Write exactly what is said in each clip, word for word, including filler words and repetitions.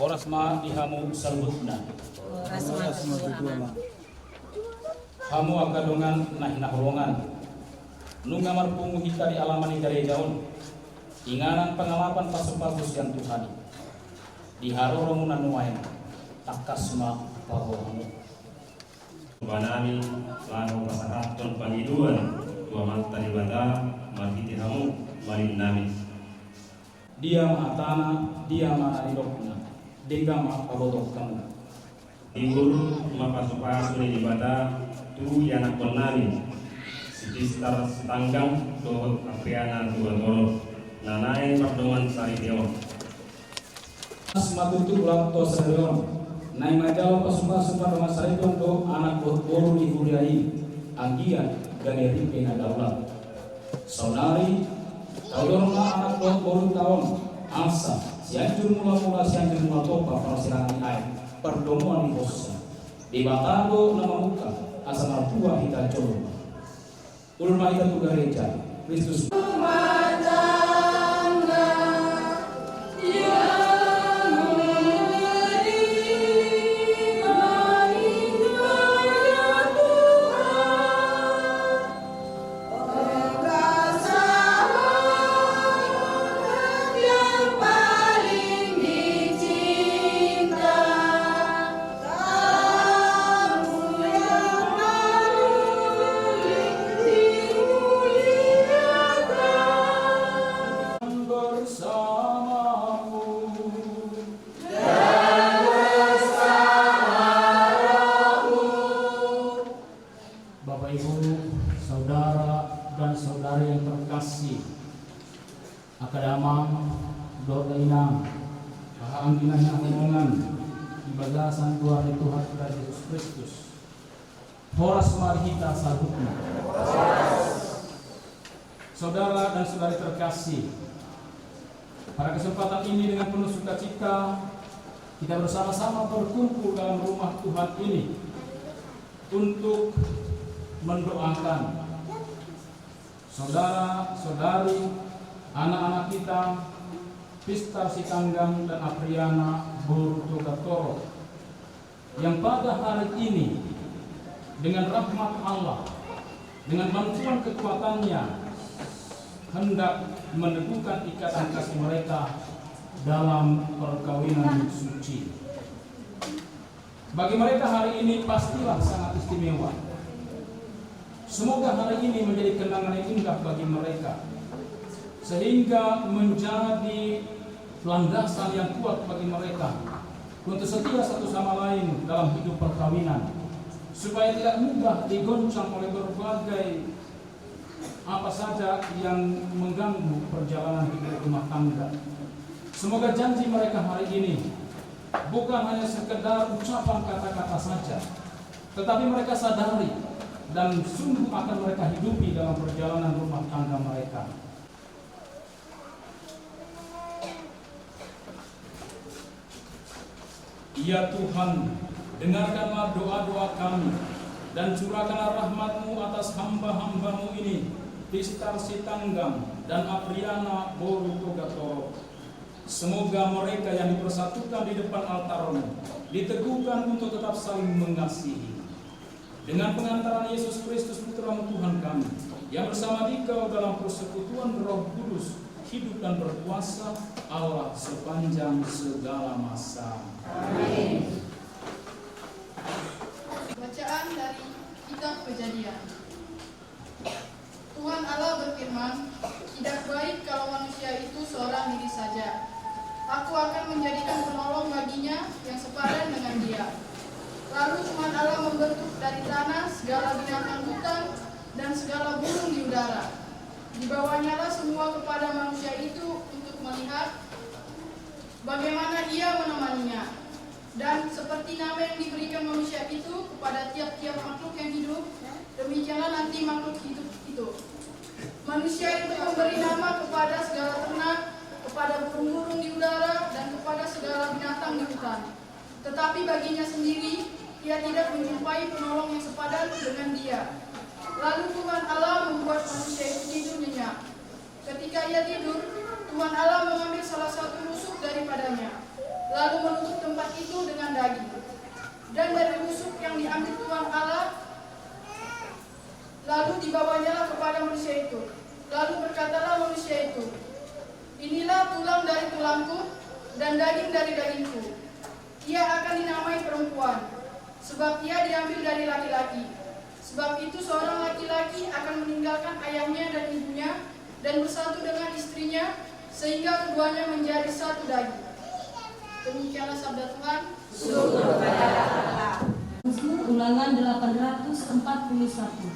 Horas ma di hamu saluhutna. Horas ma di hamu. Hamu angka dongan na hinaholongan, nunga marpungu hita di alaman ni gareja on, inganan pangalapan pasupasu sian Tuhan i. Di haroromu na nuaeng, tangkas ma paboa hamu. Banami laho pasahathon pangidoan tu Amanta Debata marhite hamu, malim nami. Dia ma hatana, dia ma na nidokna, denggan ma pabotoon hamu. Tiur ma pasupasu ni Debata tu ianakkon nami, si Pistar Sitanggang dohot Apriana Tugatoro, na naeng mardongan saripeon. As ma tutu ulang tu sadari on, naeng manjalo pasupasu pardongan saripeon do anak dohot boru di huria i, anggiat gabe ripe na daulat. Saonari, taudon ma anak dohot borunta on, asa Sianjur Mulamula, Sianjur Mulatopa, parsirangan ni aek, pardomuan ni hosa. Debata do na mamungka, asa martua hita jolo. Ulos ma hita tu gareja Kristus. Bapak, Ibu, saudara dan saudari yang terkasih, angka damang dohot dainang, haha anggi na hinaholongan di bagasan goar ni Tuhan kita Jesus Kristus. Horas ma di hita saluhutna. Saudara dan saudari terkasih, pada kesempatan ini dengan penuh sukacita kita bersama-sama berkumpul dalam rumah Tuhan ini untuk mendoakan saudara, saudari, anak-anak kita, Pistar Sitanggang dan Apriana boru Tugatoro, yang pada hari ini dengan rahmat Allah, dengan bantuan kekuatan-Nya, hendak meneguhkan ikatan kasih mereka dalam perkawinan suci. Bagi mereka hari ini pastilah sangat istimewa. Semoga hari ini menjadi kenangan yang indah bagi mereka, sehingga menjadi landasan yang kuat bagi mereka untuk setia satu sama lain dalam hidup perkawinan, supaya tidak mudah digoncang oleh berbagai apa saja yang mengganggu perjalanan hidup rumah tangga. Semoga janji mereka hari ini bukan hanya sekedar ucapan kata-kata saja, tetapi mereka sadari dan sungguh akan mereka hidupi dalam perjalanan rumah tangga mereka. Ya Tuhan, dengarkanlah doa-doa kami, dan curahkanlah rahmat-Mu atas hamba-hamba-Mu ini, Pistar Sitanggang dan Apriana boru Tugatoro. Semoga mereka yang dipersatukan di depan altar-Mu diteguhkan untuk tetap saling mengasihi. Dengan pengantaran Yesus Kristus, Putra-Mu Tuhan kami, yang bersama Dikau dalam persekutuan Roh Kudus, hidup dan berkuasa, Allah sepanjang segala masa. Amin. Bacaan dari Kitab Kejadian. Tuhan Allah berfirman, "Tidak baik kalau manusia itu seorang diri saja. Aku akan menjadikan penolong baginya yang sepadan dengan dia." Lalu Tuhan Allah membentuk dari tanah segala binatang hutan dan segala burung di udara. Dibawanyalah semua kepada manusia itu untuk melihat bagaimana ia menemaninya. Dan seperti nama yang diberikan manusia itu kepada tiap-tiap makhluk yang hidup, demikianlah nanti makhluk hidup itu. Manusia itu memberi nama kepada segala ternak, kepada burung-burung di udara, dan kepada segala binatang di hutan. Tetapi baginya sendiri, ia tidak menjumpai penolong yang sepadan dengan dia. Lalu Tuhan Allah membuat manusia itu tidur nyenyak. Ketika ia tidur, Tuhan Allah mengambil salah satu rusuk daripadanya, lalu menutup tempat itu dengan daging. Dan dari rusuk yang diambil Tuhan Allah, lalu dibawanyalah kepada manusia itu. Lalu berkatalah manusia itu, "Inilah tulang dari tulangku dan daging dari dagingku. Ia akan dinamai perempuan, sebab ia diambil dari laki-laki. Sebab itu seorang laki-laki akan meninggalkan ayahnya dan ibunya dan bersatu dengan istrinya, sehingga keduanya menjadi satu daging." Demikianlah sabda Tuhan. Syukur kepada Allah. Ulangan delapan ratus empat puluh satu.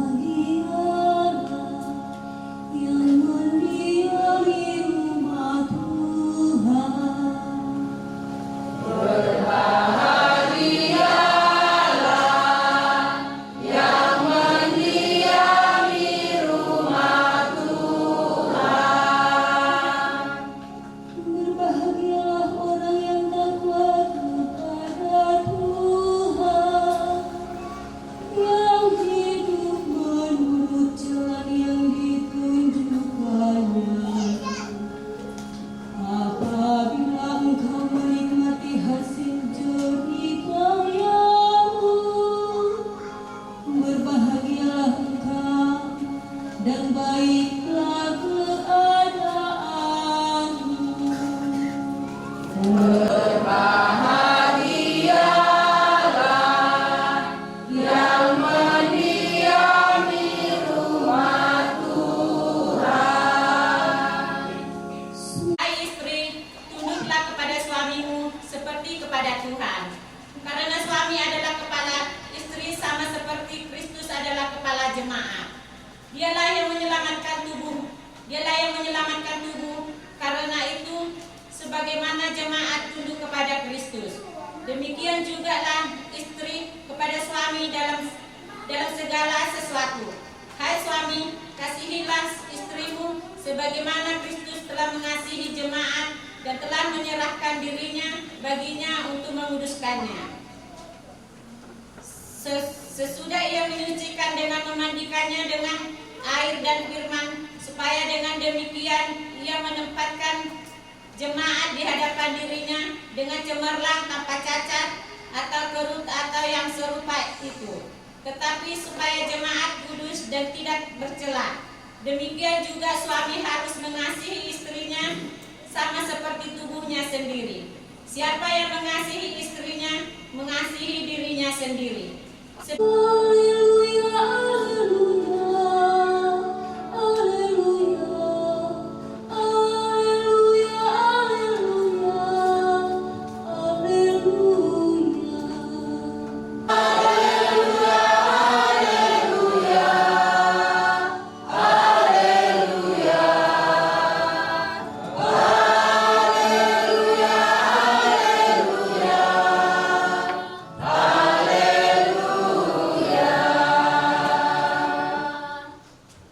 Berbahagialah yang mendiami rumah Tuhan. Berbahagialah yang mendiami rumah Tuhan. Berbahagialah orang yang takwa kepada Tuhan, yang hidup menurut jalan yang ditunjukkannya. Apabila engkau menikmati hasil jerih payahmu, berbahagialah engkau dan baiklah keadaanmu. Berbahagialah yang mendiami rumah Tuhan. Hai istri, tunduklah kepada suamimu seperti kepada Tuhan. Karena suami adalah kepala istri, sama seperti Kristus adalah kepala jemaat. Dialah yang menyelamatkan tubuh. Dialah yang menyelamatkan tubuh. Karena itu, sebagaimana jemaat tunduk kepada Kristus, demikian jugalah istri kepada suami dalam, dalam segala sesuatu. Hai suami, kasihilah istrimu sebagaimana Kristus telah mengasihi jemaat dan telah menyerahkan dirinya baginya untuk menguduskannya. Se-, sesudah ia menyucikan dengan memandikannya dengan air dan firman, supaya dengan demikian ia menempatkan jemaat di hadapan dirinya dengan cemerlang, tanpa cacat atau kerut atau yang serupa itu, tetapi supaya jemaat kudus dan tidak bercela. Demikian juga suami harus mengasihi istrinya sama seperti tubuhnya sendiri. Siapa yang mengasihi istrinya, mengasihi dirinya sendiri. Se- Haleluya, haleluya, haleluya, haleluya, haleluya, haleluya. Haleluya, haleluya, haleluya, haleluya, haleluya.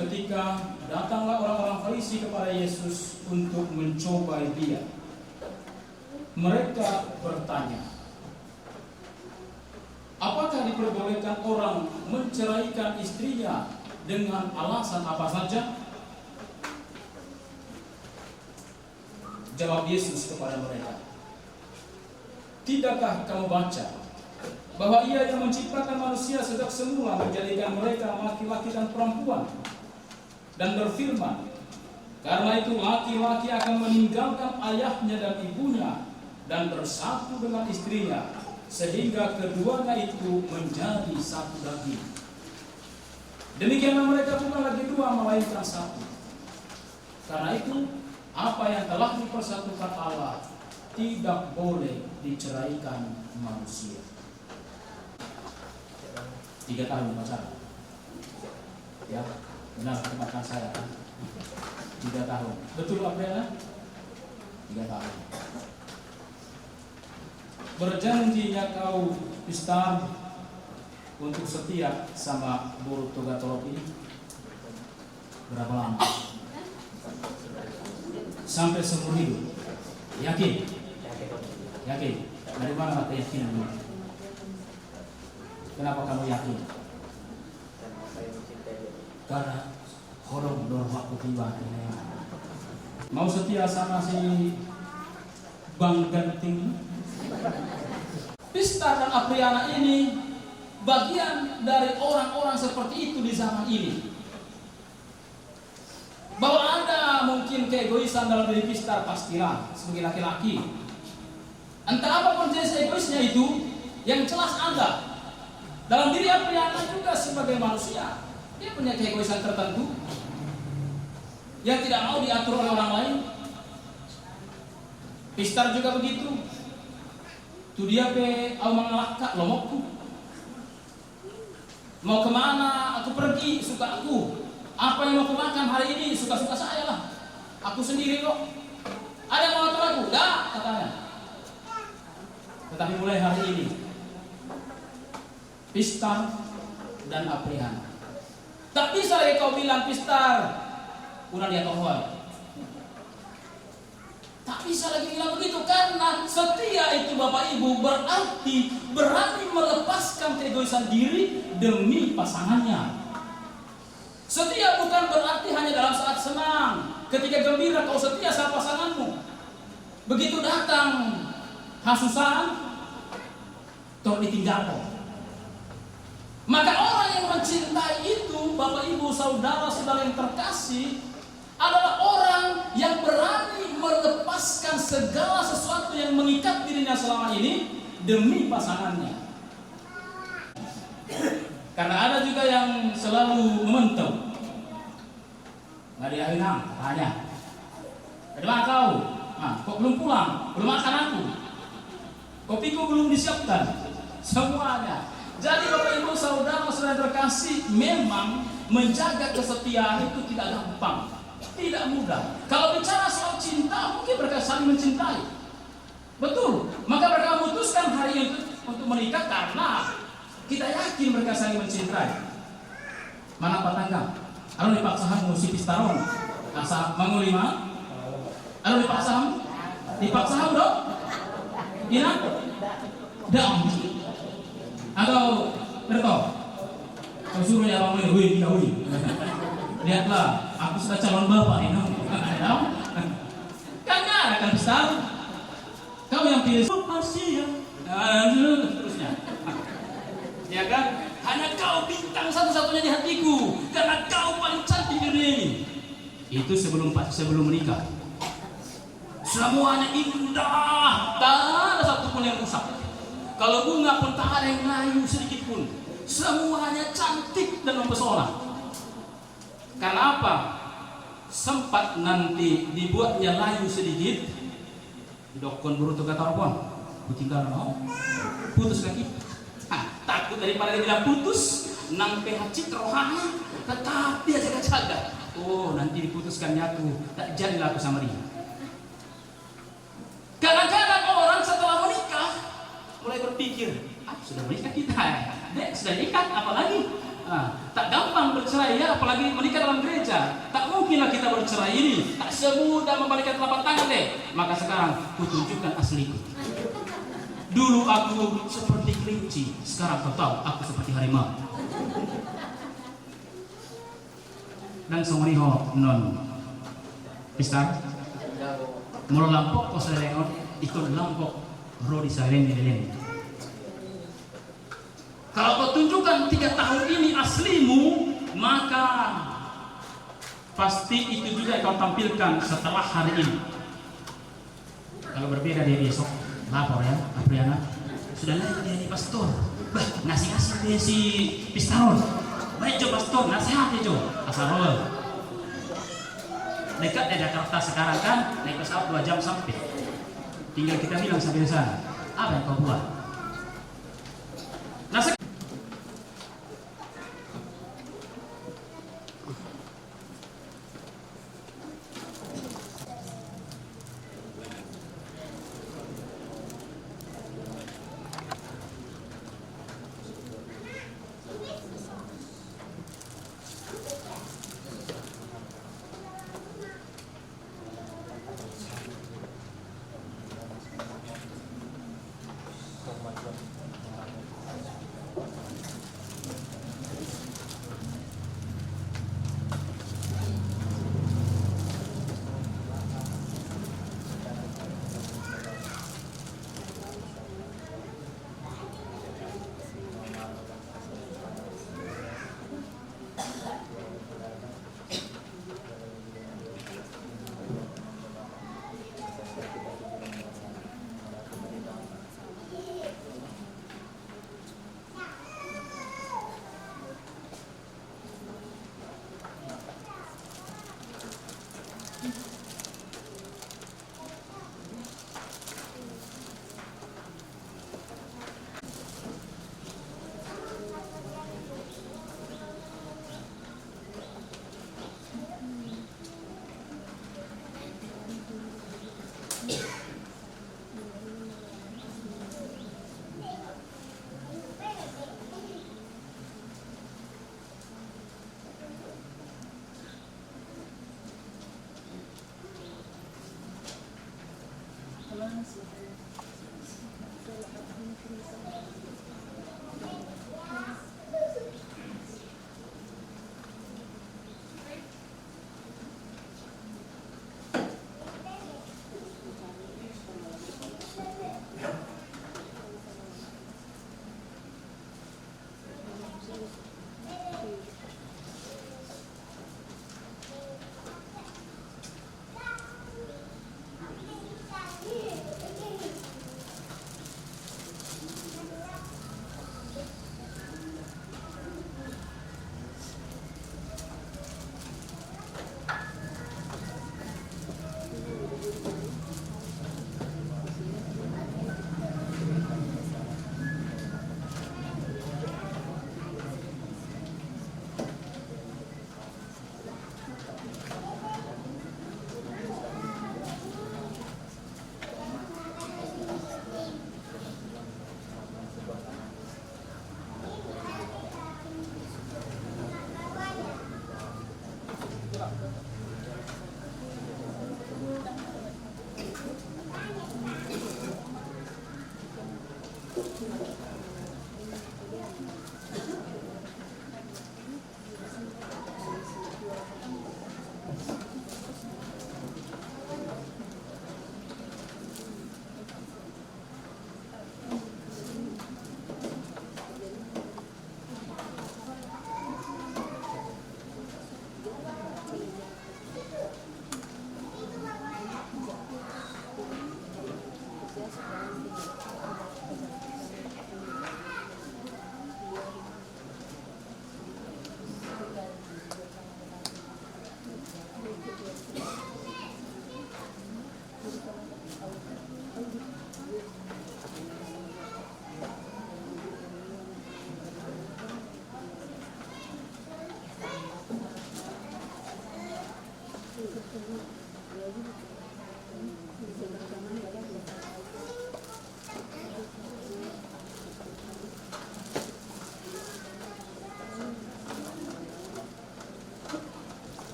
Ketika datanglah orang-orang Farisi kepada Yesus untuk mencobai Dia, mereka bertanya, "Apakah diperbolehkan orang menceraikan istrinya dengan alasan apa saja?" Jawab Yesus kepada mereka, "Tidakkah kamu baca bahwa Ia yang menciptakan manusia sejak semula menjadikan mereka laki-laki dan perempuan, dan berfirman, 'Karena itu laki-laki akan meninggalkan ayahnya dan ibunya dan bersatu dengan istrinya, sehingga keduanya itu menjadi satu daging'? Demikianlah mereka bukan lagi dua, melainkan satu. Karena itu, apa yang telah dipersatukan Allah tidak boleh diceraikan manusia." Tiga tahun pacaran. Ya, benar teman saya kan. Tiga tahun. Betul, Apriana? Tiga tahun. Berjanjinya kau, Pistar, untuk setia sama boru Togatorop ini? Berapa lama? Sampai seumur hidup. Yakin? Yakin. Dari mana keyakinan ini? Kenapa kamu yakin? Karena holong do rohakku tiba akhirnya. Mau setia sama si Bang Ganting. Pistar dan Apriana ini bagian dari orang-orang seperti itu di zaman ini. Bahwa ada mungkin keegoisan dalam diri Pistar, pastilah sebagai laki-laki. Entah apapun jenis egoisnya itu, yang jelas ada. Dalam diri Apriana juga sebagai manusia, dia punya keegoisan tertentu yang tidak mau diatur oleh orang lain. Pistar juga begitu. Tu dia pe au mangalangka, lomokku. Mau kemana aku pergi, suka aku. Apa yang mau kumakan hari ini, suka-suka saya lah. Aku sendiri kok. Ada yang mau atur aku? Enggak, katanya. Tetapi mulai hari ini, Pistar dan Apriana, tak bisa lagi kau bilang, Pistar, unang diatur ho. Tak bisa lagi bilang begitu, karena setia itu, Bapak Ibu, berarti berani melepaskan keegoisan diri demi pasangannya. Setia bukan berarti hanya dalam saat senang, ketika gembira kau setia sama pasanganmu. Begitu datang hasusaan, tor ditinggalkan. Maka orang yang mencintai itu, Bapak Ibu Saudara Saudara yang terkasih, adalah orang yang berani melepaskan segala sesuatu yang mengikat dirinya selama ini demi pasangannya. Karena ada juga yang selalu memantau. Nggak diawi nang, katanya. Ada mana kau? Nah, kok belum pulang? Belum makan aku. Kopiku belum disiapkan. Semuanya. Jadi Bapak Ibu Saudara Saudara terkasih, memang menjaga kesetiaan itu tidak gampang. Tidak mudah. Kalau bicara soal cinta, mungkin mereka saling mencintai. Betul. Maka mereka memutuskan hari itu untuk menikah karena kita yakin mereka saling mencintai. Mana patangga? Alo dipaksa hamu si Pistar on asa mangoli ma? Alo dipaksa hamu? Dipaksa hamu do? Ina? Dang. Atau Berto? Kau suruh ya bang, wih, wih, wih. Lihatlah, aku sudah calon bapak ini. Kan nggak ada kan, Pistar? Kau yang pilih. Asia. Dan seterusnya. Ya kan? Hanya kau bintang satu-satunya di hatiku, karena kau paling cantik di dunia ini. Itu sebelum pa-, sebelum menikah. Semuanya indah, tak ada satu pun yang rusak. Kalau bunga pun tak ada yang layu sedikit pun. Semuanya cantik dan mempesona. Karena apa? Sempat nanti dibuatnya layu sedikit, didokkon boru tu Gatarop on, hutinggalhon ho, putus lagi. Ah, takut daripada dia bilang putus, nang pe hansit rohana, tetap dia jaga-jaga. Oh, nanti diputuskan ni aku, tak jadilah aku sama dia. Kadang-kadang orang setelah menikah mulai berpikir, "Ah, sudah menikah kita, eh. Dek, sudah nikah, apalagi?" Ah, tak gampang bercerai ya, apalagi menikah dalam gereja. Tak mungkinlah kita bercerai ini, tak semudah membalikan telapak tangan deh. Maka sekarang kutunjukkan asliku. Dulu aku seperti kelinci, sekarang kau tahu aku seperti harimau. Ndang songon i ho non Pistar. Molo lampok ho saleleng on, ingkon lampok ro di saleleng ni leleng. Kalau kau tunjukkan tiga tahun ini aslimu, maka pasti itu juga kau tampilkan setelah hari ini. Kalau berbeda dia besok, lapor ya, Apriana. Sudah naik dia di pastor. Bah, ngasih-ngasih dia si Pistar on. Baik jo pastor, nasihat dia jo. Asal roll. Dekat ya Jakarta sekarang kan, naik pesawat dua jam sampai. Tinggal kita bilang sampai di sana. Apa yang kau buat? Nah, sek-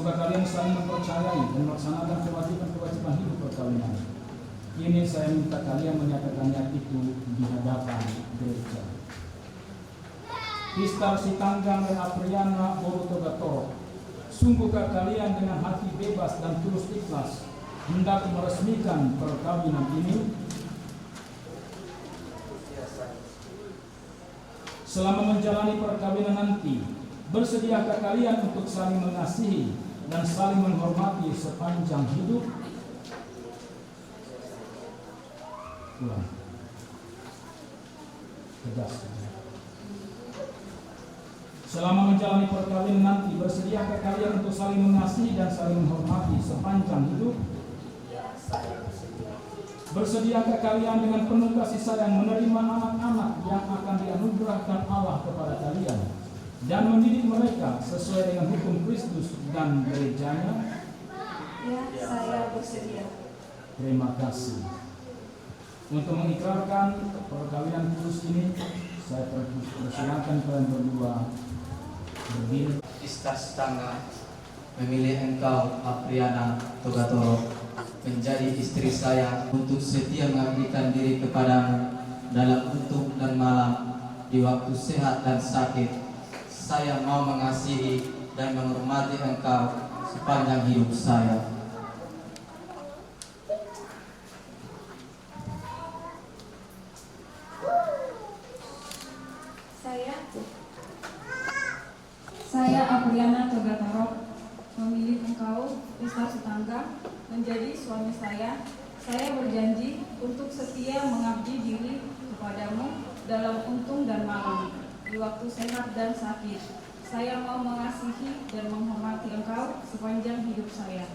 Kalian saling mempercayai dan melaksanakan kewajiban-kewajiban hidup perkawinan. Kini saya minta kalian menyatakannya itu di hadapan gereja. Pistar Sitanggang dan Apriana boru Togatorop, sungguhkah kalian dengan hati bebas dan tulus ikhlas hendak meresmikan perkawinan ini? Selama menjalani perkawinan nanti, bersediakah kalian untuk saling mengasihi dan saling menghormati sepanjang hidup? Ulang. Tegas. Selama menjalani perkawinan nanti, bersediakah kalian untuk saling mengasihi dan saling menghormati sepanjang hidup? Bersediakah kalian dengan penuh kasih sayang menerima anak-anak yang akan dianugerahkan Allah kepada kalian dan mendidik mereka sesuai dengan hukum Kristus dan gereja-Nya? Ya, saya bersedia. Terima kasih. Untuk mengikrarkan perkawinan kudus ini, saya per-, persilakan kalian berdua berdiri. Pistar Sitanggang memilih engkau, Apriana Togatorop, menjadi istri saya untuk setia mengabdikan diri kepadamu dalam untung dan malam, di waktu sehat dan sakit. Saya mau mengasihi dan menghormati engkau sepanjang hidup saya. Saya, saya, Apriana Togatorop, memilih engkau, Pistar Sitanggang, menjadi suami saya. Saya berjanji untuk setia mengabdi diri kepadamu dalam untung dan malam, di waktu sehat dan sakit. Saya mau mengasihi dan menghormati engkau sepanjang hidup saya.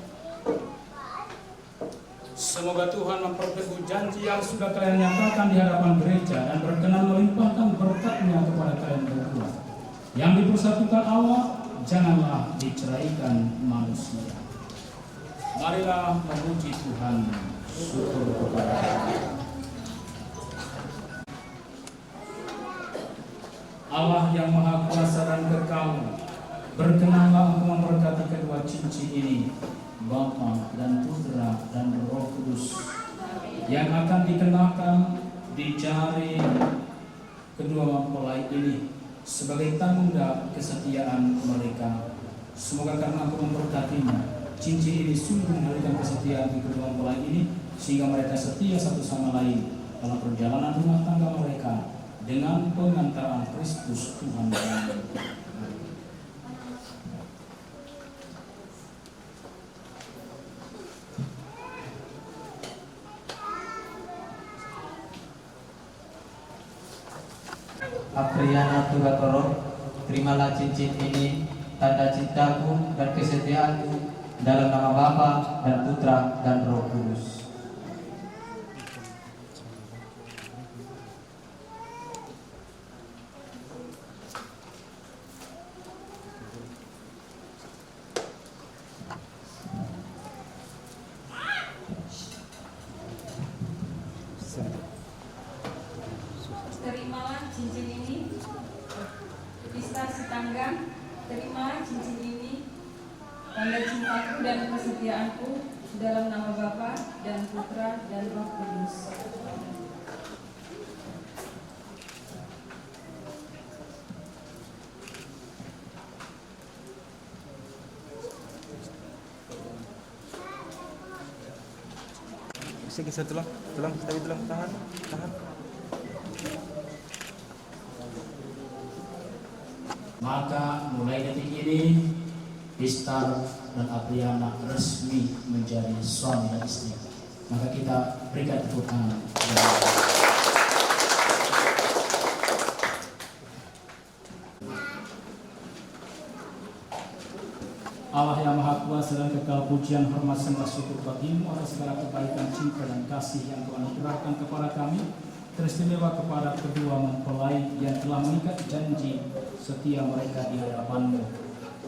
Semoga Tuhan memperteguh janji yang sudah kalian nyatakan di hadapan gereja dan berkenan melimpahkan berkat-Nya kepada kalian berdua. Yang dipersatukan Allah, janganlah diceraikan manusia. Marilah memuji Tuhan. Syukur kepada Allah. Allah yang Maha Kuasa dan Kekal, berkenanlah Engkau memberkati kedua cincin ini, Bapa dan Putra dan Roh Kudus, yang akan dikenakan di jari kedua mempelai ini sebagai tanda kesetiaan mereka. Semoga karena Engkau memberkatinya, cincin ini sungguh menghadirkan kesetiaan di kedua mempelai ini, sehingga mereka setia satu sama lain dalam perjalanan rumah tangga mereka dengan pengantaran Kristus Tuhan kami. Apriana Togatorop, terimalah cincin ini, tanda cintaku dan kesetiaanku, dalam nama Bapa dan Putra dan Roh Kudus. Terimalah cincin ini, Pistar Sitanggang, terimalah cincin ini, tanda cintaku dan kesetiaanku, dalam nama Bapa dan Putra dan Roh Kudus. Bisa geser tulang, tulang, tapi tulang, tahan, tahan. Maka mulai detik ini, Pistar dan Apriana resmi menjadi suami dan istri. Maka kita berikan tepuk tangan. Allah yang Maha Kuasa dan Kekal, pujian, hormat, sembah syukur bagi-Mu atas segala kebaikan, cinta, dan kasih yang Kau anugerahkan kepada kami, teristimewa kepada kedua mempelai yang telah mengikat janji setia mereka di hadapan-Mu.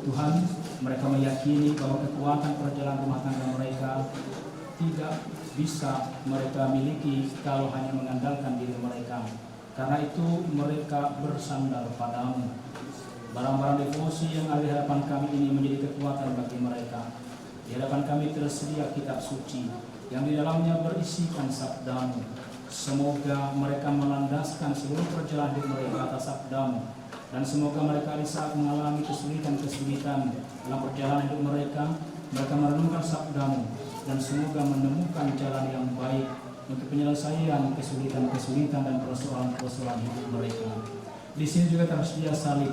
Tuhan, mereka meyakini bahwa kekuatan perjalanan rumah tangga mereka tidak bisa mereka miliki kalau hanya mengandalkan diri mereka. Karena itu, mereka bersandar pada-Mu. Barang-barang devosi yang ada di hadapan kami ini menjadi kekuatan bagi mereka. Di hadapan kami tersedia kitab suci yang di dalamnya berisikan sabdamu. Semoga mereka melandaskan seluruh perjalanan hidup mereka atas sabdamu. Dan semoga mereka di saat mengalami kesulitan-kesulitan dalam perjalanan hidup mereka, mereka merenungkan sabdamu. Dan semoga menemukan jalan yang baik untuk penyelesaian kesulitan-kesulitan dan persoalan-persoalan hidup mereka. Di sini juga tersedia salib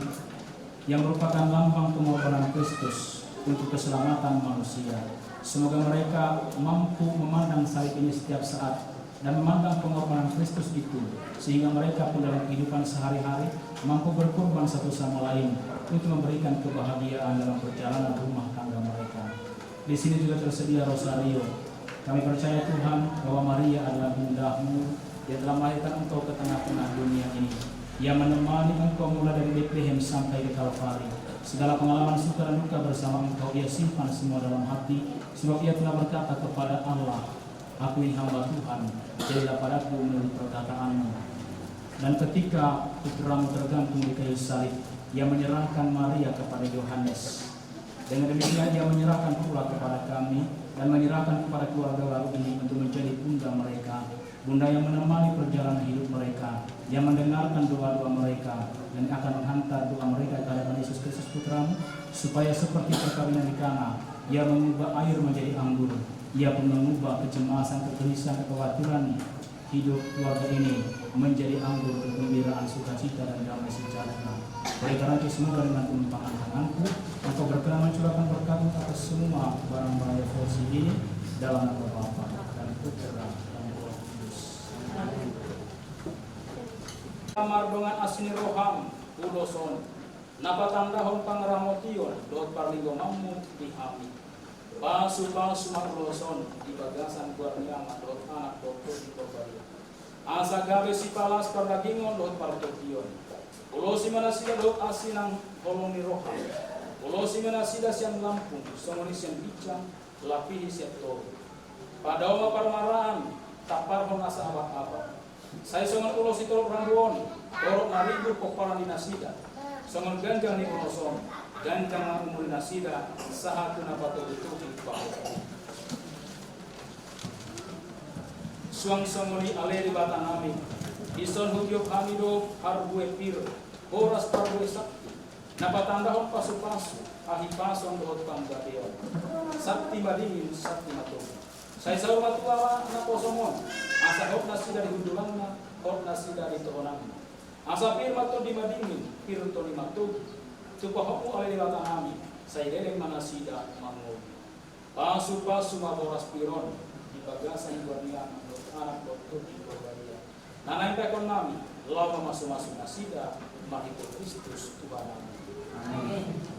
yang merupakan lambang pengorbanan Kristus untuk keselamatan manusia. Semoga mereka mampu memandang salib ini setiap saat dan memandang pengorbanan Kristus itu, sehingga mereka pun dalam kehidupan sehari-hari mampu berkorban satu sama lain untuk memberikan kebahagiaan dalam perjalanan rumah tangga mereka. Di sini juga tersedia rosario. Kami percaya, Tuhan, bahwa Maria adalah Bundamu yang telah melahirkan Engkau ke tengah-tengah dunia ini. Ia menemani Engkau mulai dari Betlehem sampai ke Kalvari. Segala pengalaman suka dan duka bersama Engkau ia simpan semua dalam hati, sebab ia telah berkata kepada Allah, "Aku ini hamba Tuhan, jadilah padaku menurut perkataanmu." Dan ketika putramu tergantung di kayu salib, ia menyerahkan Maria kepada Yohanes. Dengan demikian, ia menyerahkan pula kepada kami dan menyerahkan kepada keluarga baru ini untuk menjadi bunda mereka, bunda yang menemani perjalanan hidup mereka, yang mendengarkan doa-doa mereka, dan akan menghantar doa mereka ke hadapan Yesus Kristus Putramu, supaya seperti perkawinan di Kana, ia mengubah air menjadi anggur, ia pun mengubah kecemasan, kegelisahan, kekhawatiran hidup keluarga ini menjadi anggur kegembiraan, sukacita, dan damai sejahtera. Oleh karena itu, semoga dengan tumpang tanganku, Engkau berkenan mencurahkan berkat-Mu atas semua barang-barang devosi ini, dalam nama Bapa dan Putra dan Roh Kudus. Amin. Mardongan asi ni rohaM ulos on, na patandahon pangaramotion dohot parlinggomanMu di hami. Pasu-pasu ma ulos on di bagasan goar ni Ama dohot Anak dohot Tondi Porbadia. Asa gabe sipalas pardagingon dohot partondion. Ulosi ma nasida dohot asi nang holong ni rohaM. Ulosi ma nasida sian lampung, songon i sian ginjang, lapihi sian toru. Padao ma parmaraan, tamparhon asa abak-abak. Sai songon ulos sitolop rambu on, torop na rigur pomparan ni nasida. Songon ganjang ni ulos on, ganjang ma umur ni nasida, sahat tu na patogu-togu pahohom. Suang songon i ale Debatanami, dison hutiop hami do parbue pir, horas parbue sakti, na patandahon pasu-pasu, hahipason dohot panggabeon. Sakti madingin, sakti matogu. Sai saur matua ma naposom on, asa hot nasida di hundulanna, hot nasida di tohonanna. Asa pir ma tondi madingin, pir tondi matogu. Tu pahohomMu ale Debatanami, sai leleng ma nasida mangolu. Pasu-pasu ma boras pir on di bagasan goar ni Ama dohot Anak dohot Tondi Porbadia. Na naeng taekhon nami, laho mamasu-masu nasida marhite Kristus Tuhannami. Amin.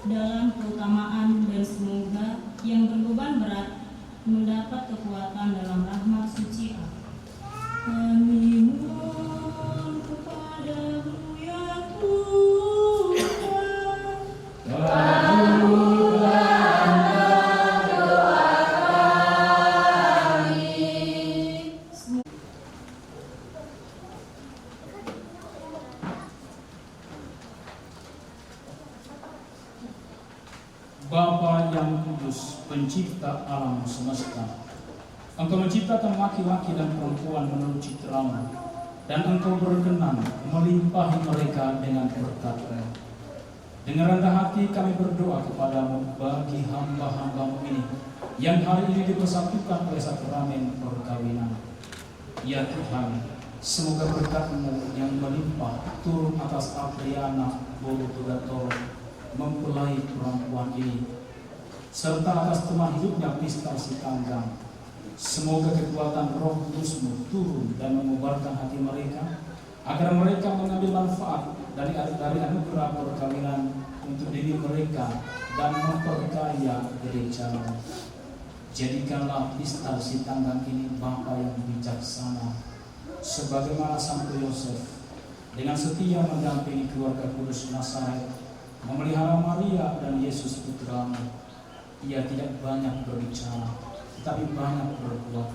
dalam keutamaan dan semoga yang berbeban berat mendapat kekuatan dalam rahmat suci Allah. Kami mohon kepadamu, ya Tuhan. Bapa yang kudus, pencipta alam semesta, Engkau menciptakan laki-laki dan perempuan menurut citra-Mu, dan Engkau berkenan melimpahi mereka dengan berkat-Mu. Dengan rendah hati kami berdoa kepada-Mu bagi hamba-hamba-Mu ini, yang hari ini dipersatukan oleh sakramen perkawinan. Ya Tuhan, semoga berkat-Mu yang melimpah turun atas Apriana boru Togatorop mempelai perempuan ini, serta atas teman hidupnya Pistar Sitanggang. Semoga kekuatan Roh Kudus-Mu turun dan mengobarkan hati mereka, agar mereka mengambil manfaat dari, dari anugerah perkawinan untuk diri mereka dan memperkaya gereja-Mu. Jadikanlah Pistar Sitanggang ini bapa yang bijaksana, sebagaimana Santo Yosef, dengan setia mendampingi keluarga kudus Nazaret, memelihara Maria dan Yesus putra-Mu. Ia tidak banyak berbicara, tetapi banyak berbuat.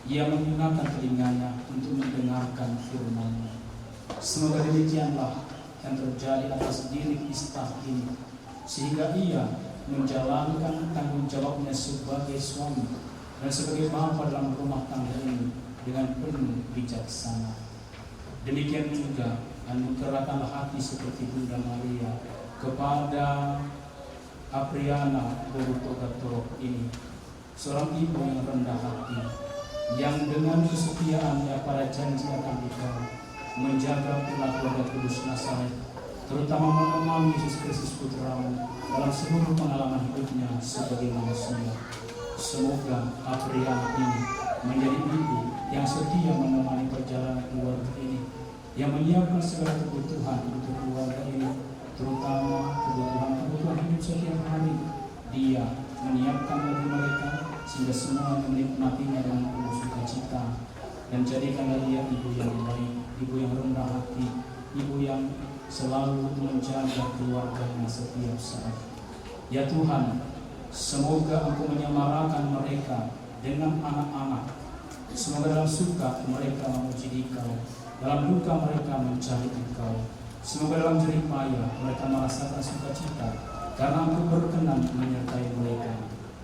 Ia menggunakan telinganya untuk mendengarkan firman-Mu. Semoga demikianlah yang terjadi atas diri Pistar ini, sehingga ia menjalankan tanggung jawabnya sebagai suami dan sebagai bapa dalam rumah tangga ini dengan penuh bijaksana. Demikian juga, anugerahkanlah hati seperti Bunda Maria kepada Apriana boru Togatorop ini, seorang ibu yang rendah hati, yang dengan kesetiaannya pada janji akan Engkau menjaga pula keluarga kudus Nazaret, terutama menemani Yesus Kristus putra-Mu dalam seluruh pengalaman hidupnya sebagai manusia. Semoga Apriana ini menjadi ibu yang setia menemani perjalanan keluarga ini, yang menyiapkan segala kebutuhan untuk keluarga ini, terutama kebutuhan-kebutuhan hidup setiap hari. Dia menyiapkan bagi mereka, sehingga semuanya menikmatinya dengan penuh sukacita. Dan jadikanlah ia ibu yang baik, ibu yang rendah hati, ibu yang selalu menjaga keluarganya setiap saat. Ya Tuhan, semoga Engkau menyemarakan mereka dengan anak-anak. Semoga dalam suka mereka memuji Dikau, dalam duka mereka mencari Engkau. Semoga dalam jerih payah mereka merasakan sukacita, karena Engkau berkenan menyertai mereka.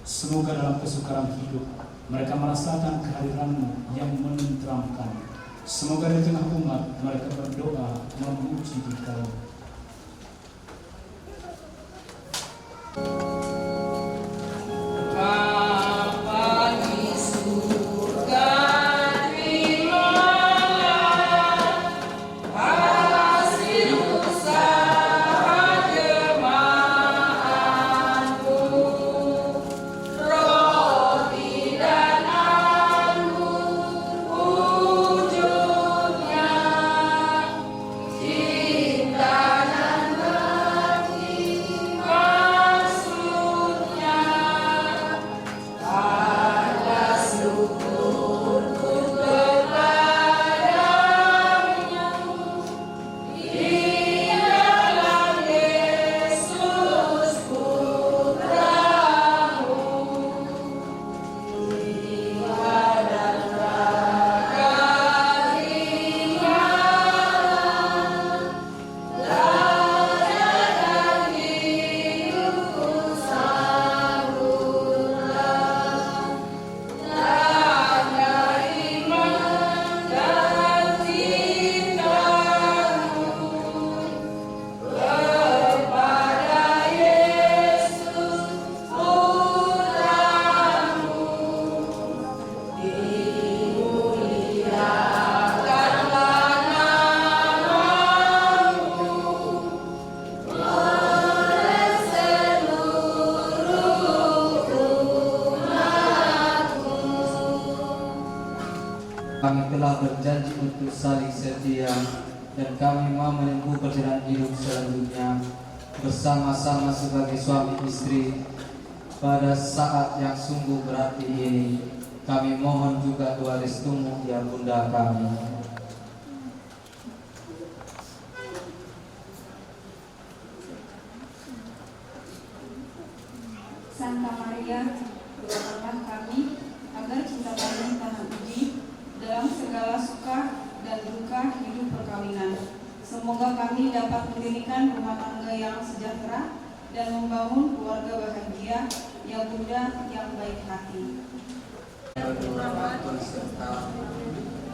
Semoga dalam kesukaran hidup mereka merasakan kehadiran-Mu yang menenteramkan. Semoga di tengah umat mereka berdoa memuji Dikau. Kami telah berjanji untuk saling setia, dan kami mau menempuh perjalanan hidup selanjutnya Bersama-sama sebagai suami istri, pada saat yang sungguh berat ini, kami mohon juga doa restumu, ya Bunda kami. Santa Maria, doakanlah kami agar cinta kami tahan uji dalam segala suka dan duka hidup perkawinan. Semoga kami dapat mendirikan rumah tangga yang sejahtera dan membangun keluarga bahagia, ya Bunda yang baik hati. Penuh rahmat, Tuhan sertamu.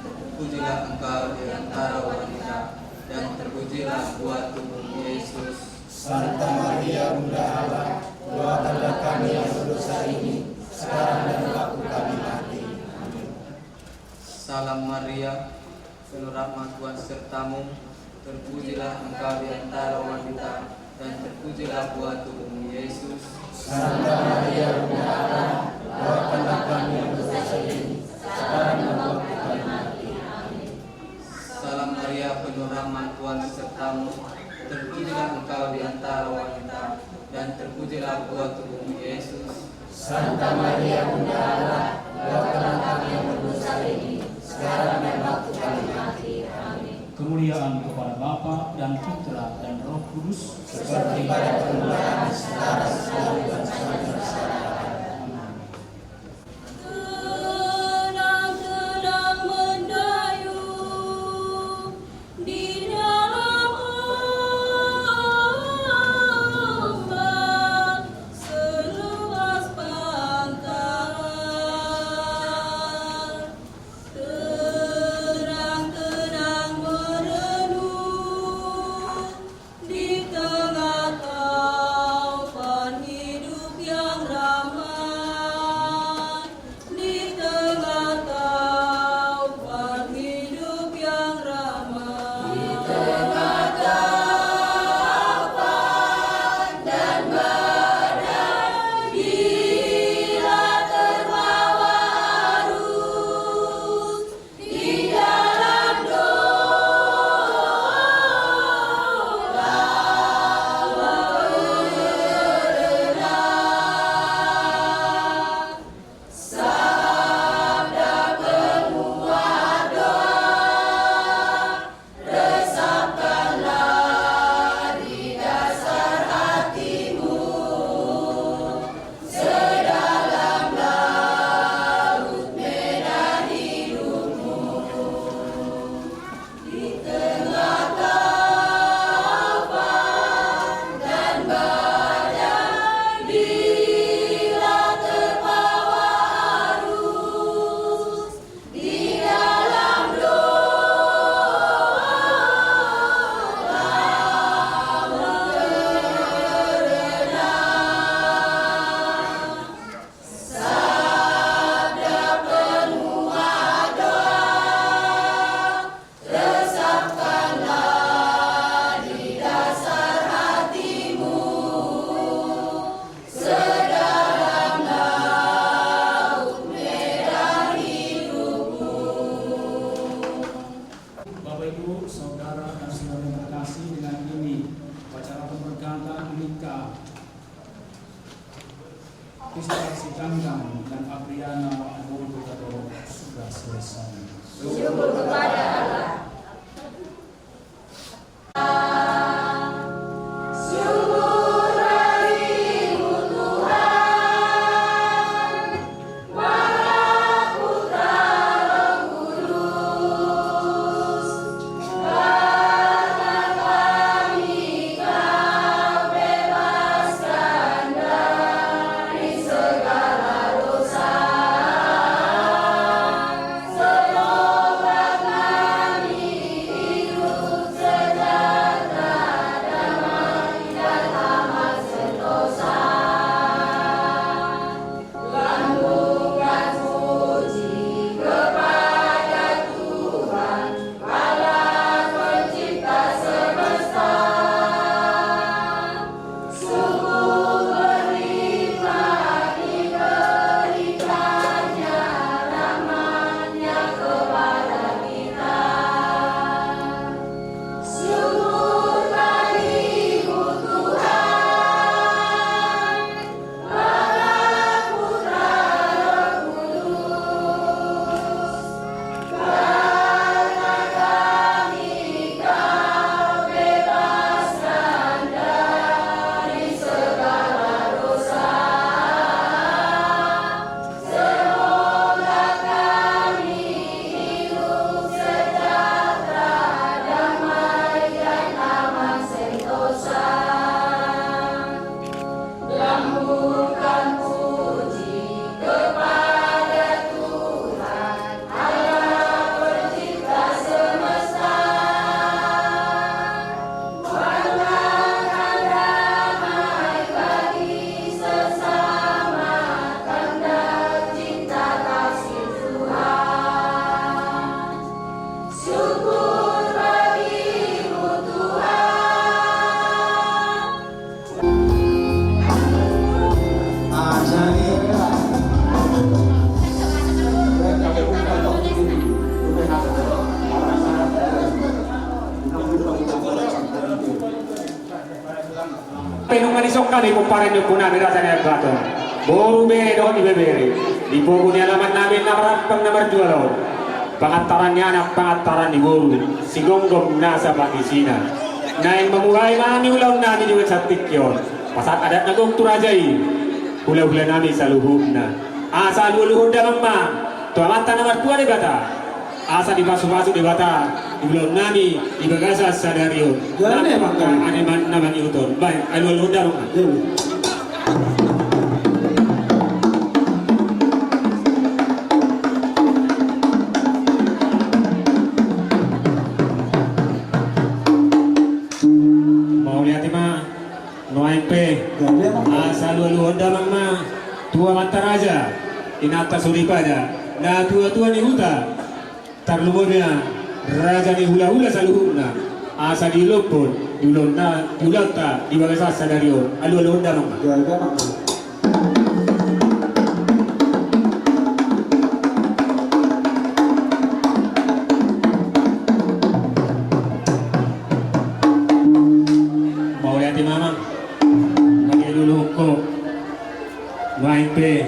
Terpujilah engkau di antara wanita, dan terpujilah buah tubuhmu, Yesus. Santa Maria, Bunda Allah, doakanlah kami yang berdosa ini, sekarang dan waktu kami mati. Amin. Salam Maria, penuh rahmat, Tuhan sertamu. Terpujilah engkau di antara wanita, dan terpujilah buah tubuhmu, Yesus. Santa Maria, Bunda Allah, doakanlah kami yang berdosa ini, sekarang dan waktu kami mati. Amin. Salam Maria, penuh rahmat, Tuhan sertamu. Terpujilah engkau di antara wanita, dan terpujilah buah tubuhmu, Yesus. Santa Maria, Bunda Allah, doakanlah kami yang berdosa ini, sekarang dan waktu kami mati. Amin. Kemuliaan kepada Bapa dan Putra dan Roh Kudus. Seperti pada permulaan, sekarang, selalu, dan sepanjang segala abad. Amin. Tenang, tenang mendayung di dalam ombak seluas pantai. Tenang, tenang merenung di tengah taupan hidup yang ramai, di tengah taupan hidup yang ramai. Di tengah taupan dan badai, bila terbawa arus, di dalam doa berenang. Sabda penguat doa, resapkanlah di dasar hatimu, sedalam laut medan hidupmu. Di tengah taupan dan badai, bila terbawa arus, di dalam doa berenang. Sabda penguat doa, resapkanlah di dasar hatimu, sedalam laut medan hidupmu. Bapak, Ibu, Saudara dan Saudari yang terkasih, dengan ini upacara pemberkatan nikah Mister Sikanggam dan Apriana Boru Kota Torop sudah selesai. Syukur kepada Allah. Syukur bagi-Mu, Tuhan. Pe nunga dison hami pomparan ni ompunami Raja Naiambaton, boru, bere dohot ibebere, di pogu ni alaman nami na marampang na marjual on, pangantaran ni anak pangantaran ni boru, sigomgom nasa pangisina. Naeng mamuhai ma hami ulaon nami di tingki on, pasahat adat na gok tu raja i, hulahula nami saluhutna. Asa alualuhon damang ma tu Amanta na martua Debata, asa dipasupasu Debata di ulaon nami di bagasan sadari on. Nang angka na mangihut on, baen alualuhon damang ma. Mauliate ma. Nuaeng pe, asa alualuhon damang ma tu amanta raja, inanta soripada, natuatua ni huta, tarlumobi ma raja ni hulahula saluhutna, asa dilompon di ulaonna, di ulaonta di bagasan sadari on. Alualuhon damang ma. Mauliate ma amang. Mauliate lulu hongko. Nuaeng pe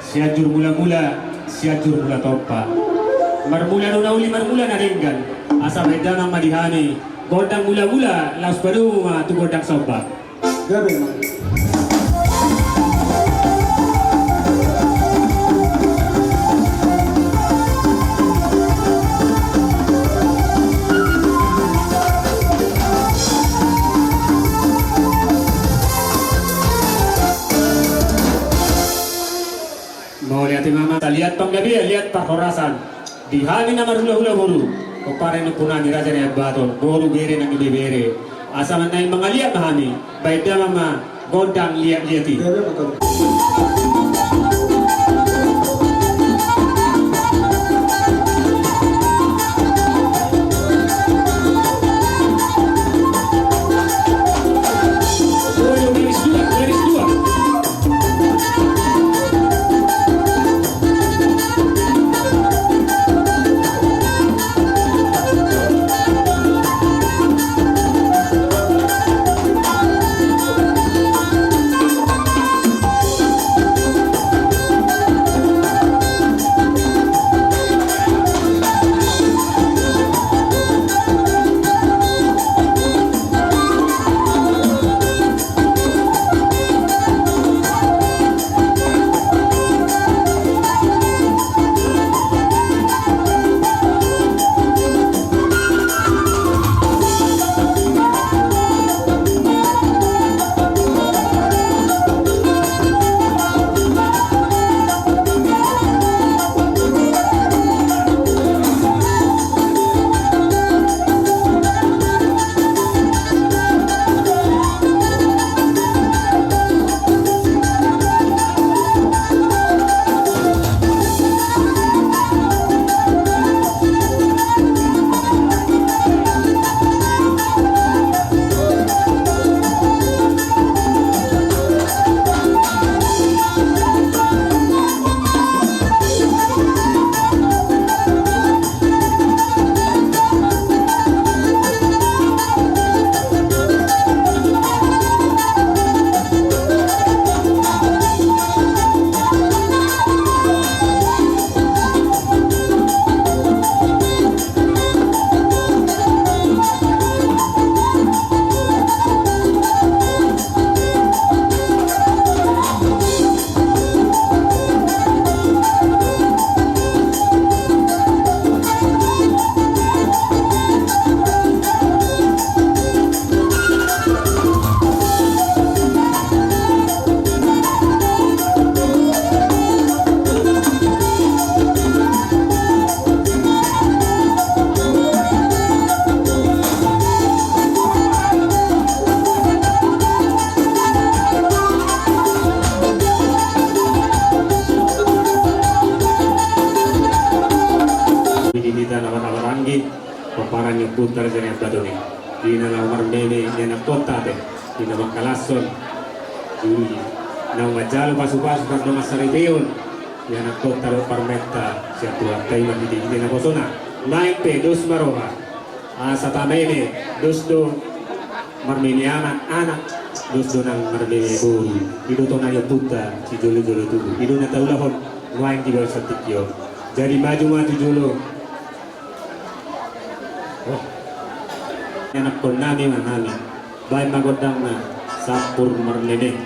Sianjur Mulamula, Sianjur Mulatompa. Marmula do na uli, marmula na denggan. Asa baen damang ma di hami gondang mulamula, laos padomu ma tu gondang somba. Gabe ma. Mauliate ma amang, liat panggabean, liat parhorasan. Di hami na marhulahula boru, pomparan ni ompunami Raja Naiambaton, boru, bere nang ibebere. Asa naeng mangaliat ma hami, baen damang ma gondang liatliat i. Di hita na marhahamaranggi, pomparan ni ompunta Raja Naiambaton i, di na laho marmeme ni anakkonta pe, di na mangkalashon, di na manjalo pasupasu tardongan saripeon ni anakkonta dohot parumaenta sian Tuhanta i marhitehite naposona. Nuaeng pe dos ma roha, asa tameme, dos do marmeme anak, anak Dos do nang marlele boru, i do tona ni ompunta sijolo-jolo tubu, i do na taulahon nuaeng di bagasan tingki on. Jadi maju ma tu jolo. Wah. Ianakkon nami ma hami. Baen ma gondangna, Sampur Marlele.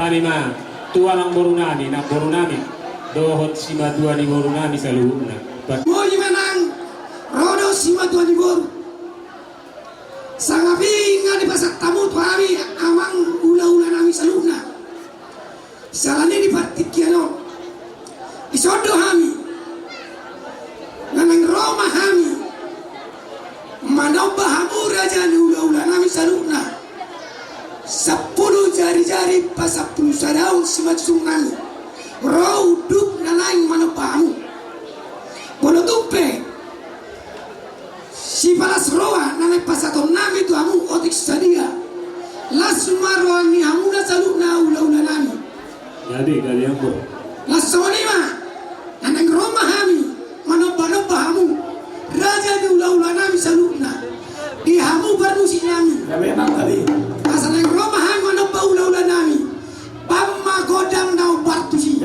Nami ma tu amangboru nami, namboru nami, dohot simatua ni boru nami saluhutna. Boi ma nang ro do simatua ni boru. Sangapi nga dipasahat hamu tu hami amang hula-hula nami saluhutna. Siala ni di partingkian on, dison do hami na naeng ro ma hami manomba hamu raja ni hula-hula nami saluhutna. Sampulu jari-jari pasampulu sadaon simanjujung nami, ro unduk na naeng manomba hamu. Molo tung pe sipalas roha na naeng pasahaton nami tu hamu otik sadia, las ma roha ni hamuna saluhutna hula-hula nami. Jadi, jadi ambo. Las songon i ma na naeng ro ma hami manomba-nomba hamu raja ni hula-hula nami saluhutna. Di hamu parmusik nami. Ya, memang tadi. Asa naeng ro ma hami manomba hula-hula nami. Pamma godang na umbar tusi.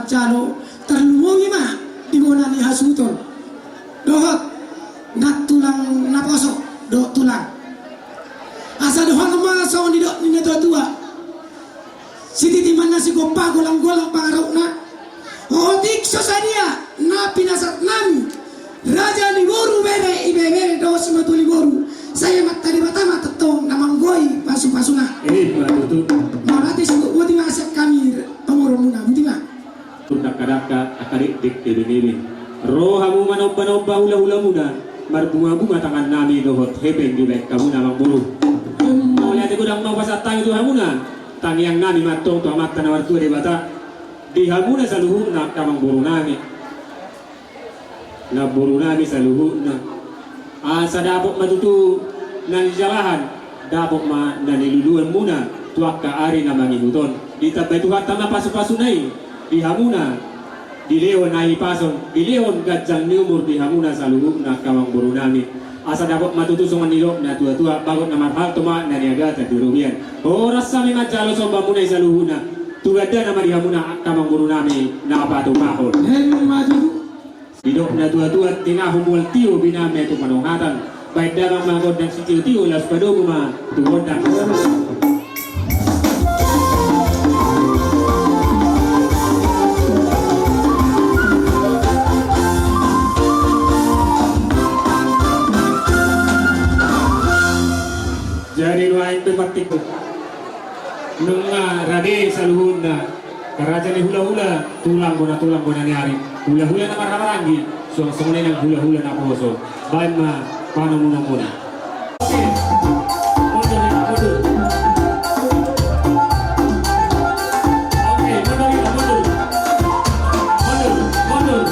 Jalo tarlumobi ma di bona ni hasuhuton dohot nantulang naposo dohot tulang. Asa dohonon ma songon nidok ni natuatua: Sititi ma na sigompa, golanggolang pangarahutna. Otik so sadia na pinasat nami, raja ni boru, bere, ibebere dohot simatua ni boru, sai Amanta Debata ma tongtong na manggoi pasupasuna. Ima tutu. Mauliate, songon i, boti ma sian hami pamoruonmuna, boti ma. Tundakadaka, angka dikdik, ibingibing, ro hamu manombanomba hulahulamuna, marbungabunga tangannami dohot hepeng dibahen hamuna, amangboru. Mauliate godang ma hupasahat hami tu hamuna. Tangiangnami ma antong tu Amanta na martua Debata di hamuna saluhutna, angka amangborunami, namborunami saluhutna. Asa dapot ma tutu na nijalahan, dapot ma na niluluanmuna tu angka ari na mangihut on. Ditambai Tuhanta ma pasupasuna i di hamuna, dilehon hahipason, dilehon ganjang ni umur di hamuna saluhutna, angka amangborunami. Asa dapot ma tutu songon nidok ni natuatua: Bagot na marhalto ma na niagatan di robean. Horas hami manjalo somba muna i saluhutna. Tu gandana ma di hamuna, angka amangborunami, na patupahon. Ima tutu. Didok ni natuatua: Tinahu mual tio, bina ma tu pandohan. Bahen damang ma gondang sitiotio, laos padomu ma tu gondang. Jadi nuaeng pe partingkuk. Nunga rade saluhutna, angka raja ni hulahula, tulang bona, tulang bona ni ari, hulahula na marhahamaranggi, suang songon i nang hulahula naposo. Bahen ma panomunonmuna. Oke. Mundur, mundur. Oke, mundur, mundur. Mundur, mundur.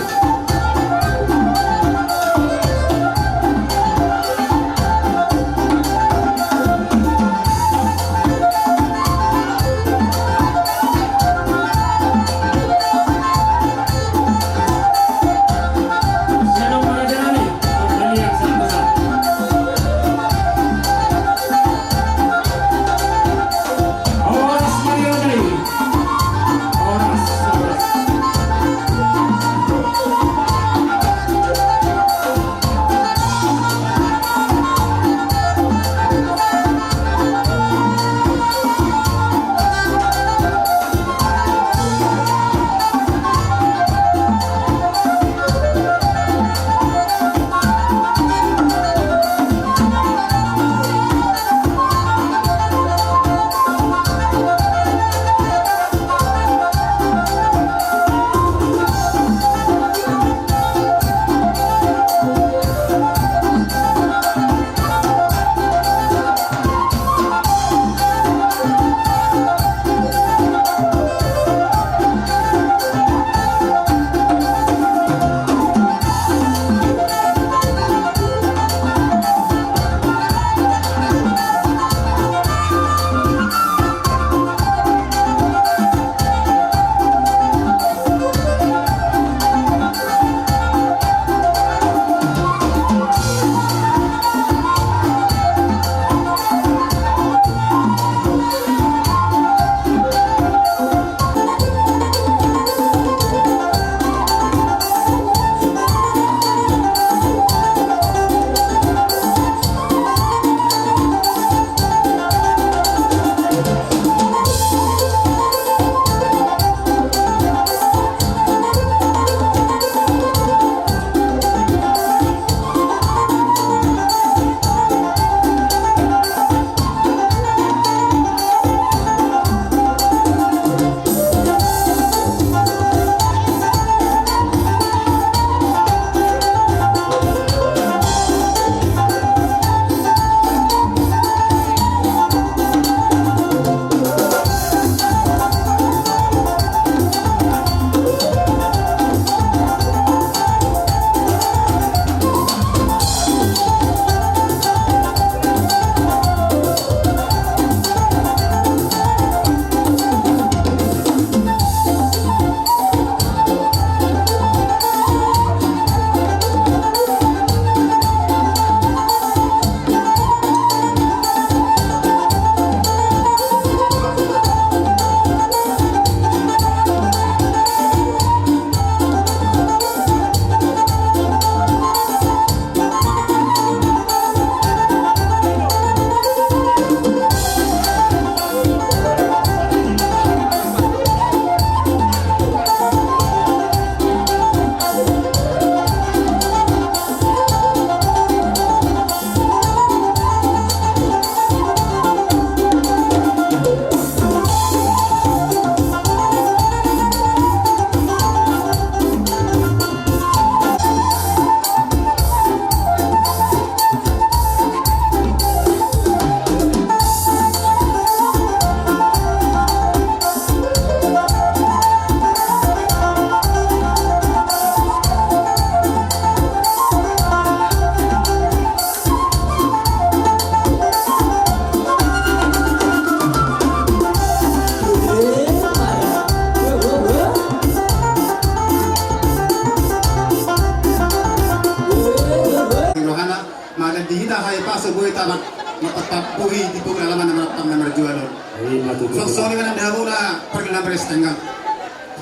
Jualon. Ima tutu. Songon i ma nang di hamuna pargelleng na berestengah.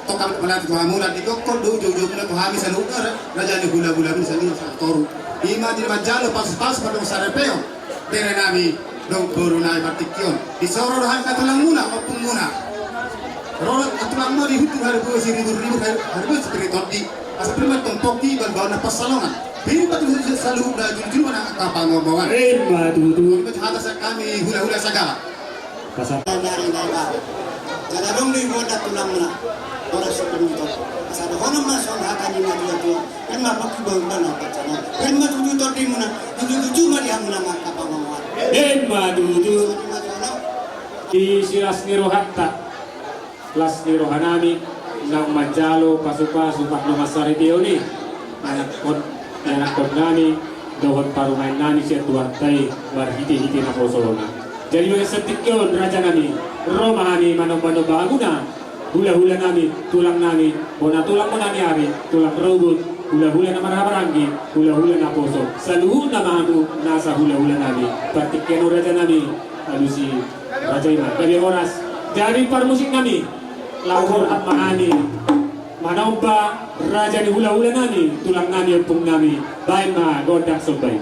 Tongtong hami mauliate tu hamuna, di gokhon do ujung-ujungna tu hami saluhutna raja ni hula-hula muna saluhutna sahat toru. Ima di na manjalo pasu-pasu pardongansaripeon bere nami dohot boru nami partingkian on. Disi ro do hami na tulangmuna, ompungmuna. Ro do tulangmuna di hundul haribosi, ribur-ribur hari-, haribosi pir ni tondi. Asa pir ma tong pongki, baoa-baoa na pansalongan. Pir ma tutu saluhutna, jujur ma nang angka pangomoan. Ima tutu. Ima tutu hata sian hami hula-hula sagala. Pasal. Dari Naibau. Jala adong do iboan da tulangna. Orang sepenuh itu. Asa dohonon ma songon hata ni na tua-tua. Pir ma pongki, baoa-baoa na pansalongan. Pir ma tutu tondimuna. Jujur-jujur ma di hamuna angka pangomoan. Ima tutu. Ima tutu. Di silas ni rohanta. Las ni roha nami, naung manjalo pasu-pasu pardongansaripeon i, anakkon, anakkon nami, dohot parumaen nami sian Tuhanta i, marhite-hite naposona. Jadi bahen saonari on, raja nami, ro ma hami manomba-nomba hamuna, hula-hula nami, tulang nami, bona tulang, bona ni ari, tulang rorobot, hula-hula na marhahamaranggi, hula-hula naposo, saluhutna ma hamu, nasa hula-hula nami, partingkian on raja nami, alusi. Raja i ma, gabe horas. Jadi parmusik nami, laho borhat ma hami manomba raja ni hula-hula nami, tulang nami, ompung nami, bahen ma gondang somba i.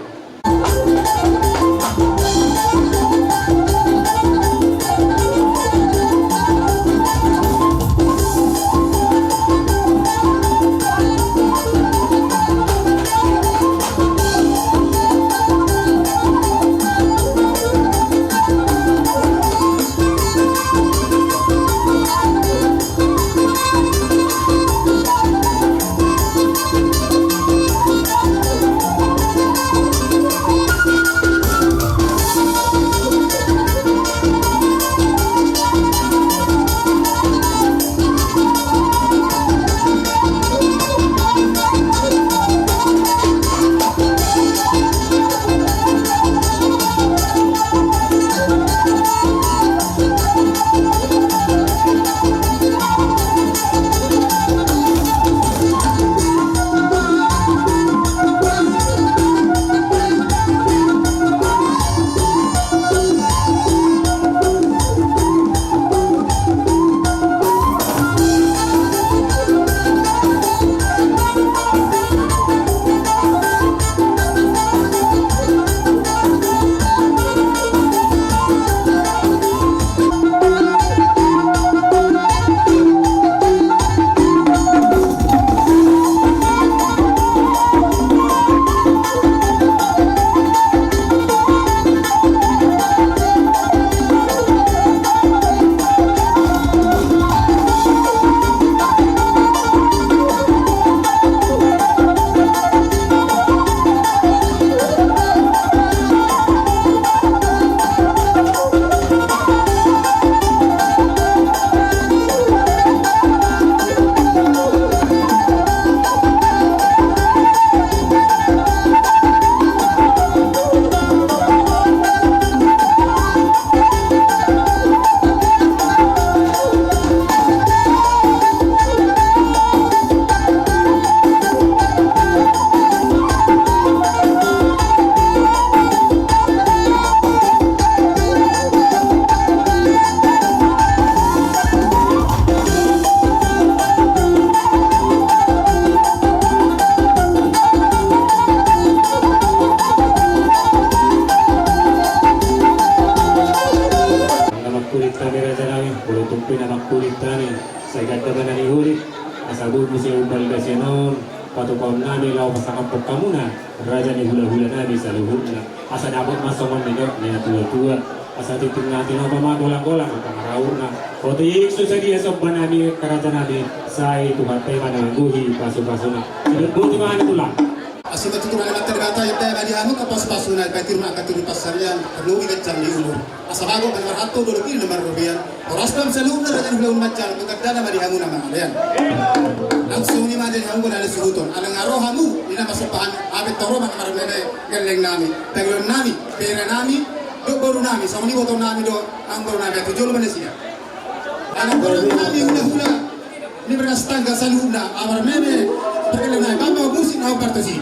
Nunga mangkulit hami raja nami, molo tung pe nunga mangkulit hami, sai ganda ma na nihurit, asa boi muse umbal basian on, patupaon nami laho pasangaphon hamuna, raja ni hula-hula nami saluhutna, asa dapot ma songon nidok ni na tua-tua, asa tingting na tinopa ma golang-golang pangarahutna, otik so sadia somba nami angka raja nami, sai Tuhanta i ma na manggohi pasu-pasuna. Sidok boti ma hami tulang. Asi ma tutu ma ni mata Debata, ida ma di hamu angka pasu-pasuna, baen tiur ma angka tiur ni pansarian, parlobei ganjang ni umur. Asa bagot ma na marhalto, dolok i na marrobean. Horas ma hamu saluhutna raja ni hula-hula manjalo, gandana ma di hamu na mangalean. Langsung i ma di hamu na suhuton. Ala nga ro hamu, i na marsombahan, ape tong ro ma na marmeme gelleng nami, pangidoan nami, bere nami, dohot boru nami, songon i iboto nami do, amang boru nami, tu jolo ma nasida. Amang boru nami, hula-hula. Ni bernas tangga saluhutna, amang boru nami, pargelleng nami, bamba musik na hombar tusi.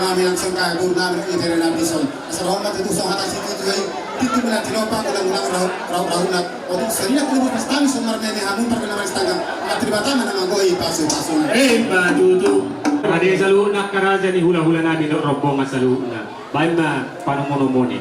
Nami langsung ka guru nami di tere nami dison. Asa roham ma tutu songon hata situtu i. Tintin ma na tinompa ulang-ulang rau-, rau-, rauna. Otik sariak lumus pas kami songon marmene hamu parmena manis tangga. Matri batama nama goi pasu-pasu. Eh, ma tutu. Ade saluhutna angka raja ni hula-hula nami dohot rombongan saluhutna. Baen ma panomo-nomo ni.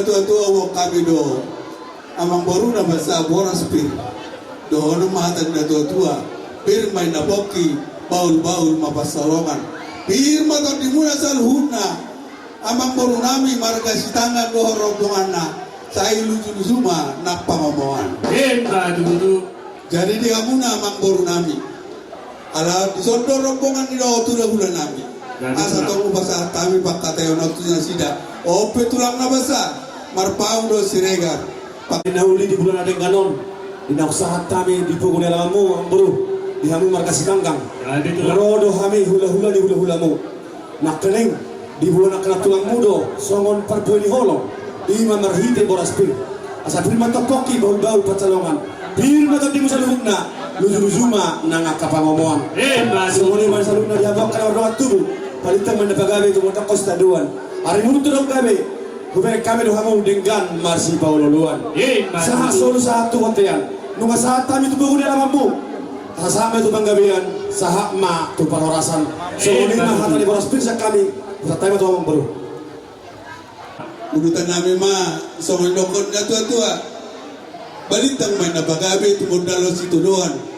Natuatua, boan hami do amangboruna basa boras pir. Dohonon ma hata ni natuatua: Pir ma inna pongki, bahulbahul ma pansalongan. Pir ma tondimuna saluhutna, amangborunami marga Sitanggang dohot rombonganna, sai lujuluju ma nang pangomoan. Emma tutu. Jadi di hamuna amangborunami, ala dison do rombongan ni dohot hulahulanami, asa tong hupasahat hami pangkataion on tu nasida. On pe tulang na basa, marpaung do Siregar. Di na uli di bulan na denggan on, di na hupasahat hami di pogu ni alamanmu, amangboru, di hamu marga Sitanggang. Ro do hami hulahula ni hulahulamu. Nangkining diboan angka tulangmu do songon parbue ni holong, i ma marhite boras pir. Asa pir ma tong pongki, bahulbahul pansalongan. Pir ma tondimu saluhutna, lujuluju ma nang angka pangomoan. Emma tutu. Songon i ma saluhutna di hamu angka na mardongan tubu. Balintang ma inna pagabe, tumundalhon sitadoan. Arimu do tong gabe, hubereng hami do hamu denggan marsipaolooloan. Emma tutu. Sahat solu sahat tu bontean. Nunga sahat hami tu pogu ni alamanmu, asa sahat ma tu panggabean, sahat ma tu parhorasan. Songon i ma hata ni boras pir sian hami. Hupasahat hami ma tu hamu, amangboru. Udutan nami ma songon didok ni natuatua: Balintang ma inna pagabe, tumundalhon sitadoan.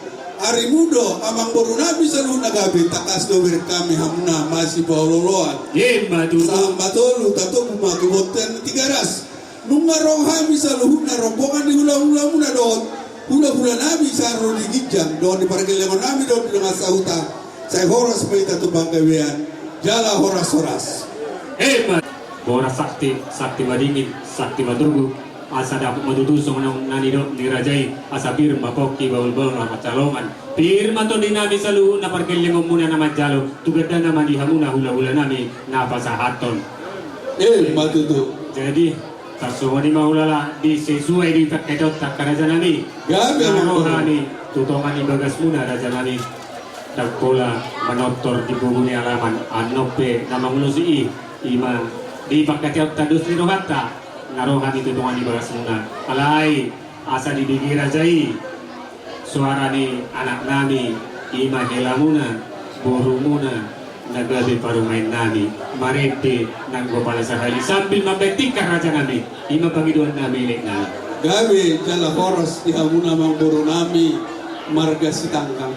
Arimu do amangborunami saluhutna gabe, tangkas do hubereng hami hamuna marsipaolooloan. Emma tutu. Sahat ma tolu, tatogu ma tu bontean ni Tigaras. Nunga ro hami saluhutna rombongan ni hulahulamuna dohot hulahulanami, sai ro di ginjang dohot di pargellengonnami dohot di dongan sahuta, sai horas ma hita tu panggabean jala horashoras. Emma. Boras sakti, sakti madingin, sakti matogu. Asa dapot ma tutu songon na nidok ni raja i, asa pir ma pongki, bahulbahul ma pansalongan. Pir ma tondinami saluhutna, pargellengonmuna na manjalo, tu gandana ma di hamuna hulahulanami na pasahathon. Emma tutu. Jadi tarsongon i ma hulala, di sesuai di pangkataionta, rajanami. Gabe. Na ro hami tu tonga ni bagasmuna, rajanami. Ndang pola manortor di pogu ni alaman, annon pe na mangulosi i, i ma di pangkataionta, dos ni rohanta, na ro hami tu tonga ni bagasmuna. Alai asa dibege raja i soara ni anaknami, i ma helamuna, borumuna, na gabe parumaennami, marende nanggo pala sahali, sambil mambahen tingkar, rajanami, i ma pangidoannami, eleknami. Gabe jala horas di hamuna amangborunami marga Sitanggang.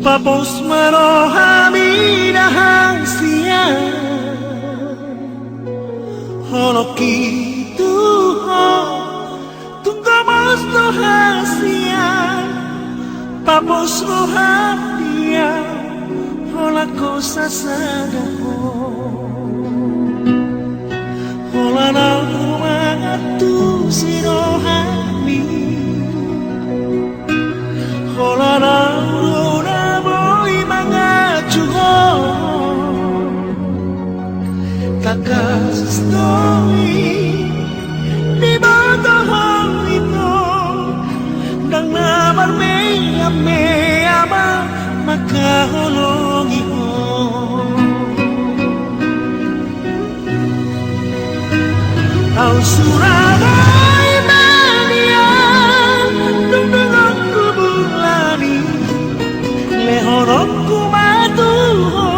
Papos ma rohami na hasian, holongki tu Ho, tung gomos do hasian. Papos roham di Au, holan Ho sasada Ho. Holan Au do mangantusi rohami, holan Au do na boi manganju Ho. Tangkas do i diboto Ho ito, ndang na marmeam-meam Ama mangkaholongi Ho. Au sura boi manian, dung dongan hubungan i, lehononku ma tu Ho,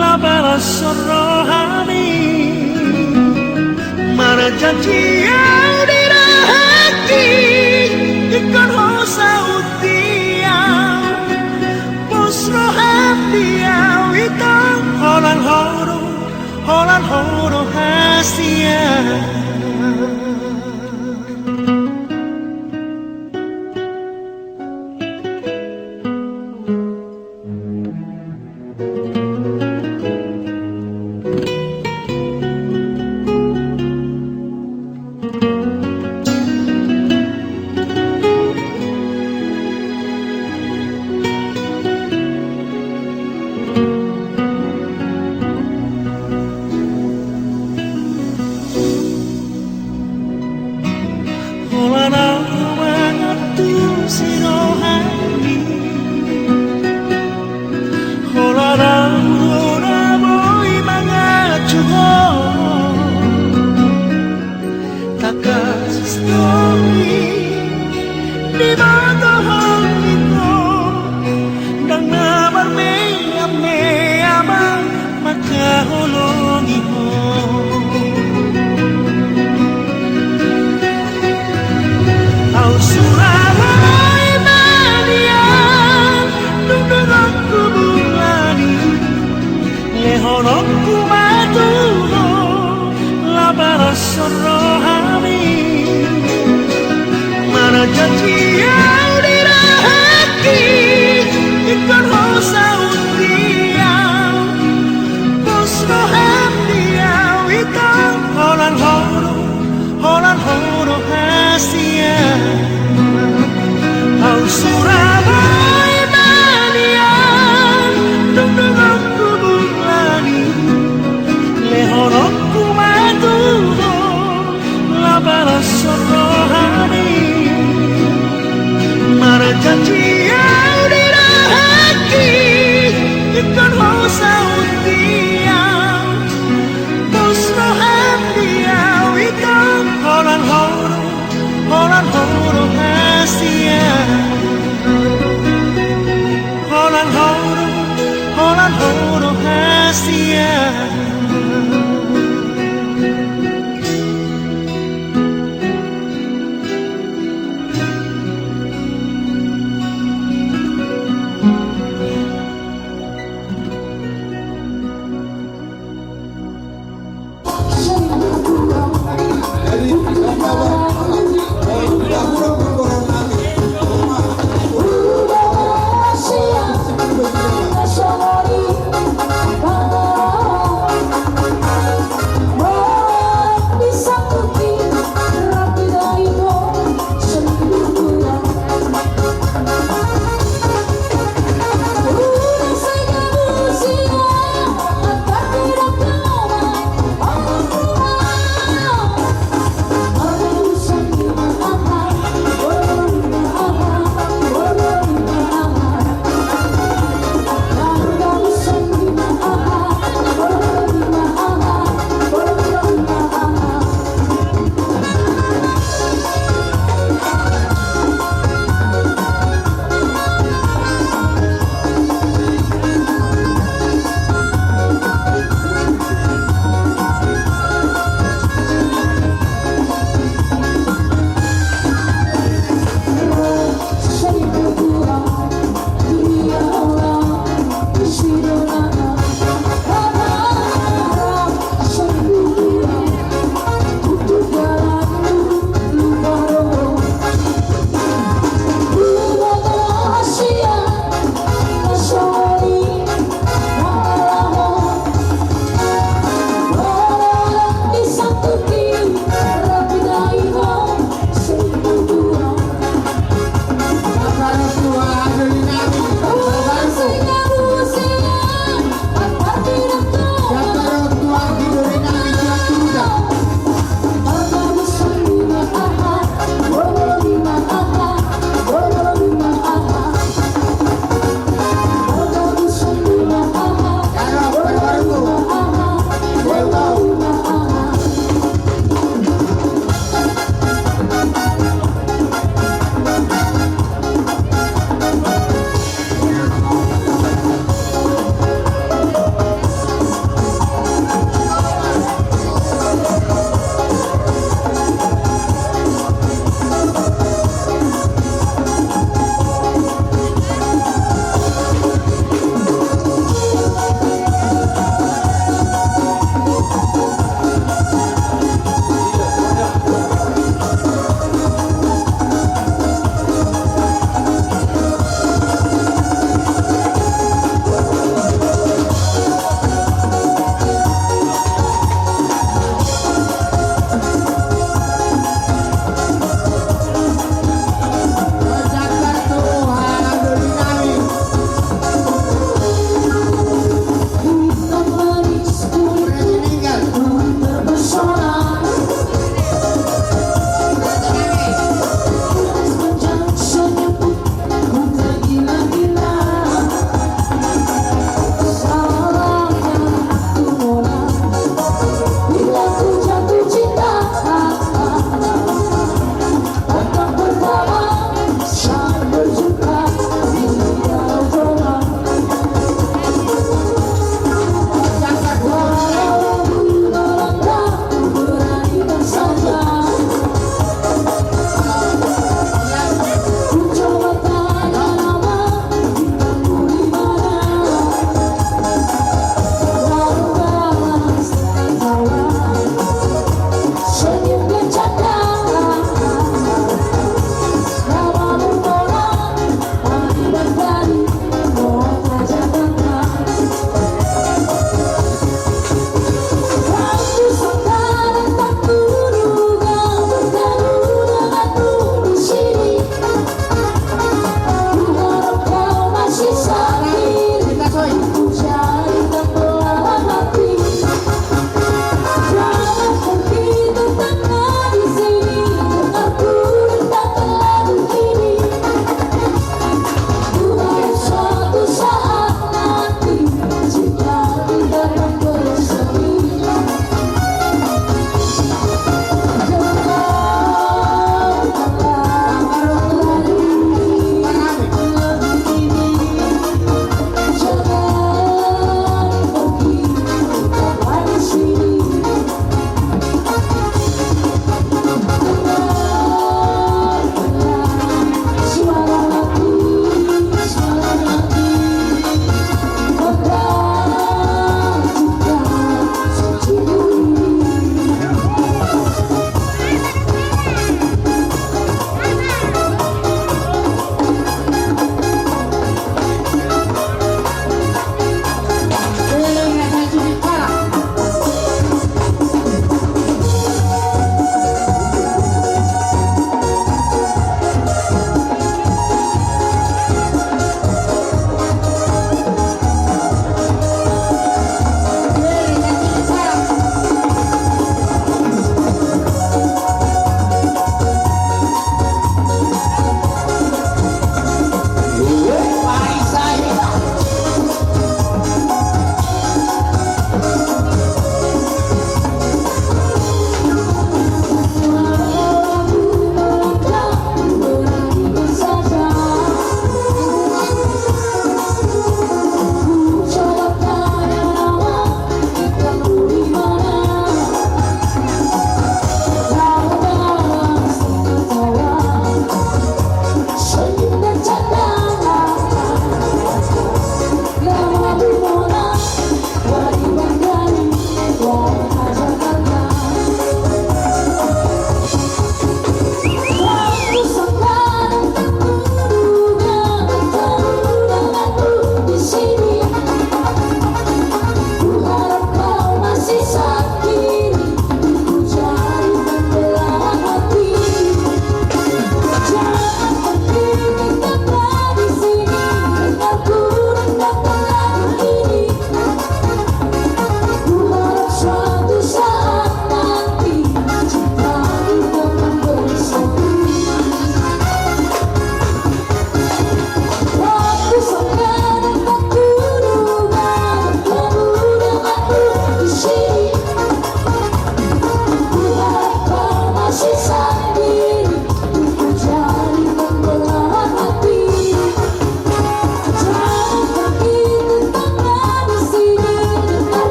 laparan songon rohami. Marjanji au di rohangki, ingkon Ho saut di au. Pos roham di Au ito, holan Ho do, holan Ho do hasian. Holan Au do mangantusi rohami, holan Au do na boi manganju Ho. Tangkas do i diboto Ho ito, ndang na marmeam-meam Ama mangkaholongi Ho. Au sura boi manian, dung dongan hubungan i, lehononku ma tu Ho, laparan songon rohami. Marjanji au di rohangki, ingkon Ho saut di au. Pos roham di Au ito, holan Ho do, holan Ho do hasian. Au sura boi manian, dung dongan hubungan i, lehononku ma tu Ho, laparan songon rohami. Marjanji au di rohangki, ingkon Ho saut di au. Pos roham di Au ito, holan Ho do, holan Ho do hasian. Holan Ho do, holan Ho do hasian.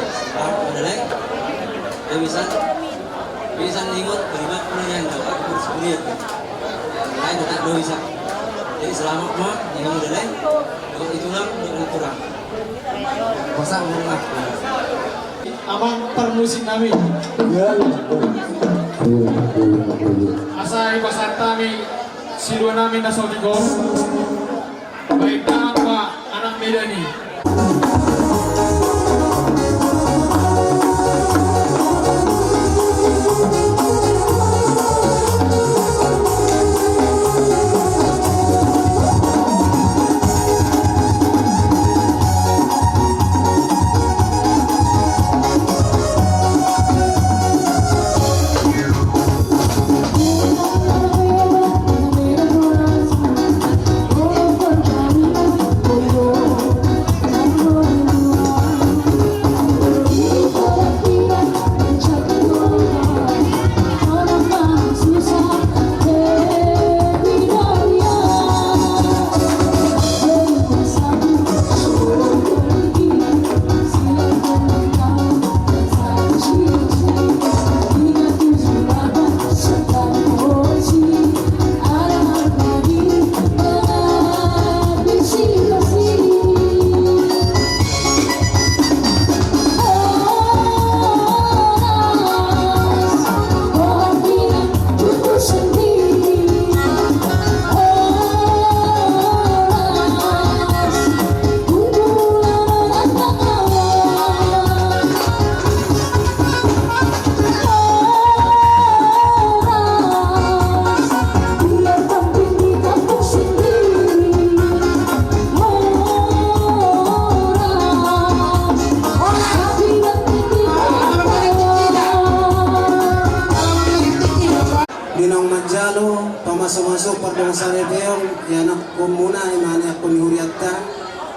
Selamat, Madalai. Dia bisa, bisa ningot, terima kasih yang doa, terus kemudian. Lain tak doa bisa. Jadi selamat, Ma, yang Madalai. Doa itu lang, doa itu lang. Masa, Ma. Amang parmusik nami. Iya, iya. Asa dipasahat hami silua nami na so tigor. Baik, nama anak Medan i. Di naung manjalo pamaso-maso pardongansaripeon, ianakhonmuna i ma anakhon ni hurianta,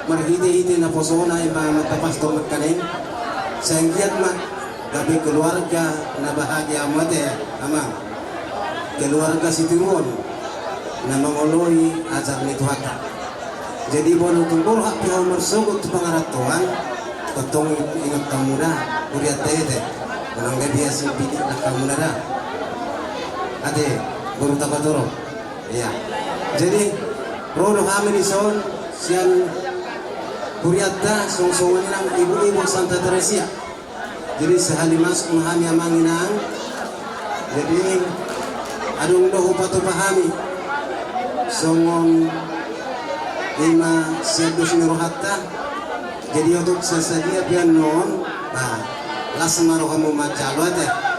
marhite-hite naposona i ma amanta pastor nangkaning. Sai anggiat ma gabe keluarga na bahagia hamu ate, Amang. Keluarga sitiruon na mangoloi ajar ni Tuhanta. Jadi molo tung borhat pe hamu marsogot tu pangarantoan, tongtong ingot hamu da hurianta i ate. Unang gabe asi pitik nangkamuna da. Ate, boru Tapatoro. Iya. Jadi ro do hami dison sian hurianta, songon-songon i nang ibu-ibu Santa Teresia. Jadi sahali masuk ma hami, Amang Inang. Jadi adong do hupatupa hami songon i ma sian dos ni rohanta. Jadi otot sasadia pe annon, ba, las ma rohamu manjalo ate.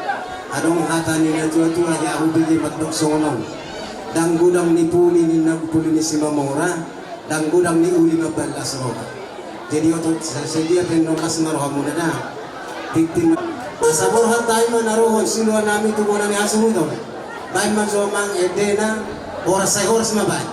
Adong hata ni natua-tua, hea hubege mandok songon on: Ndang godang ni puli ninna, puli ni Simamora, ndang godang ni uli mambahen las roha. Jadi otot sasadia pe annon, las ma rohamuna da. Tingting ma. Asa borhat hami ma na ro silua nami tu bona ni hasuhuton. Baen ma jo, Amang, endena. Horas, sai horas ma baen.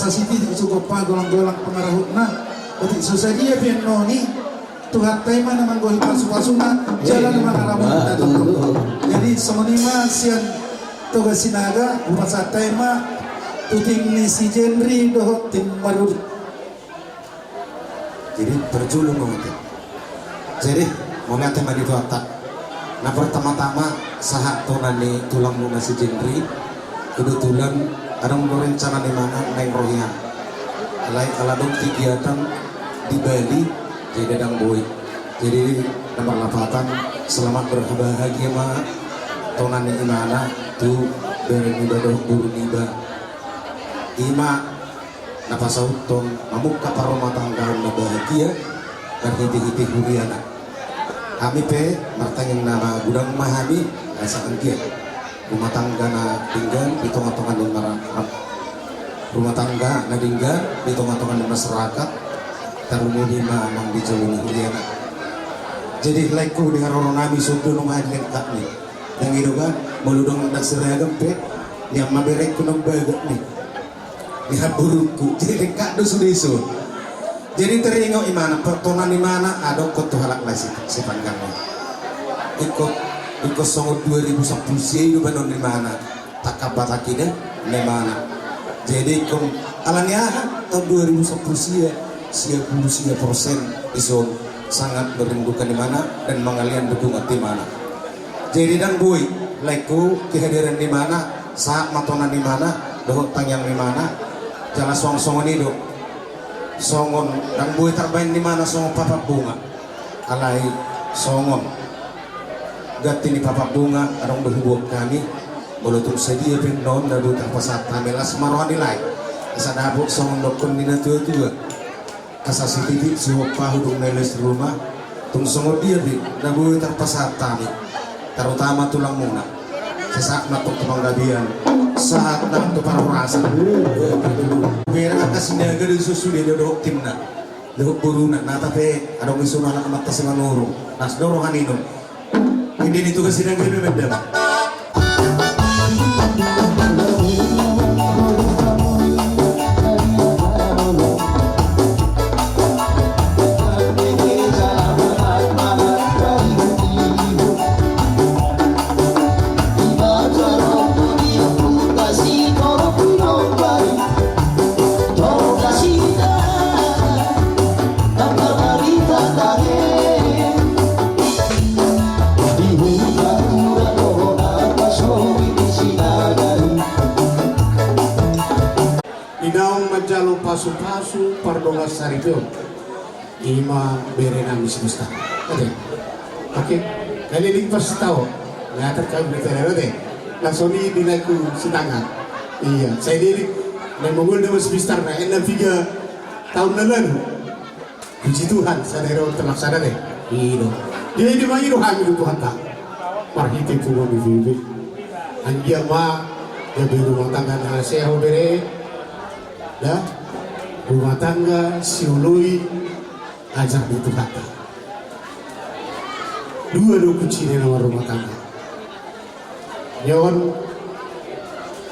Sasiti cukup pa golang-golang pangarahutna, berarti so sadia pe annon i. Tuhanta i ma na manggohi pasu-pasuna, jala na mangaramoti. Jadi songon i ma sian Toga Sinaga, hupasahat hami ma tu tim ni si Jenri dohot tim Marudi. Jadi parjolo ma ate. Jadi mauliate ma di Tuhanta. Na pertama-tama sahat tona ni tulangmuna si Jenri. Kebetulan adong do rencana ni mangan naeng ro hea. Alai ala adong kegiatan di Bali, jadi ndang boi. Jadi na marlapatan, selamat berbahagia ma tona ni imana tu bere niba dohot boru niba. I ma na pasauthon mamungka parrumatanggaon na bahagia marhite-hite huriana. Hami pe martangiang na godang ma hami, asa anggiat rumah tangga na denggan di tonga-tonga ni mara-, rumah tangga na denggan di tonga-tonga ni masyarakat, tarlumobi ma nang di jolo ni huriana. Jadi laengku, di haroro nami songon on ma dilengkap ni. Nang i do kan, molo dung ndang seragam pe, nian ma berengku nang bagak ni. Ni hamburukku, jadi lengkap do sude i son. Jadi taringot imana, pertonan imana, adong tu halak lae si, si panggang. Ingkon, ingkon songon dua ribu sampulu sia i do baenon imana. Tangkap batang i da, imana. Jadi ingkon, alani aha, tahun dua ribu sampulu sia, sia pulu sia persen i son sangat merindukan imana dan mangalean dukungan tu imana. Jadi ndang boi, laengku, kehadiran imana, sahat ma tonan imana, dohot tangiang imana, jala songon-songon i do. Songon, ndang boi tarbaen imana songon papak bunga. Alai songon ganti ni papak bunga, adong do huboan hami, molo tung sadia pe annon na boi tarpasahat hami, las ma roha ni lae. Asa dapot songon dokkon ni na tua-tua. Asa sititi sihompa hudung meles ruma, tung songon dia pe na boi tarpasahat hami, tarutama tulangmuna. Sahat ma tong tu panggabean, sahat nang tu parhorasan. Bere angka Sinaga do i son sude, dohot timna, dohot boruna, na tape adong i son anak amanta Simanurung. Las do roha ni on. Inde ni tugas sidang gabe mendam. Di naung manjalo pasu-pasu pardongan saripeon. Ima bere nami si Bistar. Oke. Oke. Kali ini pas tahu. Nggak terkait bere, oke. Langsung ini di lagu si Tangga. Iya, saya diri. Dan mongol dia masih Bistar, nah, enak tiga tahun lalu. Puji Tuhan, sadari on terlaksana deh. I do. Jadi ma i do hami tu Tuhanta. Marhite punguan ni B B B. Anggiat ma gabe rumah tangga na sehat bere. Da. Rumah tangga sioloi ajar ni Tuhanta. Dua do kuncina na marrumah tangga. Ia on,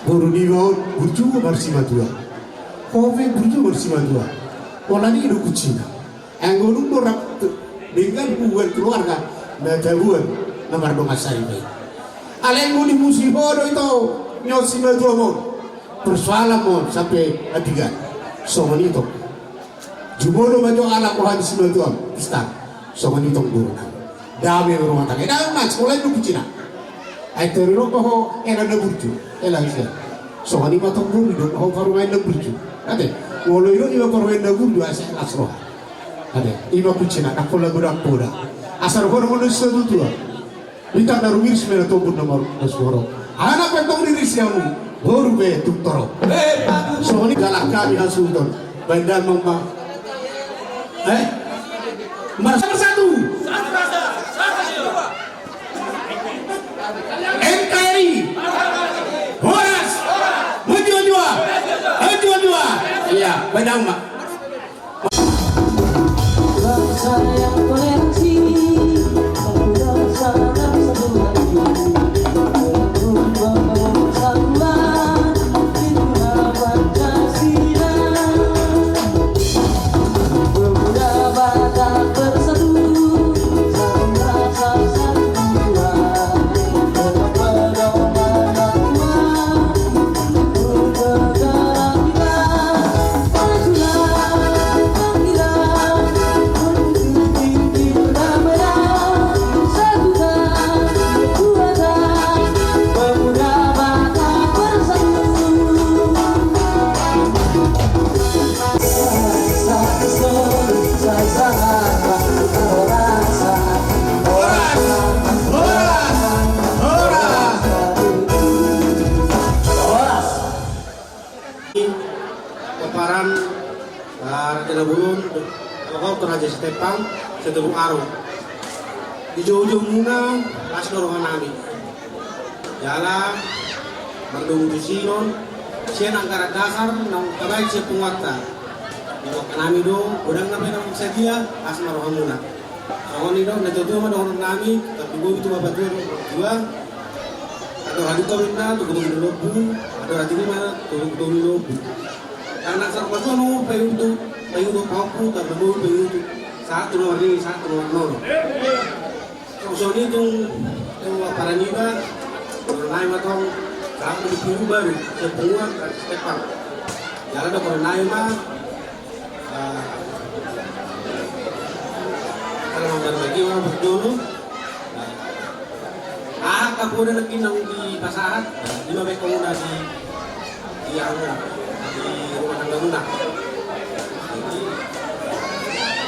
boru niba on burju marsimatua. Ho pe burju marsimatua. Pola ni do kuncina. Anggo dung do rap denggan hubungan keluarga, na tabuan na mardongan saripe. Alai anggo dimusi ho do ito, nyo simatua on. Persoalan on sampe andigan. Songon ito. Jumolo ma jo anak roha ni simatuam, Bistar. Songon i tong boru nami. Dame ma rumah tangga. Dame ma, songon i do kuncina. Ai tori ro ho, enak na burju. Enak sia. Songon i ma tong boru, do ho parumaen na burju. Ate, molo i do ima parumaen na burju, asa las roha. Ate, ima kuncina, ndang pola godang poda. Asa ro ho, ro ho, ro ho, ro ho. Hita na rumiris ma na tombun na maru na suhoro. Anak pe tong riris ia mu, boru pe tung toro. Songon i galak hami hasuhuton. Baen damang ma. Eh? Mars-, Bersatu. N K R I. Horas. Menjual-jual. Menjual-jual. Iya, baen damang ma. Pomparan, ah, Raja Nabolon, Raja Sitepang, Sitepang Arum. Joujou muna, las do roha nami. Jala mardomu tu sinon, sian anggaran dasar naung tabaen sian punguanta. Didok nami do, godang na pe naung sadia, las ma roha muna. Songon i do, na tuatua ma dohonon nami, tarlumobi tu bapa tua dohot tua. Andor haduka ma inna, togutogu ni lombu, andor hatinggil ma, togutogu ni lombu. Karna sahat ma tuan, paihuthon, paihuthon pahompu, tarlumobi paihuthon sahat tu na marnini, sahat tu na marnono. Songon i tung tu ampara niba, dohonon nami ma tong, sahat tu pungu baru, sian punguan, Raja Stefan. Jala dohonon nami ma, ah, kalau mambar bagi orang berjolo, ah, angka poda nangkin naung dipasahat, ima baen hamu na di, di anu, di rumah tangga muna. Jadi,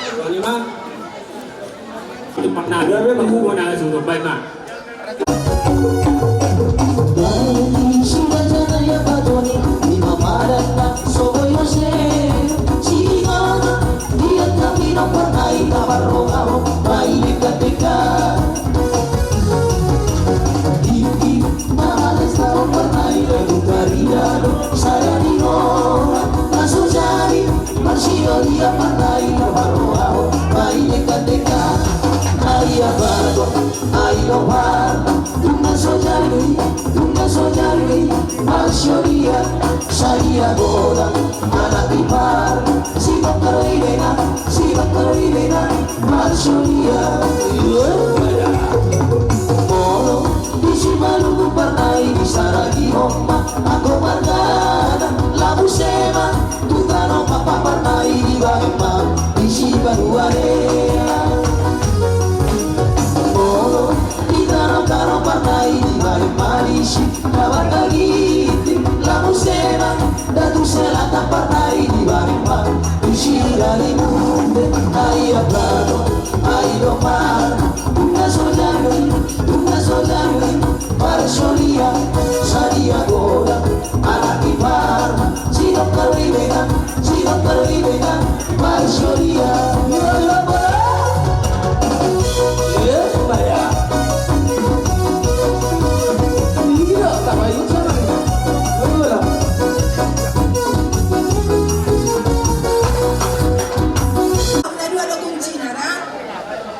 songon i ma, Molo disi malungun parna i disaragi homa, anggo margana labu sema, tu tano ma parna i dibaen ma disi banua rea. Molo di tano-tano parna i dibaen ma disi, na marga Ginting labu sema, Datu Selatan parna i dibaen ma disi, dari Munde, ai Abato, ai Domar, Tunga Sojari, Tunga Sojari, Marsolia, Sadia Goda, anak ipar, si dokter Libena, si dokter Libena, Marsolia. Iya, sama itu sama. Ayolah.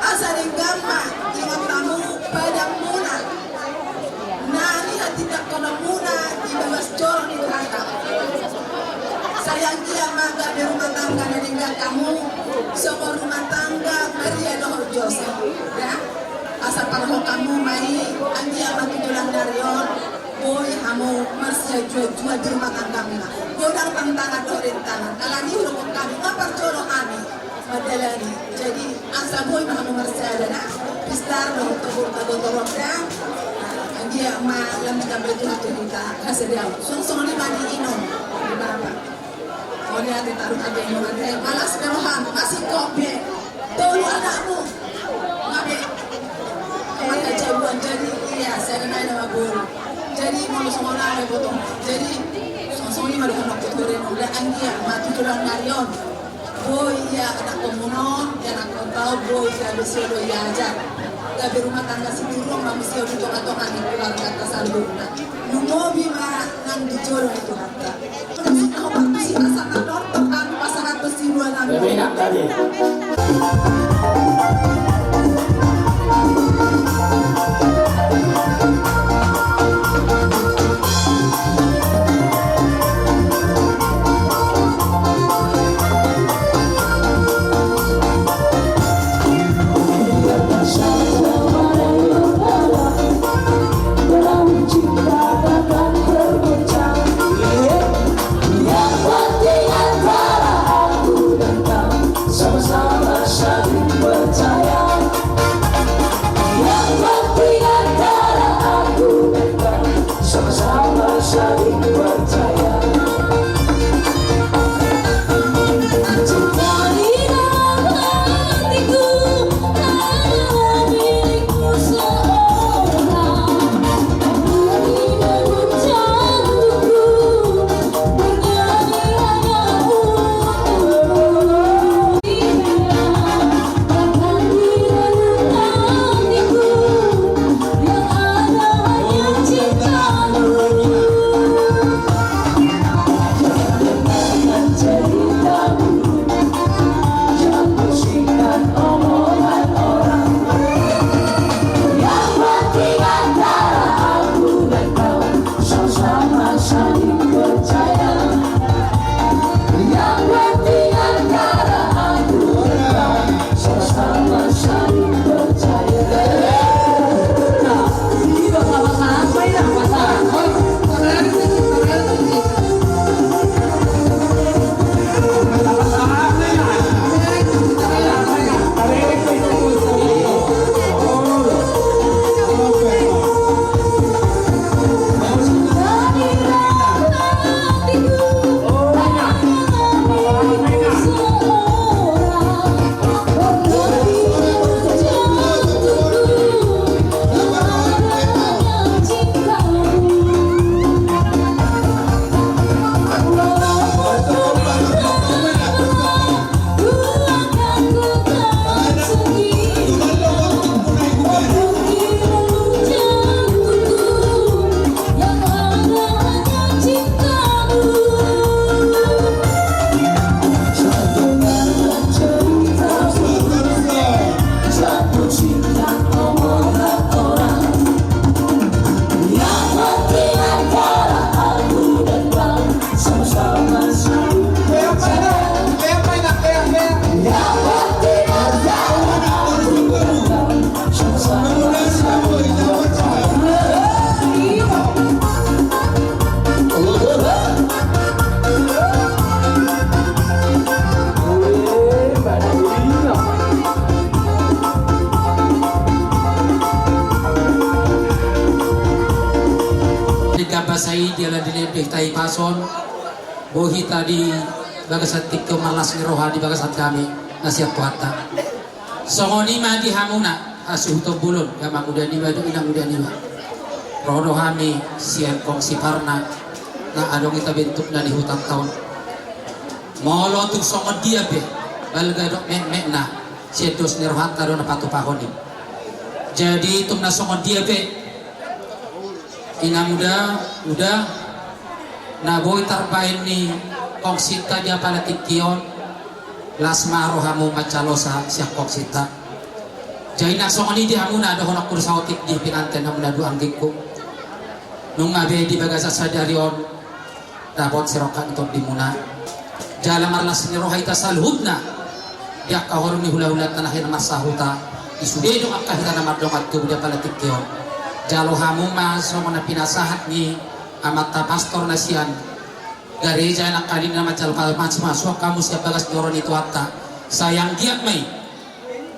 Asa denggan ma ingot hamu padanmuna, na nihatindangkononmuna di bagas joro ni Tuhanta. Sai anggiat ma gabe rumah tangga na denggan hamu, songon rumah tangga Maria dohot Josep, ya. Asa parhok hamu ma i, anggiat ma tu joloan ni ari on boi hamu marsiajua-jua di rumah tanggamuna. Godang tantangan dohot rintangan, alani i hudokhon hami, nga parjolo hami mandalani. Jadi asa boi ma hamu marsiala na pistar dohot togur tagotoron da. Anggiat ma lam ditambai Tuhan tu hita hasadiaon. Songon i ma di inong, di bapa. Songon i ate taruhon ate inong ate, malas be roham, masingkop be. Tolu anakmu. Nga be. Mata jagoan jadi, iya, sada nai nama boru. Jadi molo songon i ma boto. Jadi songon i ma dohononku tu inong da, anggiat ma tu joloan ni ari on boi ia anakhonmuna on, ia anakhonta on, boi gabe siolo ia ajar. Gabe rumah tangga siturung ma muse di tonga-tonga ni keluarganta saluhutna. Lumobi ma nang di jolo ni Tuhanta. Musik na hombar musik asa na nortor kami pasahat tu si dua nami. Lebih enak tadi. Sai diala di lende hita i pason, boi hita di bagasan tingki on marlas ni roha di bagasan dame na sian Tuhanta. Songon i ma di hamuna hasuhuton bolon, amang uda niba dohot inang uda niba. Ro do hami sian kongsi parna na adong hita bentukna di hutanta on. Molo tung songon dia pe balga dohot metmetna, sian dos ni rohanta do na patupahon i. Jadi tung na songon dia pe, inang uda, uda, na boi tarbaen ni kongsinta di apala tingki on, las ma rohamu manjalosa sian kongsinta. Jadi na songon i di hamuna, dohononku do saotik di penganten hamuna dua anggingku. Nunga be di bagasan sadari on dapot sirongkap ni tondimuna. Jala marlas ni roha hita saluhutna di angka holong ni hulahulanta na hira marsahuta, di sude do angka hita na mardongan tubu di apala tingki on. Jalo hamu ma songon na pinasahat ni amanta pastor na sian gareja nangkaning na manjalo pasupasu, masuak hamu sian bagas joro ni Tuhanta. Sai anggiat ma i,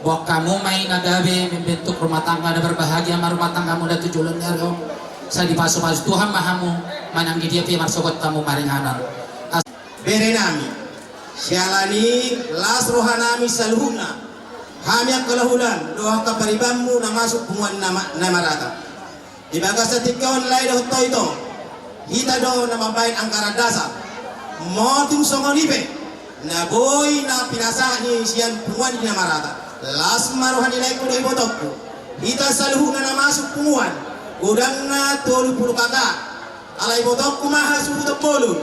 boan hamu ma i na gabe membentuk rumah tangga na berbahagia ma rumah tanggamuna tu joloan ni ari on. Sai dipasupasu Tuhan ma hamu, manang di dia pe marsogot hamu maringanan. As- Bere nami, siala ni las roha nami saluhutna, hami angka hulahulam dohot angka paribanmu na masuk punguan na ma-, na marata. Di bagasan tingki on, lae dohot tontong, hita do na mambaen anggaran dasar. Molo tung songon i pe, na boi na pinasahat ni sian punguan ni na marata, las ma roha ni laengku dohot ibotongku. Hita saluhutna na masuk punguan, godangna tolu pulu K K. Alai ibotongku ma hasuhuton bolon,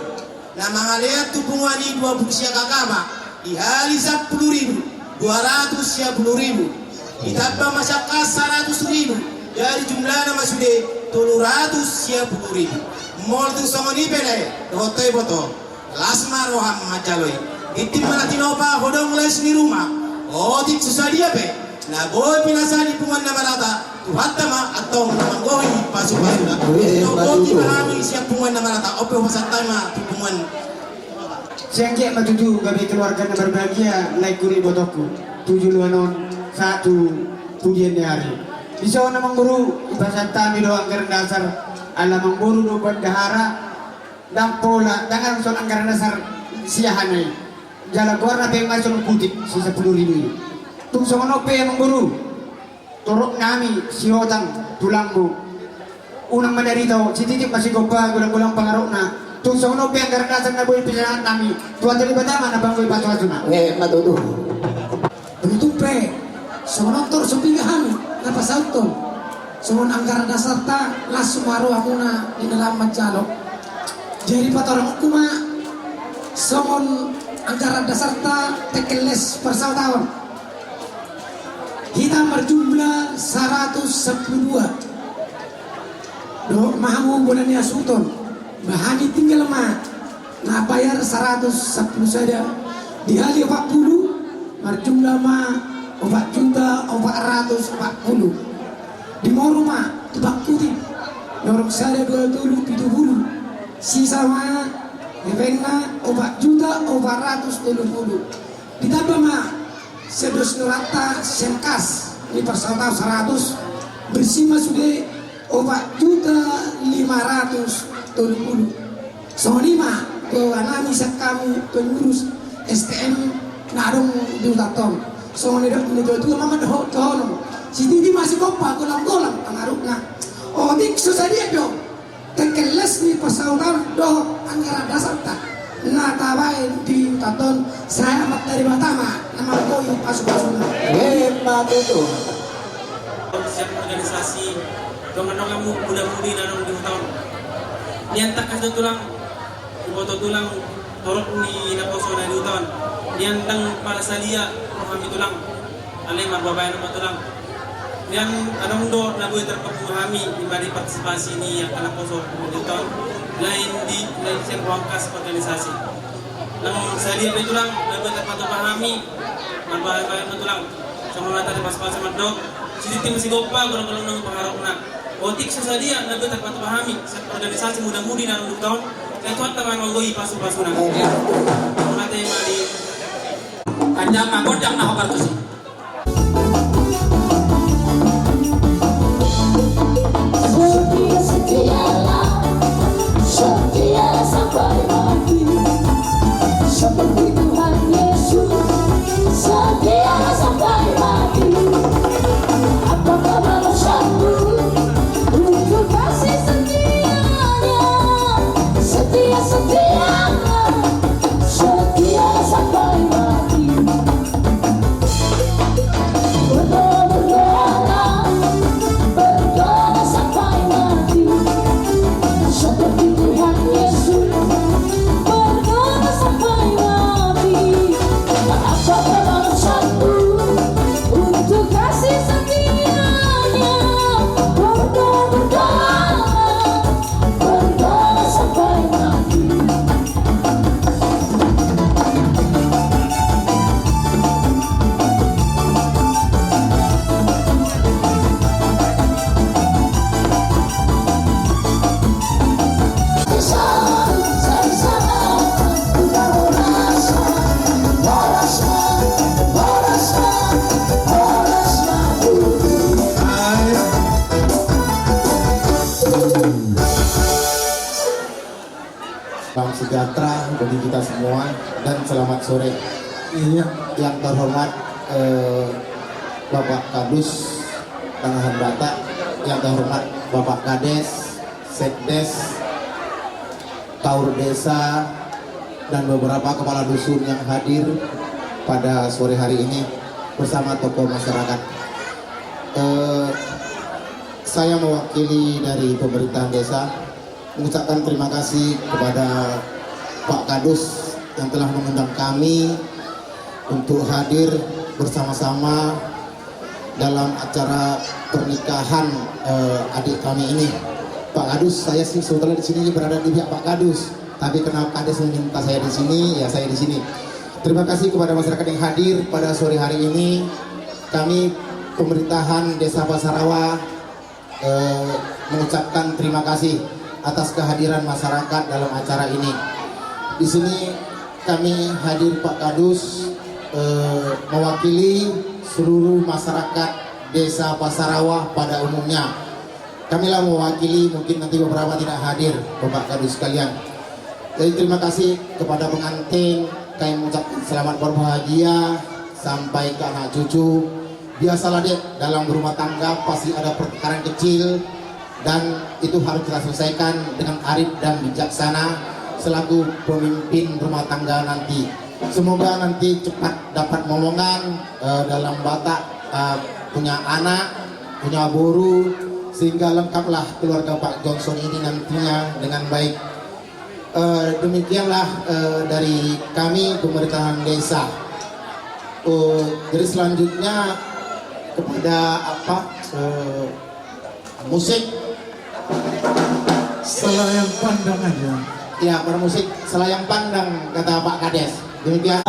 na mangalean tu punguan i dua pulu sia K K ma, dihali sampulu ribu, dua ratus sia pulu ribu. Ditamba ma sian kas saratus ribu, jadi jumlahna ma sude tolu ratus sia pulu ribu. Molo tung songon i pe, lae dohot ibotong, las ma roham manjalo i. Tingki ma na tinopa, hodong las ni ruma. Otik so sadia pe na boi pinasahat ni punguan na marata, Tuhanta ma antong na manggohi pasupasuna. Otik ma hami sian punguan na marata, on pe hupasahat hami ma tu punguan. Sai anggiat ma tutu gabe keluarga na berbahagia laengku dohot ibotongku tu joloan on sahat tu pudian ni ari. Dison, amangboru, hupasahat hami do anggaran dasar, ala amangboru do bendahara. Ndang pola, ndang adong songon anggaran dasar siahaan i. Jala goarna pe ma songon putik, si sampulu ribu i. Tung songon on pe, amangboru, torop nami Sihotang tulangmu, unang ma dari tao, sititi ma sigompa, golang-golang pangarahutna. Tung songon on pe anggaran dasar na boi pinasahat nami, Tuhanta Debata ma na manggohi pasupasuna. Emma tutu. Tutu pe, songon on tor so piga hami na pasauthon. Songon anggaran dasarta, las ma rohamuna di na lam manjalo. Jadi patorangku ma, songon anggaran dasarta, tengkel les parsahutaon, hita marjumlah saratus sampulu dua. Dohot ma hamu bona ni hasuhuton, ba hami tinggal ma na bayar saratus sampulu sada, dihali opat pulu, marjumlah ma opat juta opat ratus opat pulu. Dimoru ma tu pangkuti, norok sada dua tolu pitu pulu, sisa ma hepengna opat juta opat ratus tolu pulu. Ditamba ma sian dos ni rohanta sian kas ni parsahutaon saratus, bersih ma sude opat juta lima ratus tolu pulu. Songon i ma tu hami sian hamu pengurus S T M na adong di hutanta on. Songon na nidok ni natua-tua ma, dohot dohonon, sititi ma sigompa, golang-golang pangarahutna. Otik so sadia do tengkel les ni parsahutaon dohot anggaran dasarta na tabaen di hutanta on, sai Amanta Debata ma na manggohi pasupasuna. Emma tutu. Siap organisasi dongan-donganmu, muda-mudi na adong di huta on. Nian tangkas do tulang, iboto tulang, torop ni naposo na di huta on. Nian ndang pala sadia rohami tulang. Alai marbabaen ma tulang. Nian adong do na boi tarpangku hami, ima di partisipasi ni angka naposo di huta on. Lain di, lain sian ruang kas organisasi. Ndang sadia pe tulang na boi tarpatupa hami, marbabaen ma tulang. Songon hata ni pasupasuna mandok, sititi ma sigompa, golang-golang pangarahutna. Otik so sadia na boi tarpatupa hami sian organisasi muda-mudi na adong di huta on, sai Tuhanta ma na manggohi pasupasuna. Mauliate ma di. Andang ma gondang na hombar tusi. Sejahtera bagi kita semua dan selamat sore. Iya. Yang terhormat, eh, Bapak Kadus Tengahan Batak, yang terhormat Bapak Kades, Sekdes, Kaur Desa, dan beberapa kepala dusun yang hadir pada sore hari ini bersama tokoh masyarakat. Eh, saya mewakili dari pemerintahan desa, mengucapkan terima kasih kepada Pak Kadus yang telah mengundang kami untuk hadir bersama-sama dalam acara pernikahan, eh, adik kami ini. Pak Kadus, saya sih sebetulnya di sini berada di pihak Pak Kadus, tapi karena Kades meminta saya di sini, ya saya di sini. Terima kasih kepada masyarakat yang hadir pada sore hari ini. Kami pemerintahan Desa Pasarawa, eh, mengucapkan terima kasih atas kehadiran masyarakat dalam acara ini. Di sini kami hadir, Pak Kadus, eh, mewakili seluruh masyarakat Desa Pasarawa pada umumnya. Kamilah mewakili, mungkin nanti beberapa tidak hadir, Bapak Kadus sekalian. Jadi, terima kasih kepada pengantin, kami mengucapkan selamat berbahagia sampai ke anak cucu. Biasalah, Dek, dalam berumah tangga pasti ada pertengkaran kecil, dan itu harus kita selesaikan dengan arif dan bijaksana selaku pemimpin rumah tangga nanti. Semoga nanti cepat dapat momongan, eh, dalam Batak, eh, punya anak, punya boru, sehingga lengkaplah keluarga Pak Johnson ini nantinya dengan baik. Eh, demikianlah, eh, dari kami pemerintahan desa. Oh, jadi selanjutnya kepada apa, eh, musik. Selayang pandang aja. Ya, bermusik selayang pandang, kata Pak Kades. Demikian.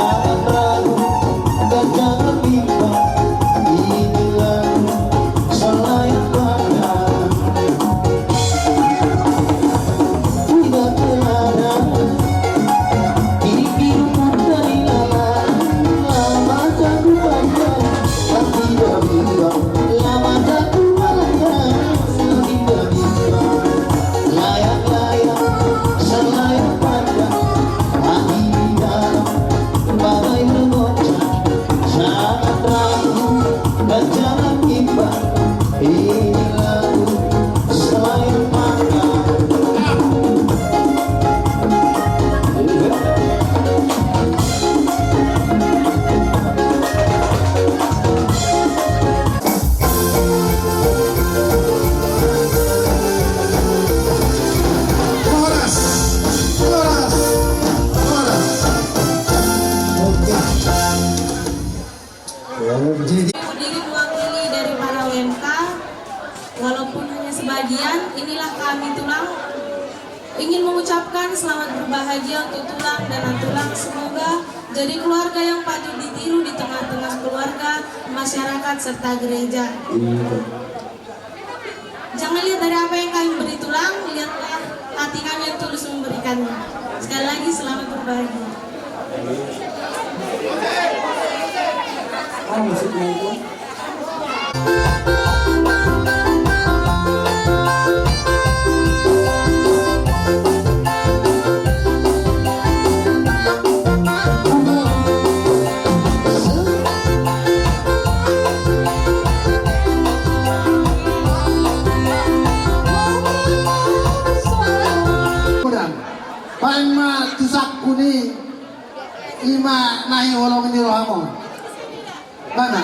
Horas, horas, horas. Oke. Jadi, diri mewakili dari para U M K, walaupun hanya sebagian, inilah kami tulang. Ingin mengucapkan selamat berbahagia untuk tulang dan nantulang. Semoga jadi keluarga yang patut ditiru di tengah-tengah keluarga, masyarakat, serta gereja. Jangan lihat dari apa yang kami beri tulang, lihatlah hati kami yang tulus memberikannya. Sekali lagi, selamat berbahagia. Ah, musiknya itu. Paima tu sangkuni ima na i holong ni roham on. Mana?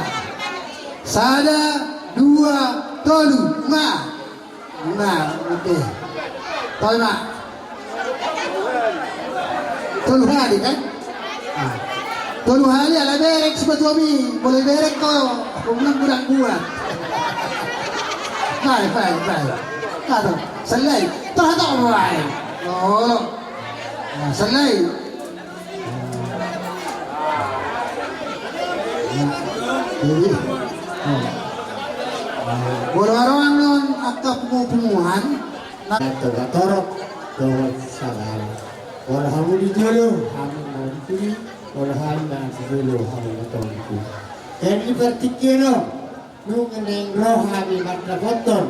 Sada, dua, tolu, ma. Nah, oke. Tolu, ma. Tolu hali, kan? Ah. Tolu hali, ala berek sepatuami. Boleh berek kau. Aku bilang kurang kuat. Baik, baik, baik. Atau, selai. Tahu, tahu, baik. Oh. Nah, selai. Jadi, oh. Molo adong angka punguan-punguan, na- Natorop dohot sabar. Molo hamu di jolo, hamu na di sini. Molo hamu na di jolo, hamu na di sini. Jadi, partingkian on, nunga naeng ro hami mandapothon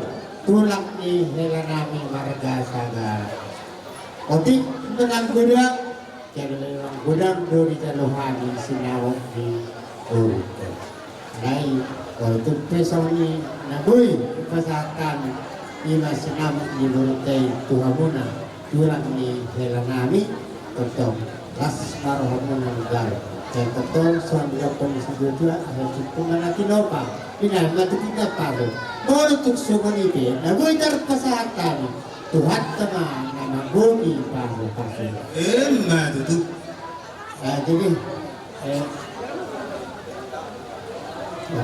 tulang ni hela nami marga Sabar. Otik menang godang, jala memang godang do dijalo hami sinamot ni boru. Alai, walaupun pe songon i na boi hupasahat hami, i ma sinamot ni borunta i tu hamuna, tulang ni hela nami, tongtong las ma rohamuna manjalo. Sai tongtong songon didok ni situatua, asa cukup ma na tinopa, binahen ma tu ginjang pasu. Molo tung songon i pe na boi tarpasahat hami, Tuhanta ma na manggohi pasu-pasu. Emma tutu. Eh, jadi, eh, ya,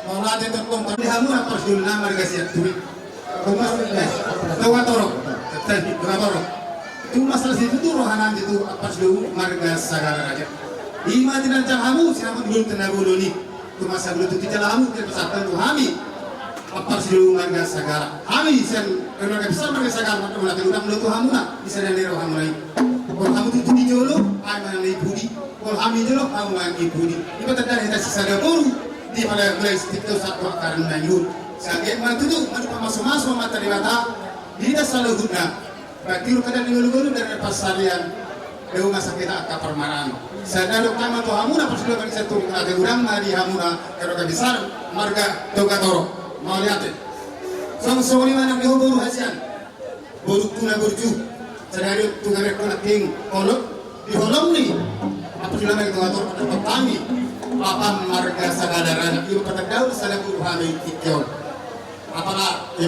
Mauliate tongtong di hamu na parsidohot na marga Sianturi. Tumas, eh, Tonga Torop. Tonga Torop. Tumas las situtu rohanami tu parsidohot marga Sagala Raja. I ma tinanjang hamu sinamot ni boru na bolon i. Tumas hamu do tu tijala hamu, tarpasahat do hami. Parsidohot marga Sagala. Hami sian keluarga besar marga Sagala, mauliate godang do tu hamuna, di sada ni rohamuna i. Molo hamu tutu di jolo, hami ma na di pudi. Molo hami jolo, hamu ma na di pudi. Dipatanda hita sisada boru, di pala mulai sitik tu sahat tu angka na nihut. Sai anggiat ma tutu, manang pamasu-masu Amanta Debata, di hita saluhutna. Baen tiur hita di ngolu-ngolu, di ari parsarian, dao ma sian hita angka parmaraan. Sai na dok hami tu hamuna, parsidohot marga Sianturi, mauliate godang ma di hamuna, keluarga besar marga Tonga Torop. Mauliate. Songon, songon i ma nang di ho boru hasian. Borungku na burju. Sadari on tu gabe ho nangkin holong, di holong ni. Apa sila nang Tonga Torop, pada hami. Apa marga Sagala Raja, i ma patandahon sada boru hami tingki on. Apala, ya,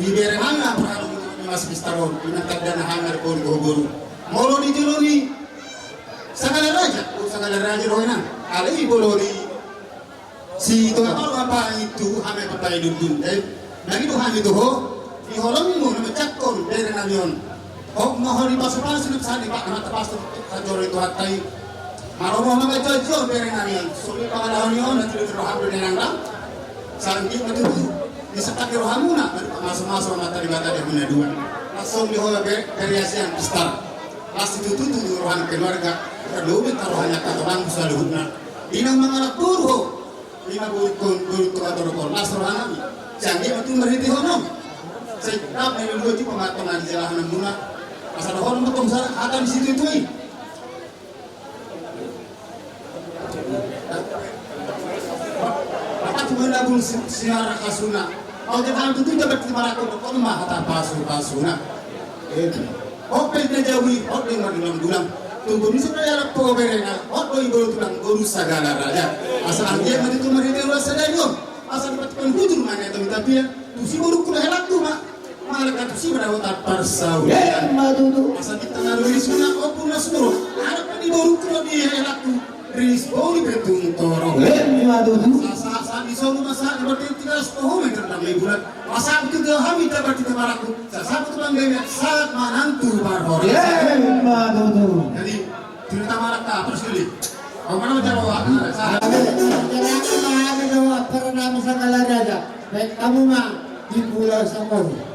di bere hami na parhalu ni Mas Mister on, i ma tanda na hami na di boru, boru. Molo di jolo ni Sagala Raja, boru Sagala Raja do inang. Alai molo di si Tonga Torop apa itu hami papaidundun. Jadi, na i do hami tu ho, di holongmu na manjangkon bere nami on. Ho ma ho di pasu-pasu, di pasu-pasu, di pasu-pasu, di pasu-pasu, di pasu-pasu, Maromo ma baca jo bere nami on. Suli pangalaho ni on, nanti di roham do nenang ram. Sai anggiat ma tutu, di setak di rohamuna, masu-masu Amanta Debata di hamuna dua. Langsung di ho bere, bere hasian, pistar. Las situtu tu roha ni keluarga. Perlu minta rohanya kata bangku saluhutna. Inang mangalap boru ho. Ima boru kon, boru Tonga Torop on, las rohanami. Sai anggiat ma tutu marhite ho on. Sai dap na i dua tu pamatong na di jalahan muna. Asa dohonon ma tong sa, hata ni situtu i. Maka tu mena bul si, siara hasuna. Au jadang tutu jabat di marako, dohonon ma hata pasu-pasuna. Eh, ope na jawi, ope na dulang-dulang. Tunggu ni suka ya lapo berena, ope i boru tulang, boru Sagala Raja. Asa anggiat ma tutu marhite ruas sadari on. Asa dipatukan hujur ma na itu tapi ya. Tu si boru kula helat tu ma. Malaka tu si boru dapat parsaulian. Emma tutu. Asa kita na dua suna, ope na suro. Anak di boru kula di helat tu. Ris boru betung torong. Emma tutu. Sasa, sasa, di solu masa, di berarti tiga ratus tahun yang kena bulan. Masa itu dia hami dapat kita baraku. Sasa itu bang dia saat manantu barhori. Emma tutu. Jadi, cerita malaka, apa sih? Kau mana macam apa? Jadi, jadi, apa nama Sagala Raja? Baik, kamu mah di Pulau Samosir.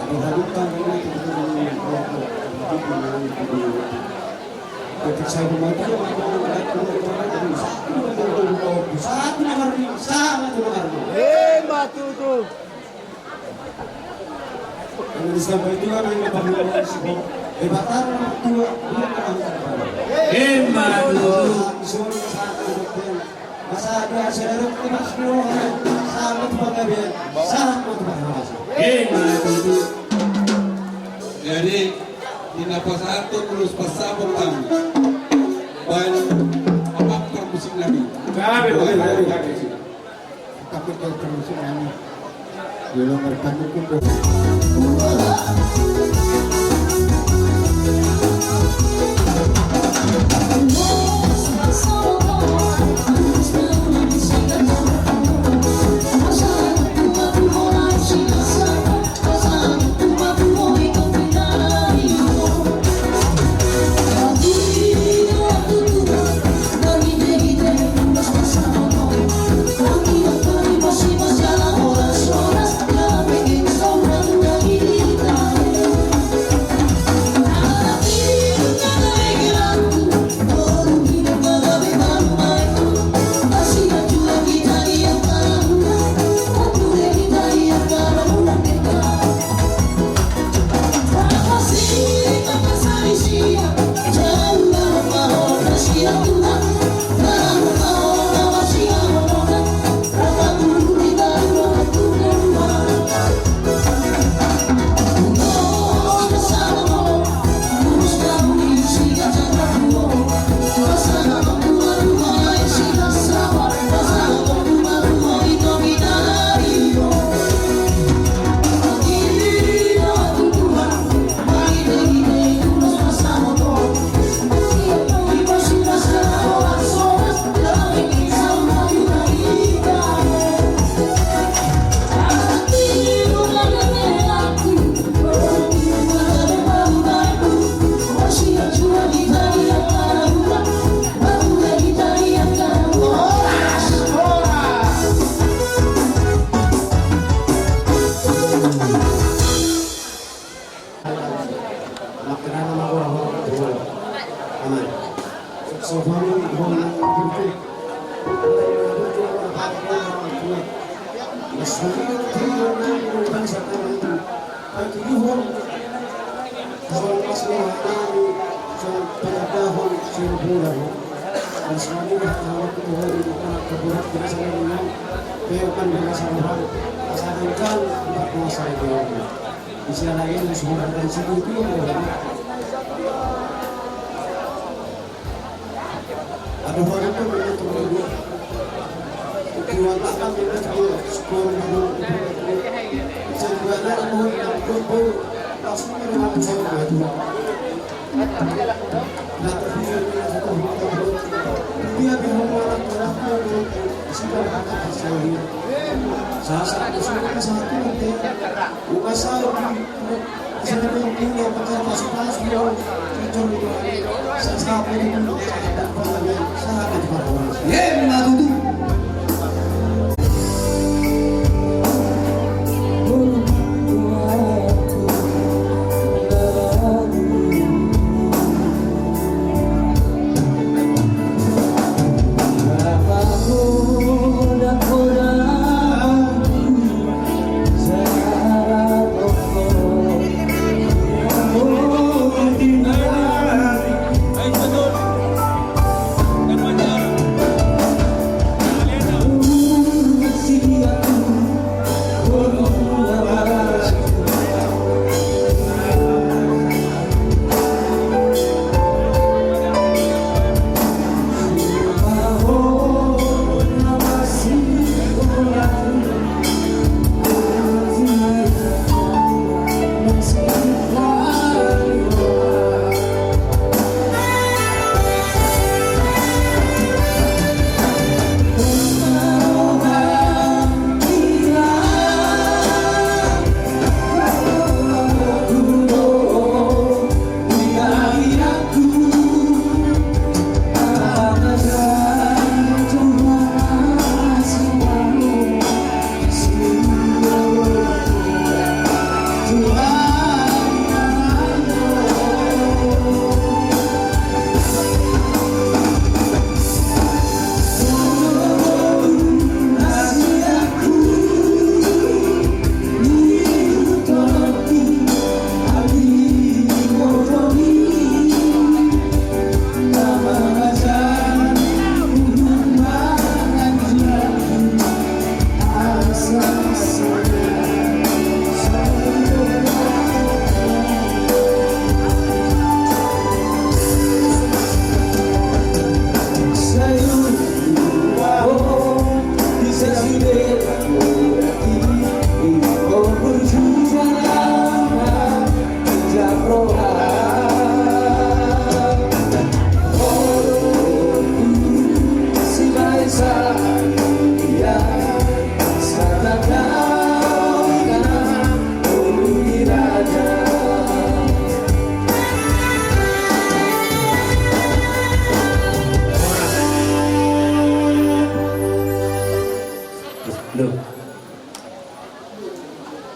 Ima tutu. Ima tutu. Ima tutu. Jadi, di na pasahat tu ulos pasahat pertama. Baik, apa permusik lagi? Gabe, gabe, gabe, gabe. Tapi kalau permusik lagi. Belum bertemu pun.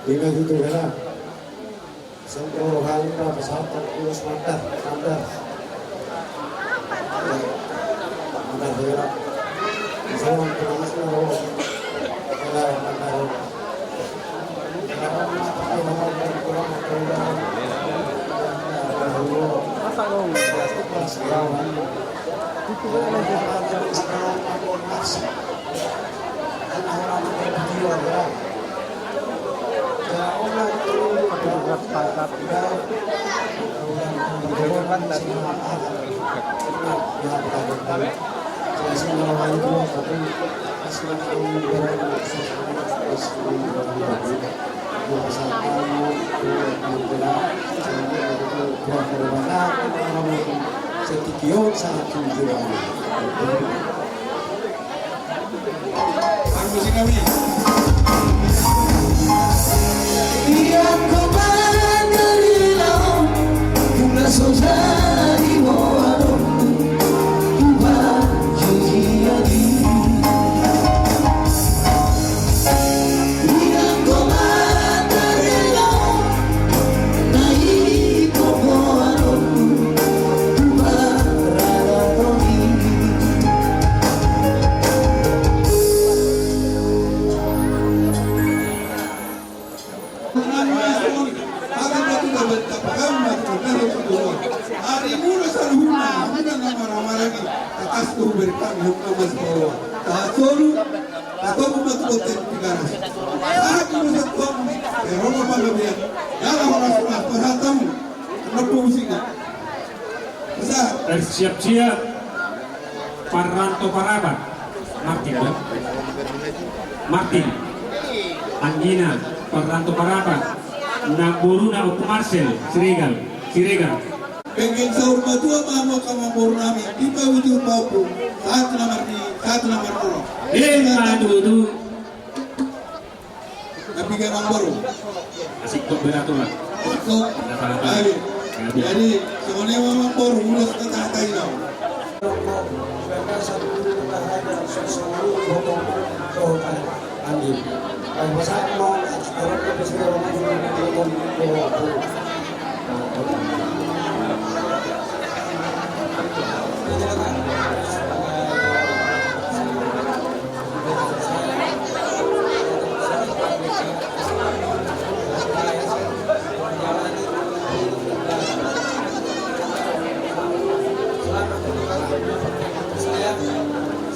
Ima tutu hela. Sempro hal na pasahat ulos mandar, mandar. Mandar hela. Salam kenal, salam. Hela mandar. Ari mula saluhutna, mula na marhahamaranggi, atas tu berkat hukma mas bawa. Tahan solu, tatomu matu konten pigaras. Sahat mula satu, erona panggabean. Jala horas-horas, pasahat tamu. Kenapa musiknya? Pasahat. Bersiap-siap. Parranto Parapat. Martin, ya? Martin. Anggina, Parranto Parapat. Namboruna Ompu Marcel, Siregar. Siregar. Penggeng saur matua ma hamu angka namboru nami, dipaujur ma Ompu, sahat na mardi, sahat na marnono. Ima tutu. Tapi kan namboru. Asik kok beratur lah. Kok. Jadi, jadi, semuanya memang boru, udah setengah tadi dong.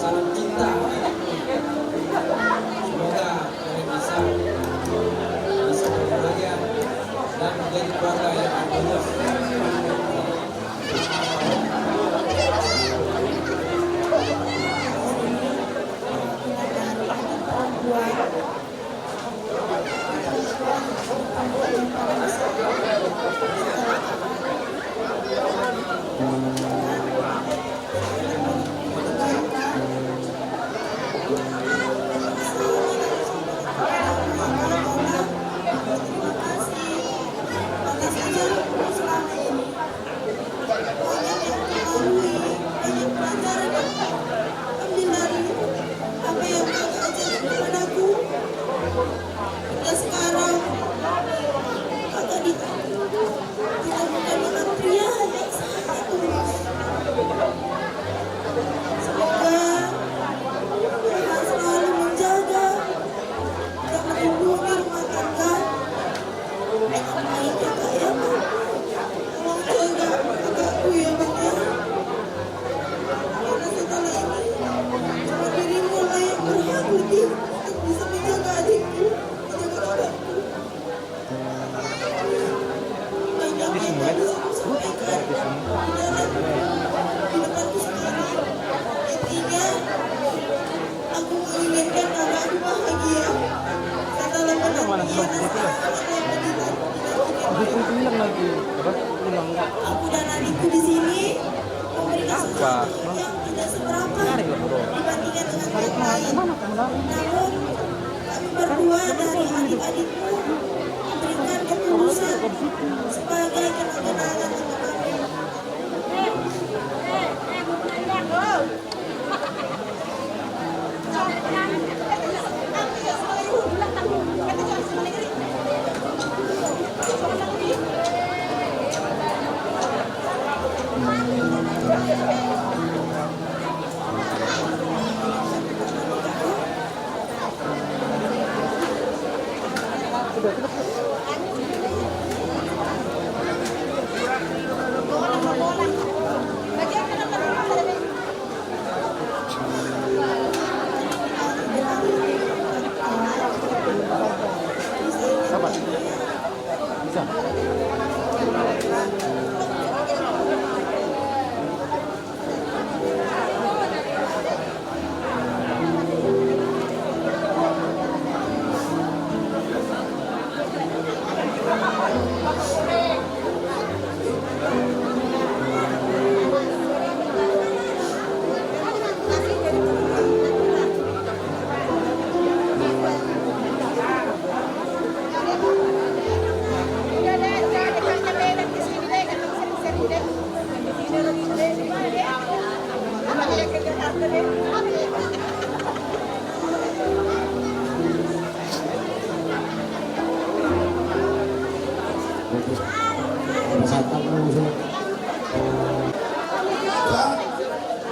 Salam cinta. Semoga kalian bisa, bisa berbahagia dan menjadi keluarga yang harmonis. Banyak yang kulalui, banyak pelajaran yang kuambil dari apa yang kakak ajarkan kepadaku. Hingga sekarang, kakak di-, dipertemukan dengan pria yang sangat tulus. Semoga Tuhan selalu menjaga dan melindungi rumah tangga. Baik ya, Kak, ya. Tolong jaga kakakku ya, Bang, ya. Karena setelah ini, cuma dirimu lah yang berhak lebih untuk bisa menjaga adikku, menjaga kakakku. Banyak yang tak bisa kusampaikan di dalam, di depanku sekarang. Intinya, aku menginginkan kakakku bahagia. Setelah penantian yang sangat lama dinantikan ini, aku dan adikku di sini memberikan sesuatu yang tidak seberapa dibandingkan dengan yang lain. Namun, kami berdua dari adik-adikmu memberikan ketulusan sebagai kenang-kenangan untuk kami.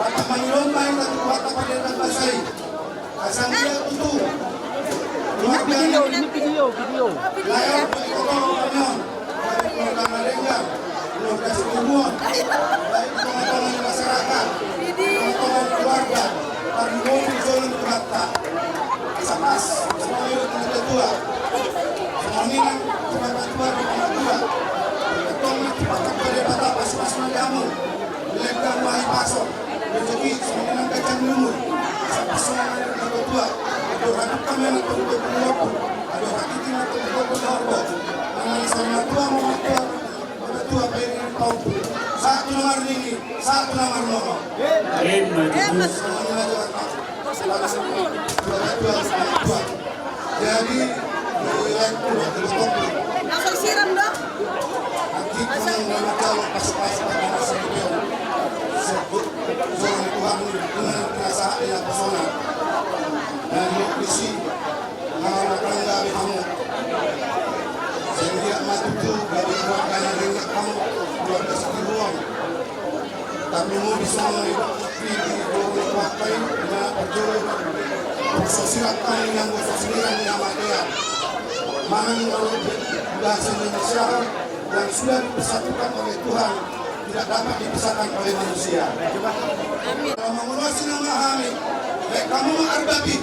Bapak Manilon main satu kuat apa dia tak pasai. Asal dia tutu. Ini video, ini video, video. Layar, foto, foto, foto. Keluarga Denggang, keluarga Situmbuan, baik di tonga-tonga ni masyarakat, di tonga-tonga ni keluarga, parlinggomi jolo ni keluarga. Sapas, songon i do tu na tua-tua. Songon i nang tu na tua-tua di tonga-tua. Tong na tu patak pada patapa, sapas ma di hamu. Dilehon hamu hahipason, rejeki, songon i nang ganjang ni umur. Sapas songon i nang tu na tua-tua. Andor haduka ma na togu-togu ni lombu. Andor hatiti ma na togu-togu ni horbo. Nang manang songon na tua ma na tua. Tua, pairi, pau. Sahat tu na marnini, sahat tu na marnono. Amin. Jadi, eh, langsung siram dong. Nanti kamu mau jawab pas-pas pada masa itu. Sebut, sebut Tuhan dengan perasaan yang personal. Dan isi Nang na tangga be hamu. Seng dia ma tutu, gabe keluarga na denggan hamu, keluarga Situmbuan. Tapi mau bisa mengalir di, di, di, di, parjolo. Sosirak kami yang sosirak yang mati. Manang kalau bahasa Indonesia yang sudah dipersatukan oleh Tuhan tidak dapat dipisahkan oleh manusia. Amin. Kalau mengurusi nama kami, baik kamu arbabi.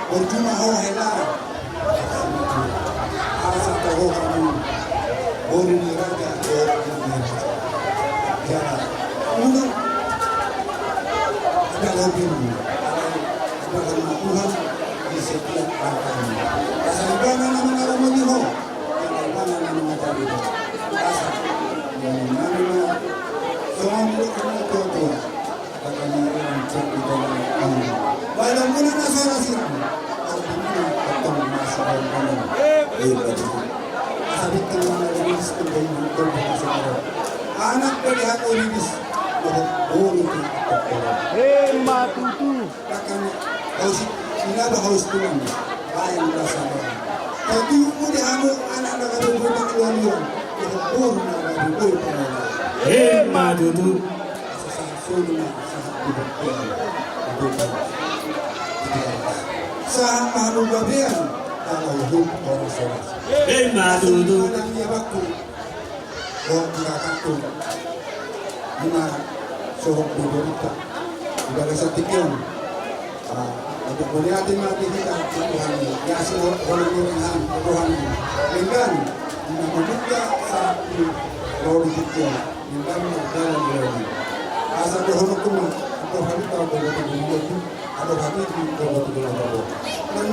Borjuma ho hela. Asa toho hamu. Boru ni raja, boru ni raja. Ya, unang. Ada lebih. Ada lebih Tuhan di setiap angkanya. Asa ibana nama nama modiho. Asa ibana nama nama modiho. Asa. Ya, nama. Soal itu tua-tua. Anak pe dihaku ribis. Ima tutu. Haus, ina do haus tulang. Bayang rasa. Tapi udah hamu anak nak ada buat keluarga. Ima tutu. Sahat ma hamu gabean, ala uhum horas-horas. Ima tutu. Manang ia bakku. Ho tinggalkakku. Ima sorok di berita. Di bagasan tingki on. Ah, untuk melihat mati kita, Tuhan. Ya, si ho-, horas ni Tuhan. Tuhan. Dengan, ima membuka saat di roh di tingki on. Asa dohononku ma, adong hami tau dohot dohot, adong hami dohot dohot.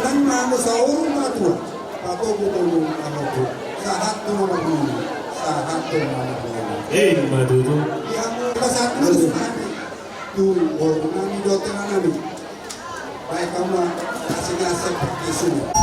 Nang ma hamu saur matua, patogu tolu anakku, sahat tu ma marnini, sahat tu ma marnini. Ima tutu. Di hamu pasahat ma tu hami, tu boru nami dohot hela nami. Baik, kamu kasih dia seperti sungai.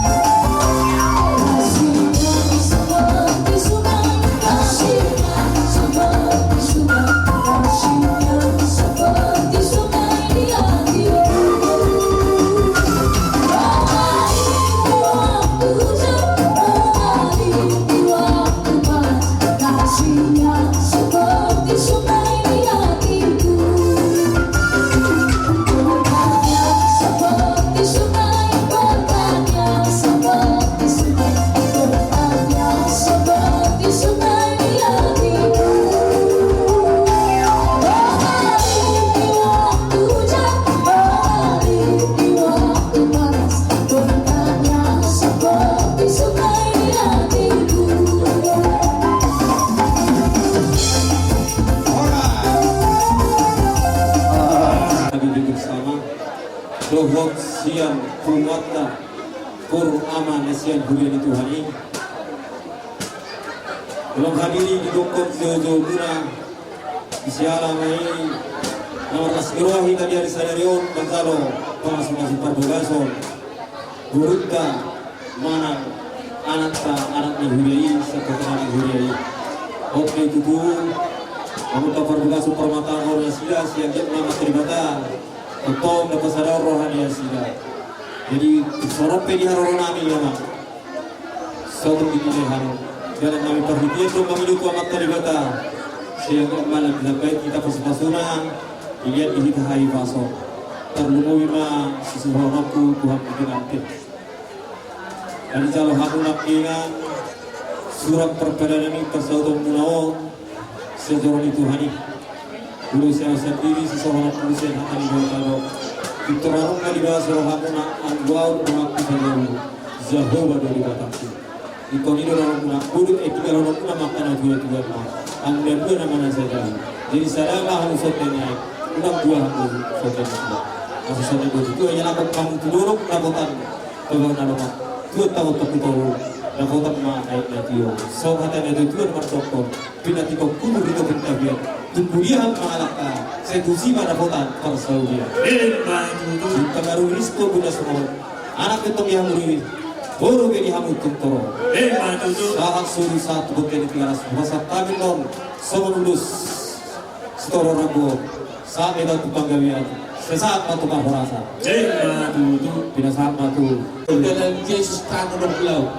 Dohot sian punguanta, boru ama na sian huria ni Tuhan i. Ulang hadiri di dokon joujou muna. Di siala ma i na marlas ni roha hita di ari sadari on manjalo pamasumasu parbagason borunta manang anakta, anak ni huria i, sangkapta ni huria i. Oke tutu. Namun parbagason parmata roha nasida sian dia nama teribata. Tongtong na pasada roha nasida. Jadi songon pe di haroro nami ya ma. Sotung di pilihan. Dalan nami parhitean do mangido tu Amanta Debata. Sehingga malam dilambai hita pasupasuna. Dilihat di hita hahipason. Tarlumobi ma sisuhononku Tuhan pimpinan pe. Jadi jalo hamu nangkiningan surat parpadanan i parsauton muna on. Sian joro ni Tuhan i. Ulos sian sandiri, sisohonon ulos sian hata ni Debata do. Pintor annon ma dibahas rohamuna, anggo ahu do Tuhan Debata, Jahowa do Debatangku. Ingkon i do dohononmuna, bodo, eh, tinggalhononmuna ma angka na tuatua ma. Anggo na dua nama na sada. Jadi sada ma hamu songon i, unang dua hamu songon i. Asa songon i do tutu, ia nangkok hamu tu dolok, dapotan. Tolong na lomak. Tuan tabo toku tolu. Dapotan ma aek na tio. Songon hata ni natuatua na mardokon. Pinantikhon kubur di topi tapian. Tung dia hamu mangalangka, sai tusi ma dapotan parsaulian. Ima tutu. Tung tabaru risko guna sumorop. Anak pe tong di hamu riris. Boru pe di hamu tung torop. Ima tutu. Sahat solu sahat tu bontean ni Tigaras. Rasa kami non. Songon ulos. Sitorop rambu. Sahat ma tu panggabean. Sahat ma tu parhorasan. Ima tutu. Pinasahat ma tu. Dalan Jesus tano do pulau.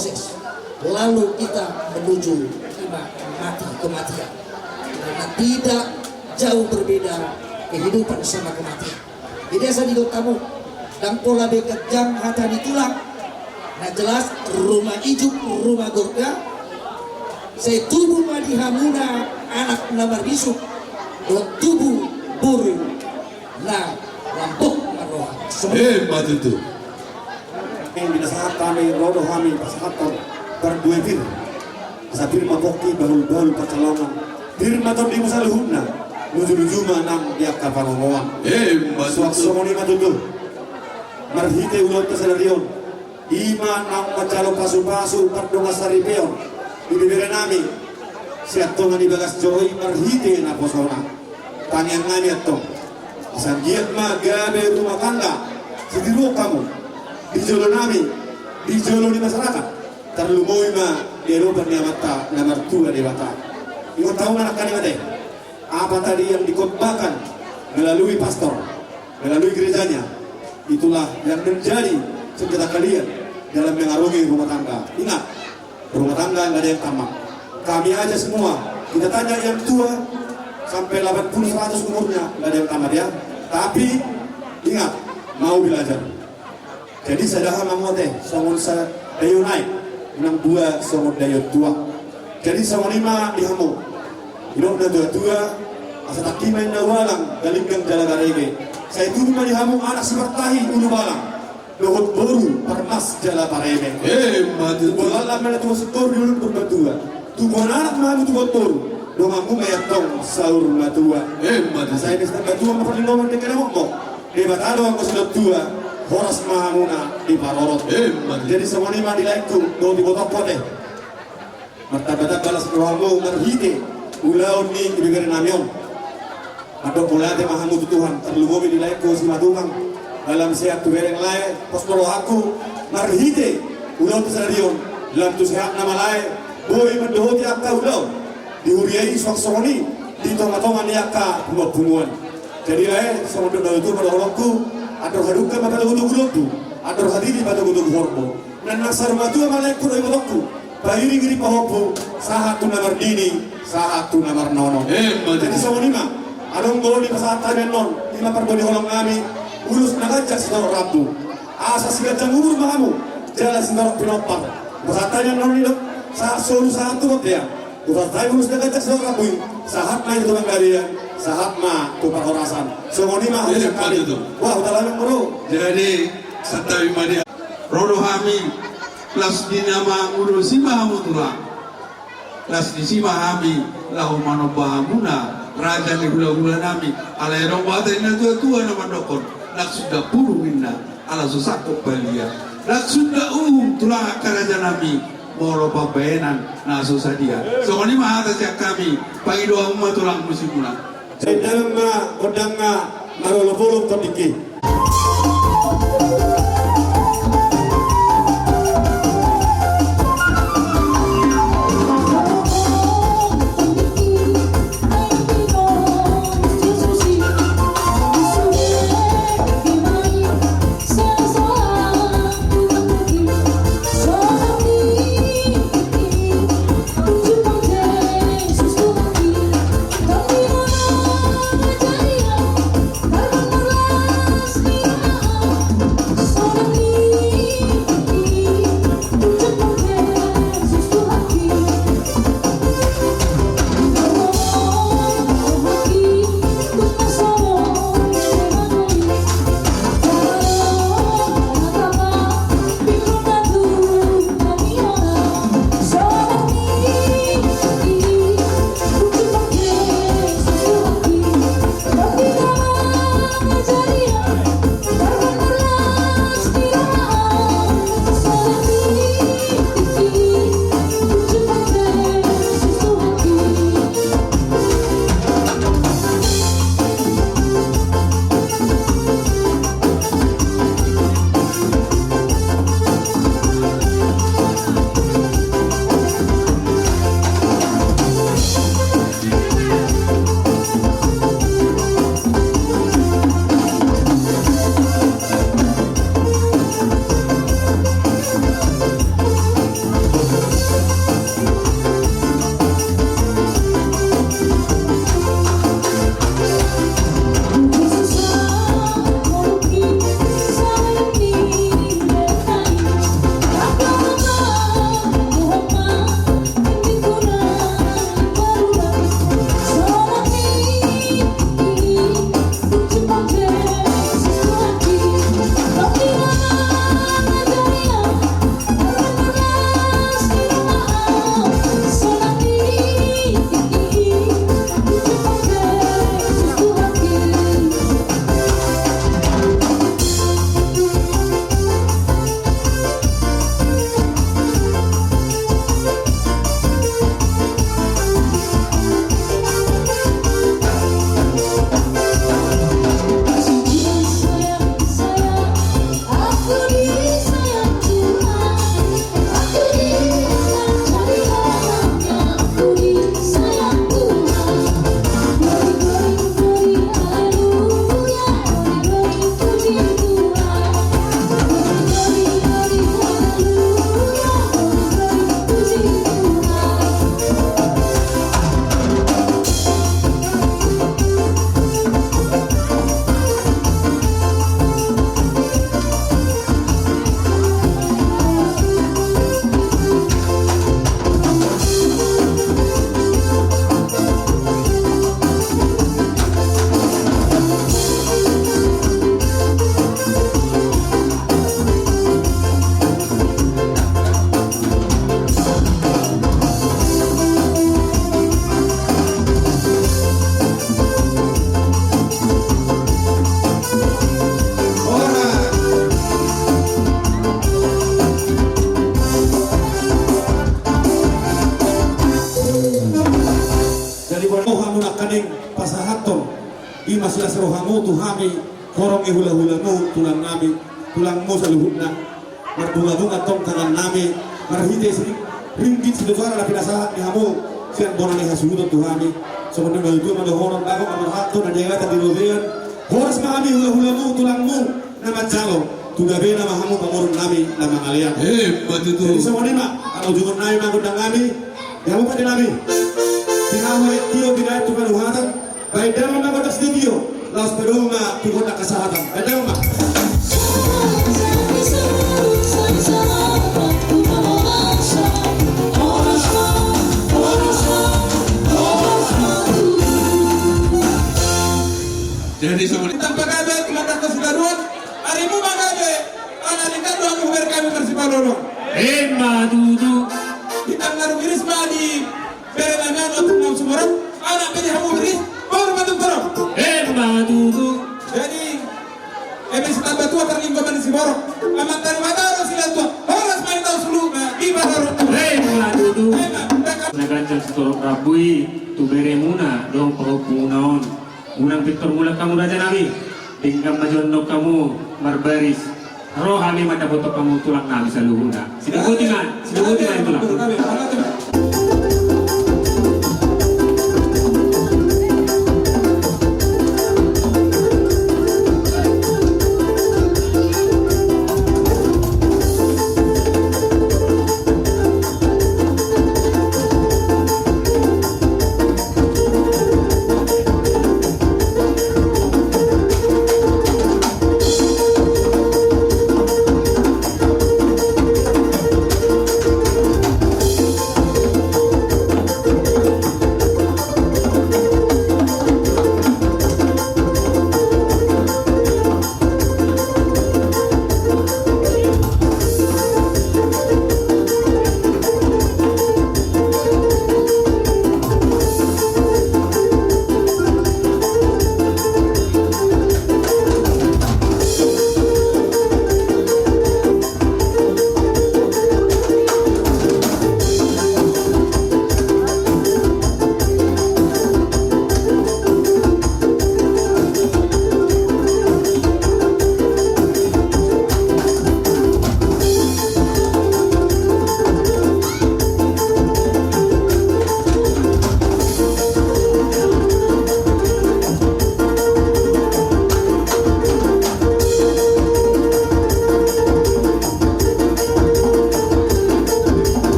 Proses. Lalu kita menuju ima mati, kematian. Karena tidak jauh berbeda kehidupan sama kematian. Jadi asa didok hamu, ndang pola be ganjang hata ni tulang. Na jelas ruma ijuk, ruma gorga. Sai tubu ma di hamuna anak na marbisuk dohot tubu boru na lambok marroha. Ima tutu. Naeng pinasahat hami, ro do hami pasahathon parbue pir. Asa pir ma pongki, bahulbahul pansalongan. Pir ma tondimu saluhutna. Lujuluju ma nang di angka pangomoan. Ima tutu. Suang songon i ma tutu. Marhite ulaonta sadari on, ima naung manjalo pasupasu pardongansaripeon di beberenami. Sian tonga ni bagas joro i marhite naposona. Tangiangnami antong, asa anggiat ma gabe rumah tangga sitiruon hamu di jolonami, di jolo ni masyarakat. Tarlumobi ma di adopan ni Amanta na martua Debata. Ingot hamu ma nangkaning ate, apa tadi yang dikhotbahkan melalui pastor, melalui gerejanya, itulah yang menjadi senjata kalian dalam mengarungi rumah tangga. Ingat, rumah tangga nggak ada yang tamat. Kami aja semua, kita tanya yang tua, sampai delapan puluh, seratus umurnya, nggak ada yang tamat ya. Tapi ingat, mau belajar. Jadi sada hami ma ate, songon sadahion aek, unang bua songon dahion tuak. Jadi songon i ma di hamu, didok natuatua, asa tangki ma inna ualang, galinggang jala barege. Sai tubu ma di hamu anak sipartahi ulubalang, dohot boru parmas jala pareme. Ima tutu. Tubuan laklak ma inna tubuan sintoru di ulu ni Purbatua. Tubuan anak ma hamu tubuan boru, donganmu ma i antong saur matua. Ima tutu. Asa eme Sitambatua ma parlinggoman dengke na mokmok, Debata do anggo sintua, horas ma hamuna diparorot. Ima tutu. Jadi songon i ma di laengku dohot ibotongku ate. Martambatamba las ni rohamu marhite ulaon ni ibeberenami on. Mandok mauliate ma hamu tu Tuhan, tarlumobi di laengku Simatupang, lam sehat tu bereng lae, pos ma rohangku marhite ulaonta sadari on, lam tu sehatna ma lae boi mandohoti angka ulaon di huria i, suang songon i di tongatonga ni angka punguanpunguan. Jadi lae, songon dok na tutu ma dohononku, andor hadungka ma patogutogu lombu, andor hatiti patogutogu horbo. Nang saur matua ma laengku dohot ibotongku, pairingiring pahompu, sahat tu na marnini, sahat tu na marnono. Ima tutu. Jadi songon i ma, adong do dipasahat hami annon, ima parbue ni holongnami, ulos na ganjang sitorop rambu. Asa siganjang umur ma hamu, jala sitorop pinompar. Pasahat hami annon i do, sahat solu sahat tu bontean. Pasahat hami ulos na ganjang sitorop rambu i, sahat ma i tu panggabean, sahat ma tu parhorasan. Songon i ma. Ima tutu. Wah, udah lama, bro. Jadi, santabi ma di Ro do hami, las di na mangulosi ma hamu tulang. Las disi ma hami, laho manomba hamuna, raja ni hulahulanami. Alai adong hata ni natuatua na mandokkon, nang sundang pudung ninna, ala so sangkop balia. Nang sundang uhum tulang angka rajanami, molo pambahenan na so sadia. Songon i ma hata sian hami, pangido hamu ma tulang musikmuna. Sai damang ma gondangna marolopolop tondingki. Jadi, boha hamu nangkaning pasahathon i ma silas rohamu tu hami, horong ni hulahulamu, tulang nami, tulangmu saluhutna. Marbungabunga tong tangan nami marhite si ringgit sitio jala na pinasahat ni hamu sian bona ni hasuhuton tu hami. Songon i ma tutu ma dohonon, bagot na marhalto, na niagatan di robean. Horas ma hami hulahulamu, tulangmu na manjalo, tu gabena ma hamu pamoruon nami na mangalean. Emma tutu. Jadi songon i ma, ala ujungon nami ma gondang nami. Di hamu pande nami. Tinahu aek tio, binahen tu panuhatan. Baen damang ma gondang sitio, laos padomu ma tu gondang hasahatan. Baen damang ma. Jadi songon i. Tamba gabe, tamba gabe, sitaruan. Arimu ma gabe. Ala ni kado aku ber kami marsipaolo-olo. Emma tutu. Hita na rumiris ma di bere nami on, otik na siborok, anak pe di hamu riris, boru ma tutu torop. Emma tutu. Jadi, eme sitamba tua tarlinggo ma ni siborok. Amanta Debata do silehon tua. Horas ma hita tu solu, na di batorop. Emma tutu. Emma, na ganjang sitorop rambu i tu beremuna dohot pahompumuna on. Unang pintor mulak hamu raja nami. Denggan ma jonok hamu marbaris. Ro hami mandapothon hamu tulang nami saluhutna. Sidapoti ma, sidapoti ma tulang.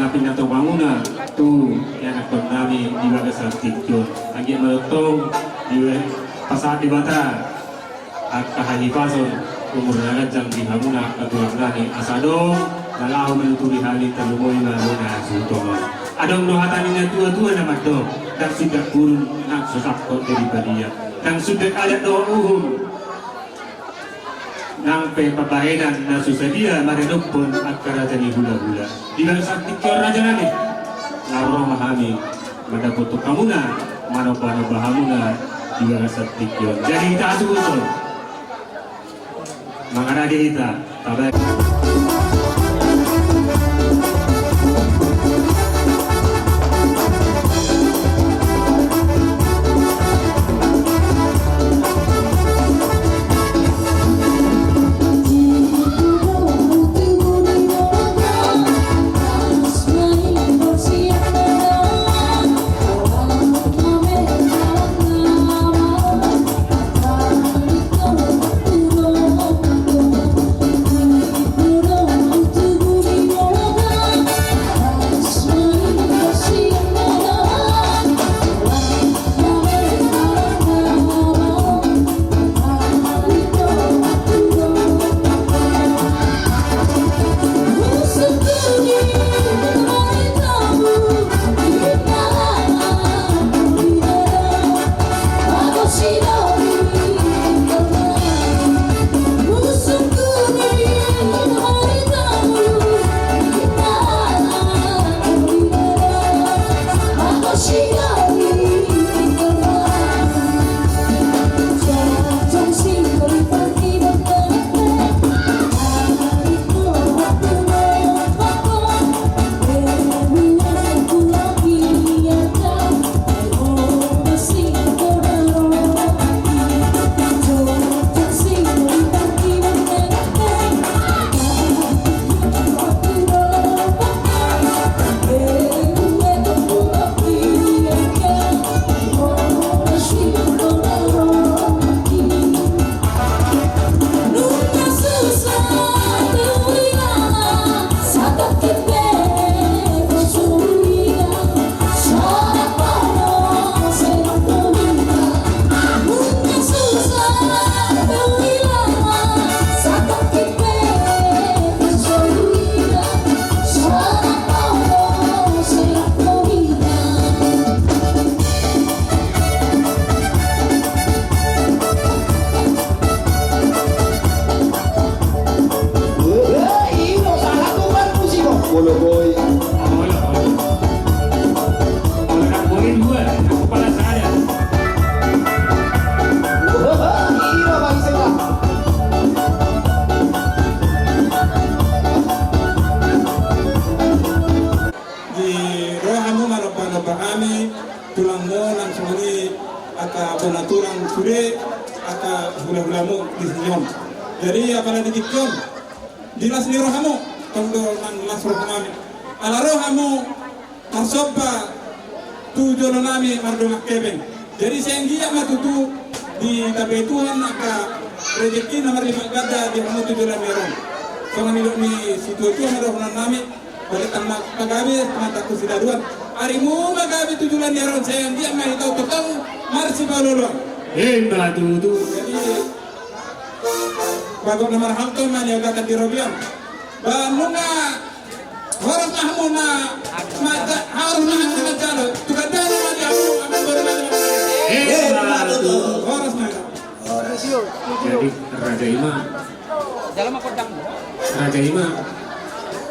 Pinatong hamuna tu ianakhon nami di bagasan tingki on. Anggiat ma tongtong dipasahat Debata angka hahipason, umur na ganjang di hamuna angka tulang nami, asa adong na laho manuturi hami, tarlumobi ma hamuna suhut on. Adong do hata ni na tua-tua na mandok, ndang sundat gurung nang so sangkot jadi badia, ndang sundat adat dohot uhum, nang pe pambahenan na so sadia maredophon angka raja ni hula-hula. Di bagasan tingki on raja nami, laho ro ma hami mandapothon hamuna, manomba-nomba hamuna di bagasan tingki on. Jadi hita hasuhuton mangarade hita. Tabe. Di rohamu manomba-nomba hami, tulangmu nang songon i angka bona tulang sude, angka hula-hulamu di sini on. Jadi apala di tingki on, di las ni rohamu, tong do nang las rohanami. Ala rohamu marsomba tu jolonami mardongan hepeng. Jadi sai anggiat ma tutu ditapi Tuhan angka rejeki na marlipat ganda di hamu tu joloan ni ari on. Songon nidok ni situa-tua ma dohononnami, balintang ma pagabe, mantang tu sidaduan. Arimu ma gabe tu joloan ni ari on, sai anggiat ma hita on tongtong marsipaolo-oloan. Emma tutu. Jadi, bagot na marhalto ma niagatan di robean. Ba nunga horas ma hamu na, ma, horas ma hamu na jalo. Tu gandana ma di hamu, hamu baru na jalo. Emma tutu. Horas ma. Jadi raja i ma Jalo ma kodang. Raja i ma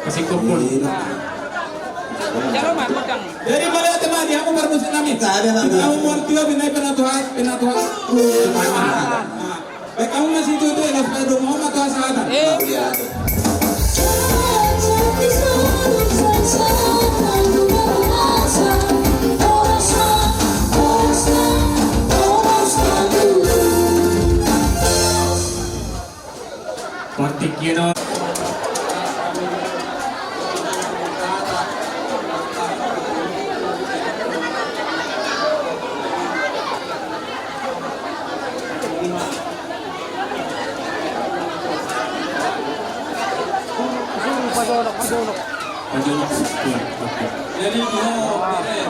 pasingkophon. Jalo ma kodang. Jadi mauliate ma di hamu parmusiknami. Di hamu mual tio binai penatuha, penatuha. Baik, hamu masih itu, itu, enak pada dong, hamu matuha sahatan. Eh. Partingkian on. Pajonok, pajonok. Pajonok. Iya. Jadi, dia, dia, dia,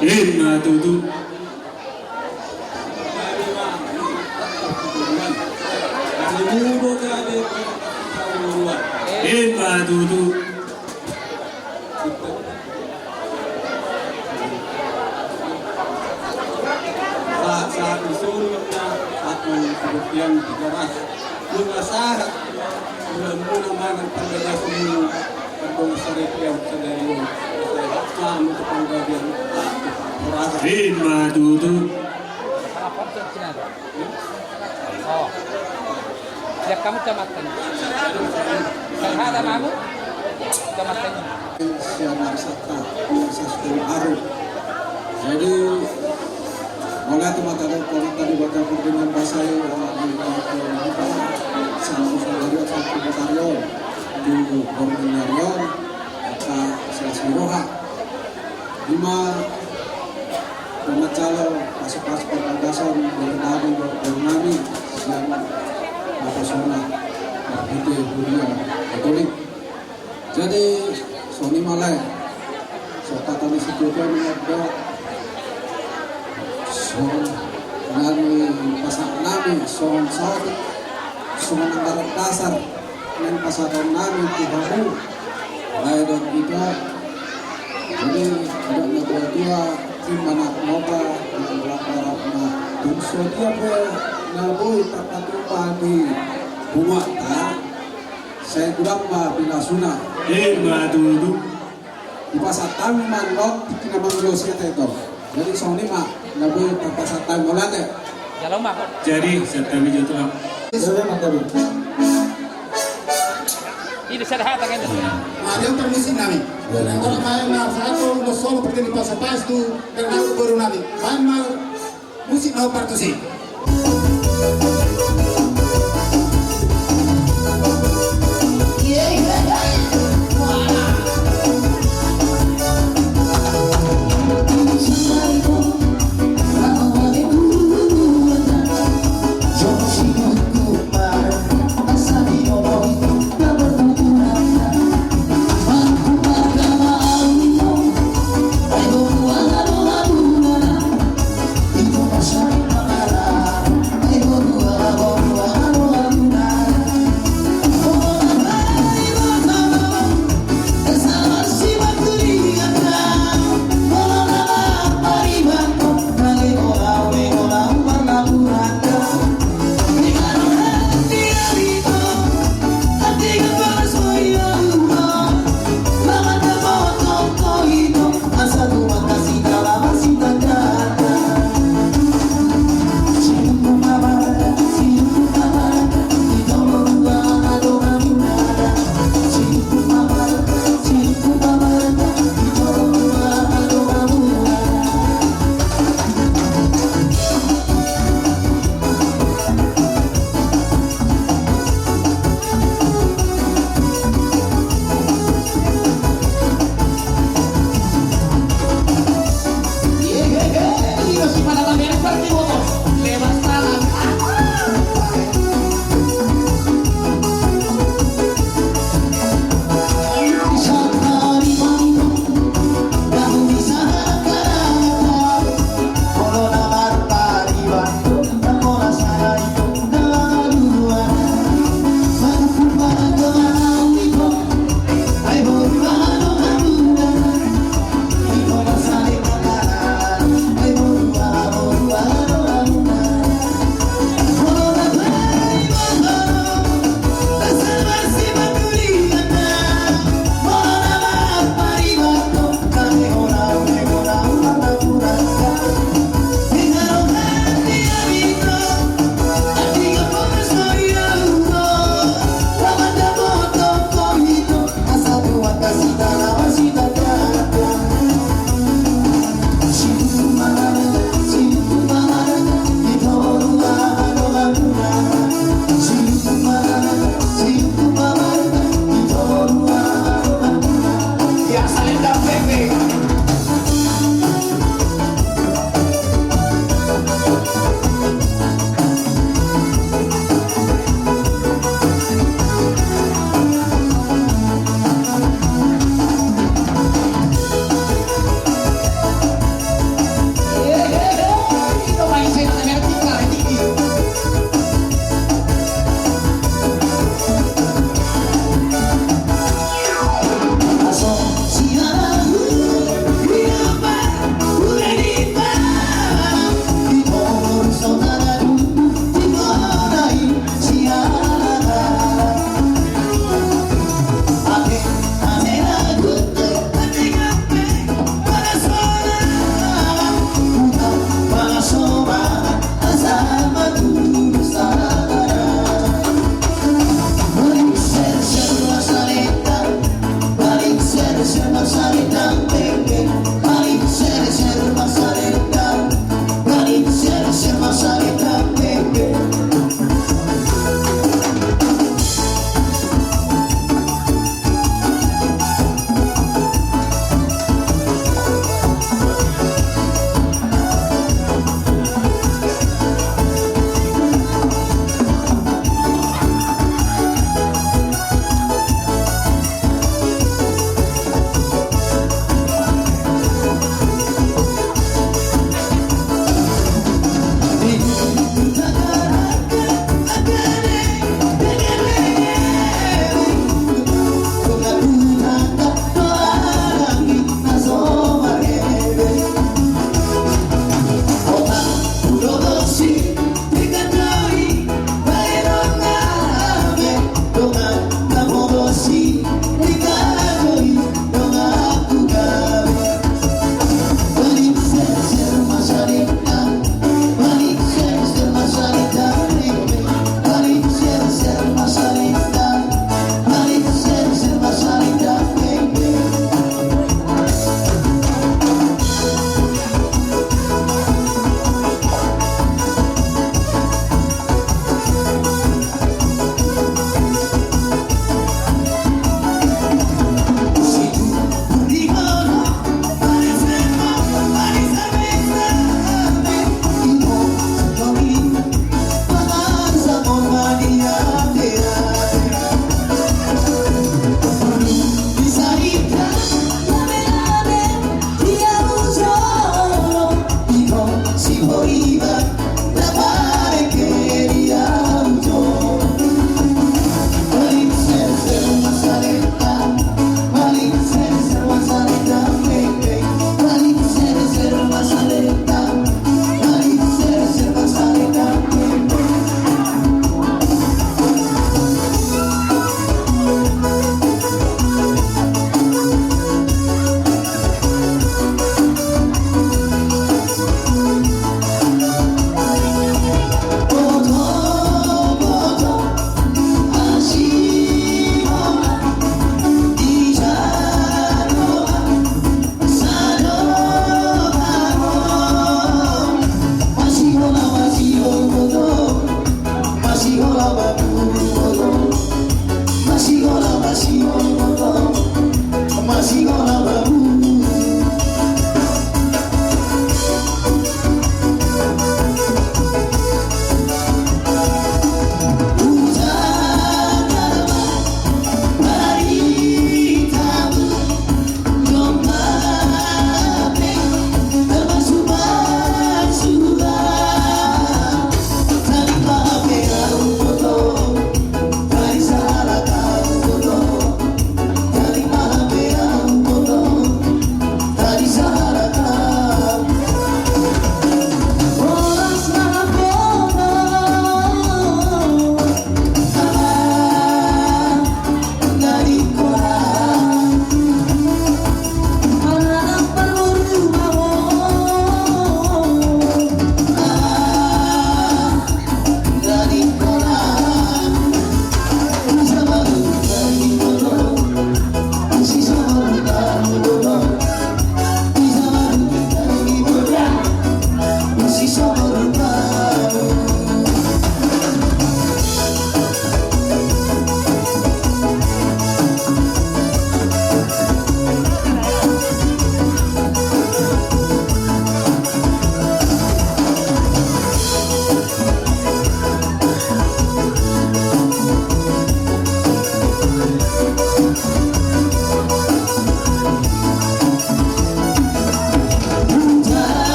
Ima tutu. Ima tutu. Sahat-sahat ni solu na, sahat ni solu na, tiga ras. Nunga sahat, nunga muna manang panggabean solu, panggabean sari tiang sadari on. Sahat-sahat ni panggabean, sahat-sahat. Ima tutu. Oh. Ya, kamu kecamatan. Sahat ma hamu? Kecamatan. Sian Arsata, Saston Aru. Jadi, mauliate ma tadi, kono tadi baca perdingan bahasa, eh, di, di, di, di, sama usaha dari satu batalion, di Borneo, kata Selas Miroha. Ima, pemacalo, pasu-pasu perbagasan, dari nami, dari nami, sian, apa, sona, marhite, huria, Katolik. Jadi, songon i ma lae, so tata ni situtu ni ada, songon nami pasahat nami, songon saotik, songon anggaran dasar, nang pasahaton nami tu hamu, lae dohot ito. Jadi, ada na tua-tua, ima na nopa, na berapa, na bungso dia pe, na boi tarpatupa di rumah ta, sai godang ma pinasuna. Ima tutu. Dipasahat hami mandok, tingki na mangilo siate to. Jadi songon i ma, na boi pasahat hami mauliate. Jadi, sahat hami jotolak. Jadi, mantap. Ini sahat hami kan. Nah, dia permisi nami. Nah, kalau main, nah, satu, lo solo pergi di pasar pas tu, dan aku baru nami. Main, main. Musik na partusi.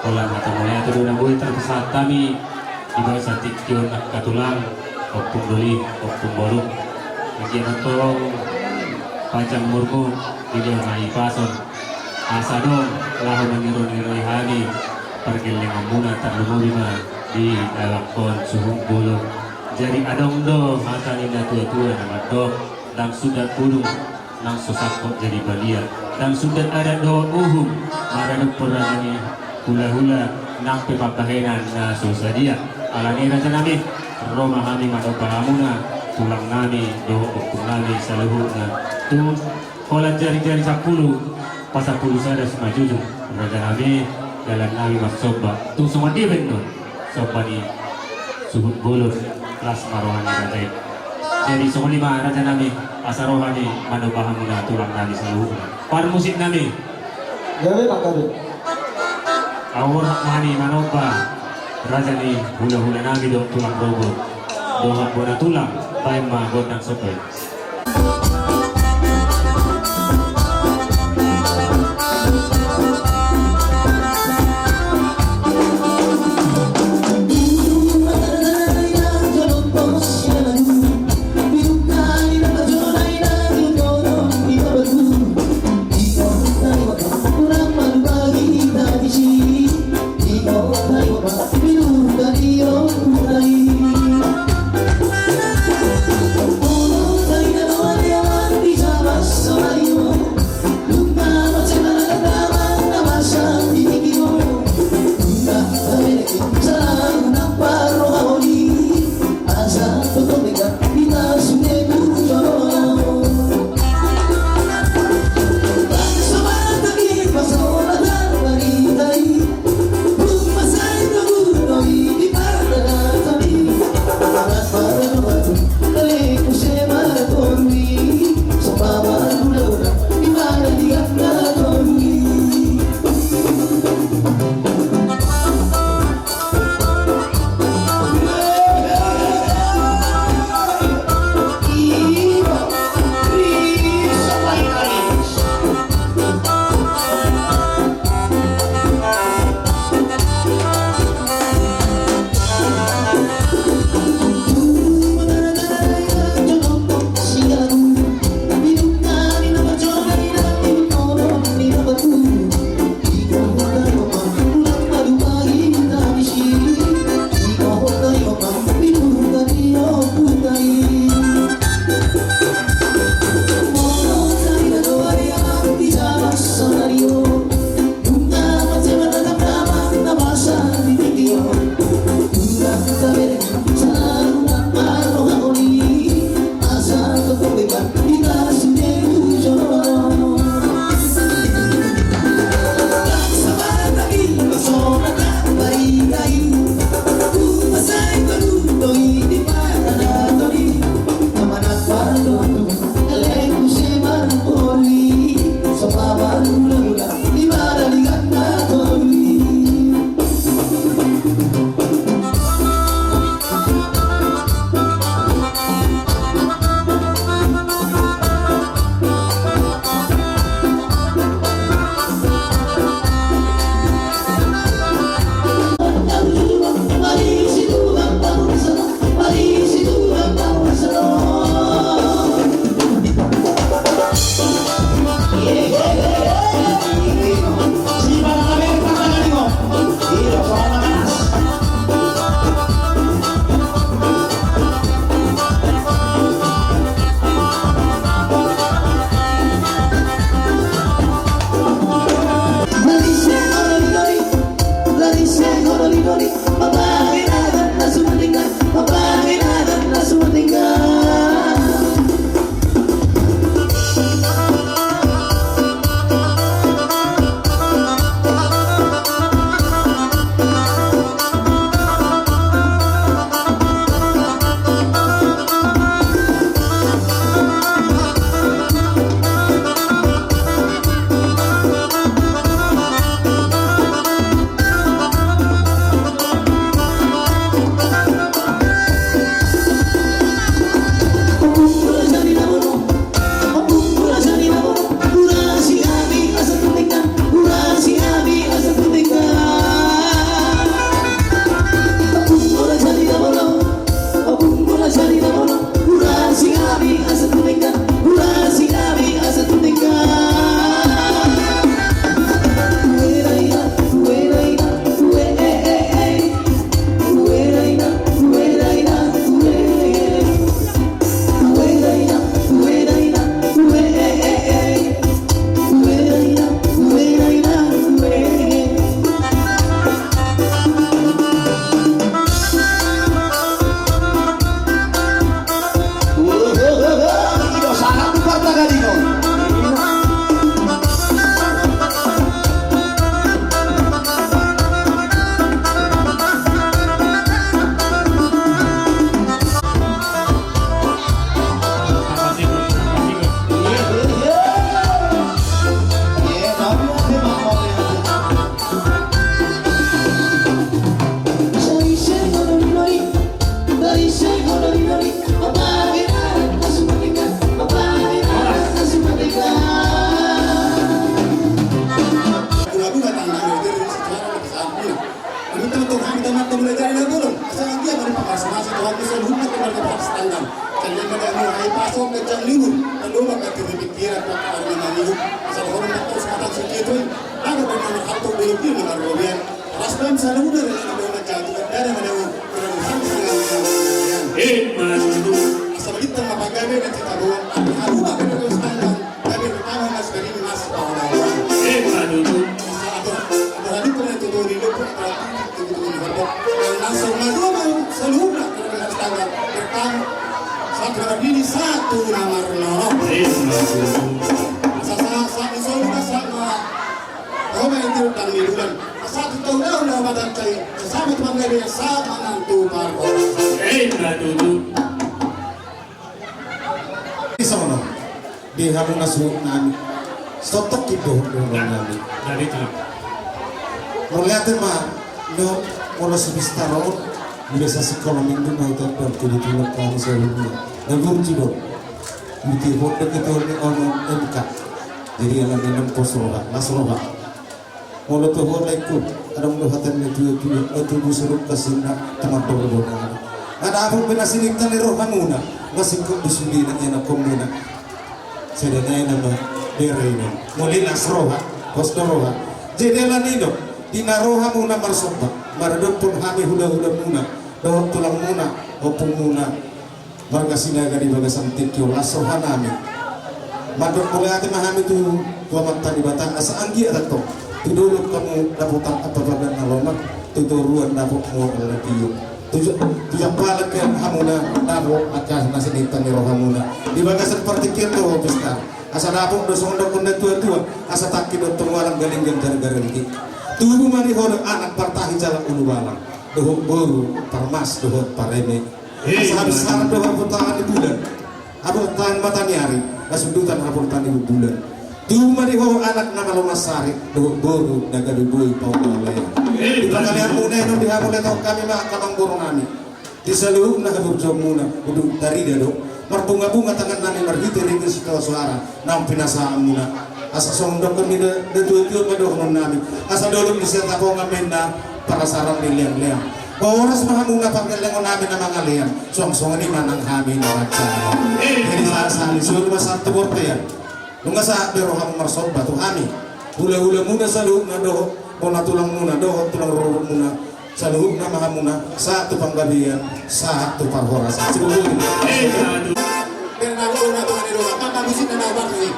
Holan hata mauliate do na boi tarpasahat hami di bagasan tingki on, angka tulang, ompung doli, ompung boru. Anggiat tong panjang umurmu, dilehon hahipason, asa adong laho mangironiroi hami pargellenganmuna, tarlumobi ma di halak on suhut bolon. Jadi adong do hata ni natuatua na mandok, ndang sundat bulung nang so sangkot jadi balian, ndang sundat adat dohot uhum maradophon raja ni hulahula nang pe pambahenan na so sadia. Alani i rajanami, ro ma hami manomba hamuna, tulangnami dohot ompungnami saluhutna, tu holan jarijari sampulu pasampulu sada simanjujung. Rajanami, dalannami marsomba, tung songon dia baenon somba ni suhut bolon, las ma roha ni raja i. Jadi songon i ma rajanami, asa ro hami manomba hamuna tulangnami saluhutna. Parmusiknami. Gabe, Pak Kadut. Ro ma hami manomba raja ni hulahulanami dohot tulang rorobot dohot bona tulang, baen ma gondang somba i. Dia na marrobean. Ras dan saluda dan ada orang jatuh dan ada orang. Ima tutu. Asa bintang apa gabe dan kita bawa. Aku apa kena kau standar. Gabe pertama mas dari mas. Ima tutu. Asa ada ada hari pernah itu di lupa. Langsung madua saluhutna kena kau standar. Pertama satu nomor ini satu nomor loro. Ima tutu. Sa sa sa isolna sama. Roma itu tang di bulan. Satu tahun dah udah makan cai. Sesama teman gak dia sama nantu parhorasan. Ima tutu. Di sono di hamu na suhut nami. Sotok ido dohot nami. Dari itu. Mauliate ma. No molo si Pistar on. Biasa sekolah minggu mau tetap kebetulan kami selalu. Na burju do. Mungkin bodoh kita ini ono M K. Jadi ala ni na pos roha, las roha. Molo toho laengku, adong do hata ni na tuatua, na tubu suduk kasinna, teman do do na. Nga dapot be na sinipta ni rohamuna, nga singkop di sudena ianakhonmuna. Sada nai nama bere i do. Molo i las roha, pos do roha. Jadi ala ni do, di na rohamuna marsomba, maradophon hami hulahulamuna, dohot tulangmuna, ompungmuna. Marga Sinaga di bagasan tingki on las rohanami. Mandok mauliate ma hami tu Amanta Debata asa anggiat antong tu dolok hamu dapotan angka badan na lomak, tu toruan dapot mual na tio. Tu ja- tu jampalan pe hamuna dapot angka na sinipta ni rohamuna. Di bagasan partingkian do Pistar. Asa dapot do songon dokkon na tuatua, asa tangki do tong walang galinggan jala garengki. Tubu ma di ho do anak partahi jala ulubalang. Dohot boru parmas dohot pareme. Asa habis sarat do haportaan ni bulan, haportaan mataniari, na sundutan haportaan ni bulan. Tubu ma di ho anak na malo mansari, dohot boru na gabe boi paulalean. Di pangaleanmuna i do di hamu letong hami ma angka amangboru nami. Di saluhutna haburjuonmuna, dung tarida do. Marbungabunga tangannami marhite ringgit sitio suara. Naung pinasahanmuna. Asa songon dokkon ni da- datuatua ma dohononnami. Asa dolok ni Siatapongan ma inna parasaran ni leangleang. Horas ma hamuna pargellengonami na mangalean. Suang songon i ma nang hami na manjalo. Jadi sa- sahali solu ma sahat tu bortean. Nunga sahat be rohamu marsomba tu hami. Hulahulamuna saluhutna dohot bona tulangmuna dohot tulang rorobotmuna. Saluhutna ma hamuna, sahat tu panggabean, sahat tu parhorasan. Sibuk. Eh, aduh. Bernardo na Tuhan di luar, apa musik na dapat ni?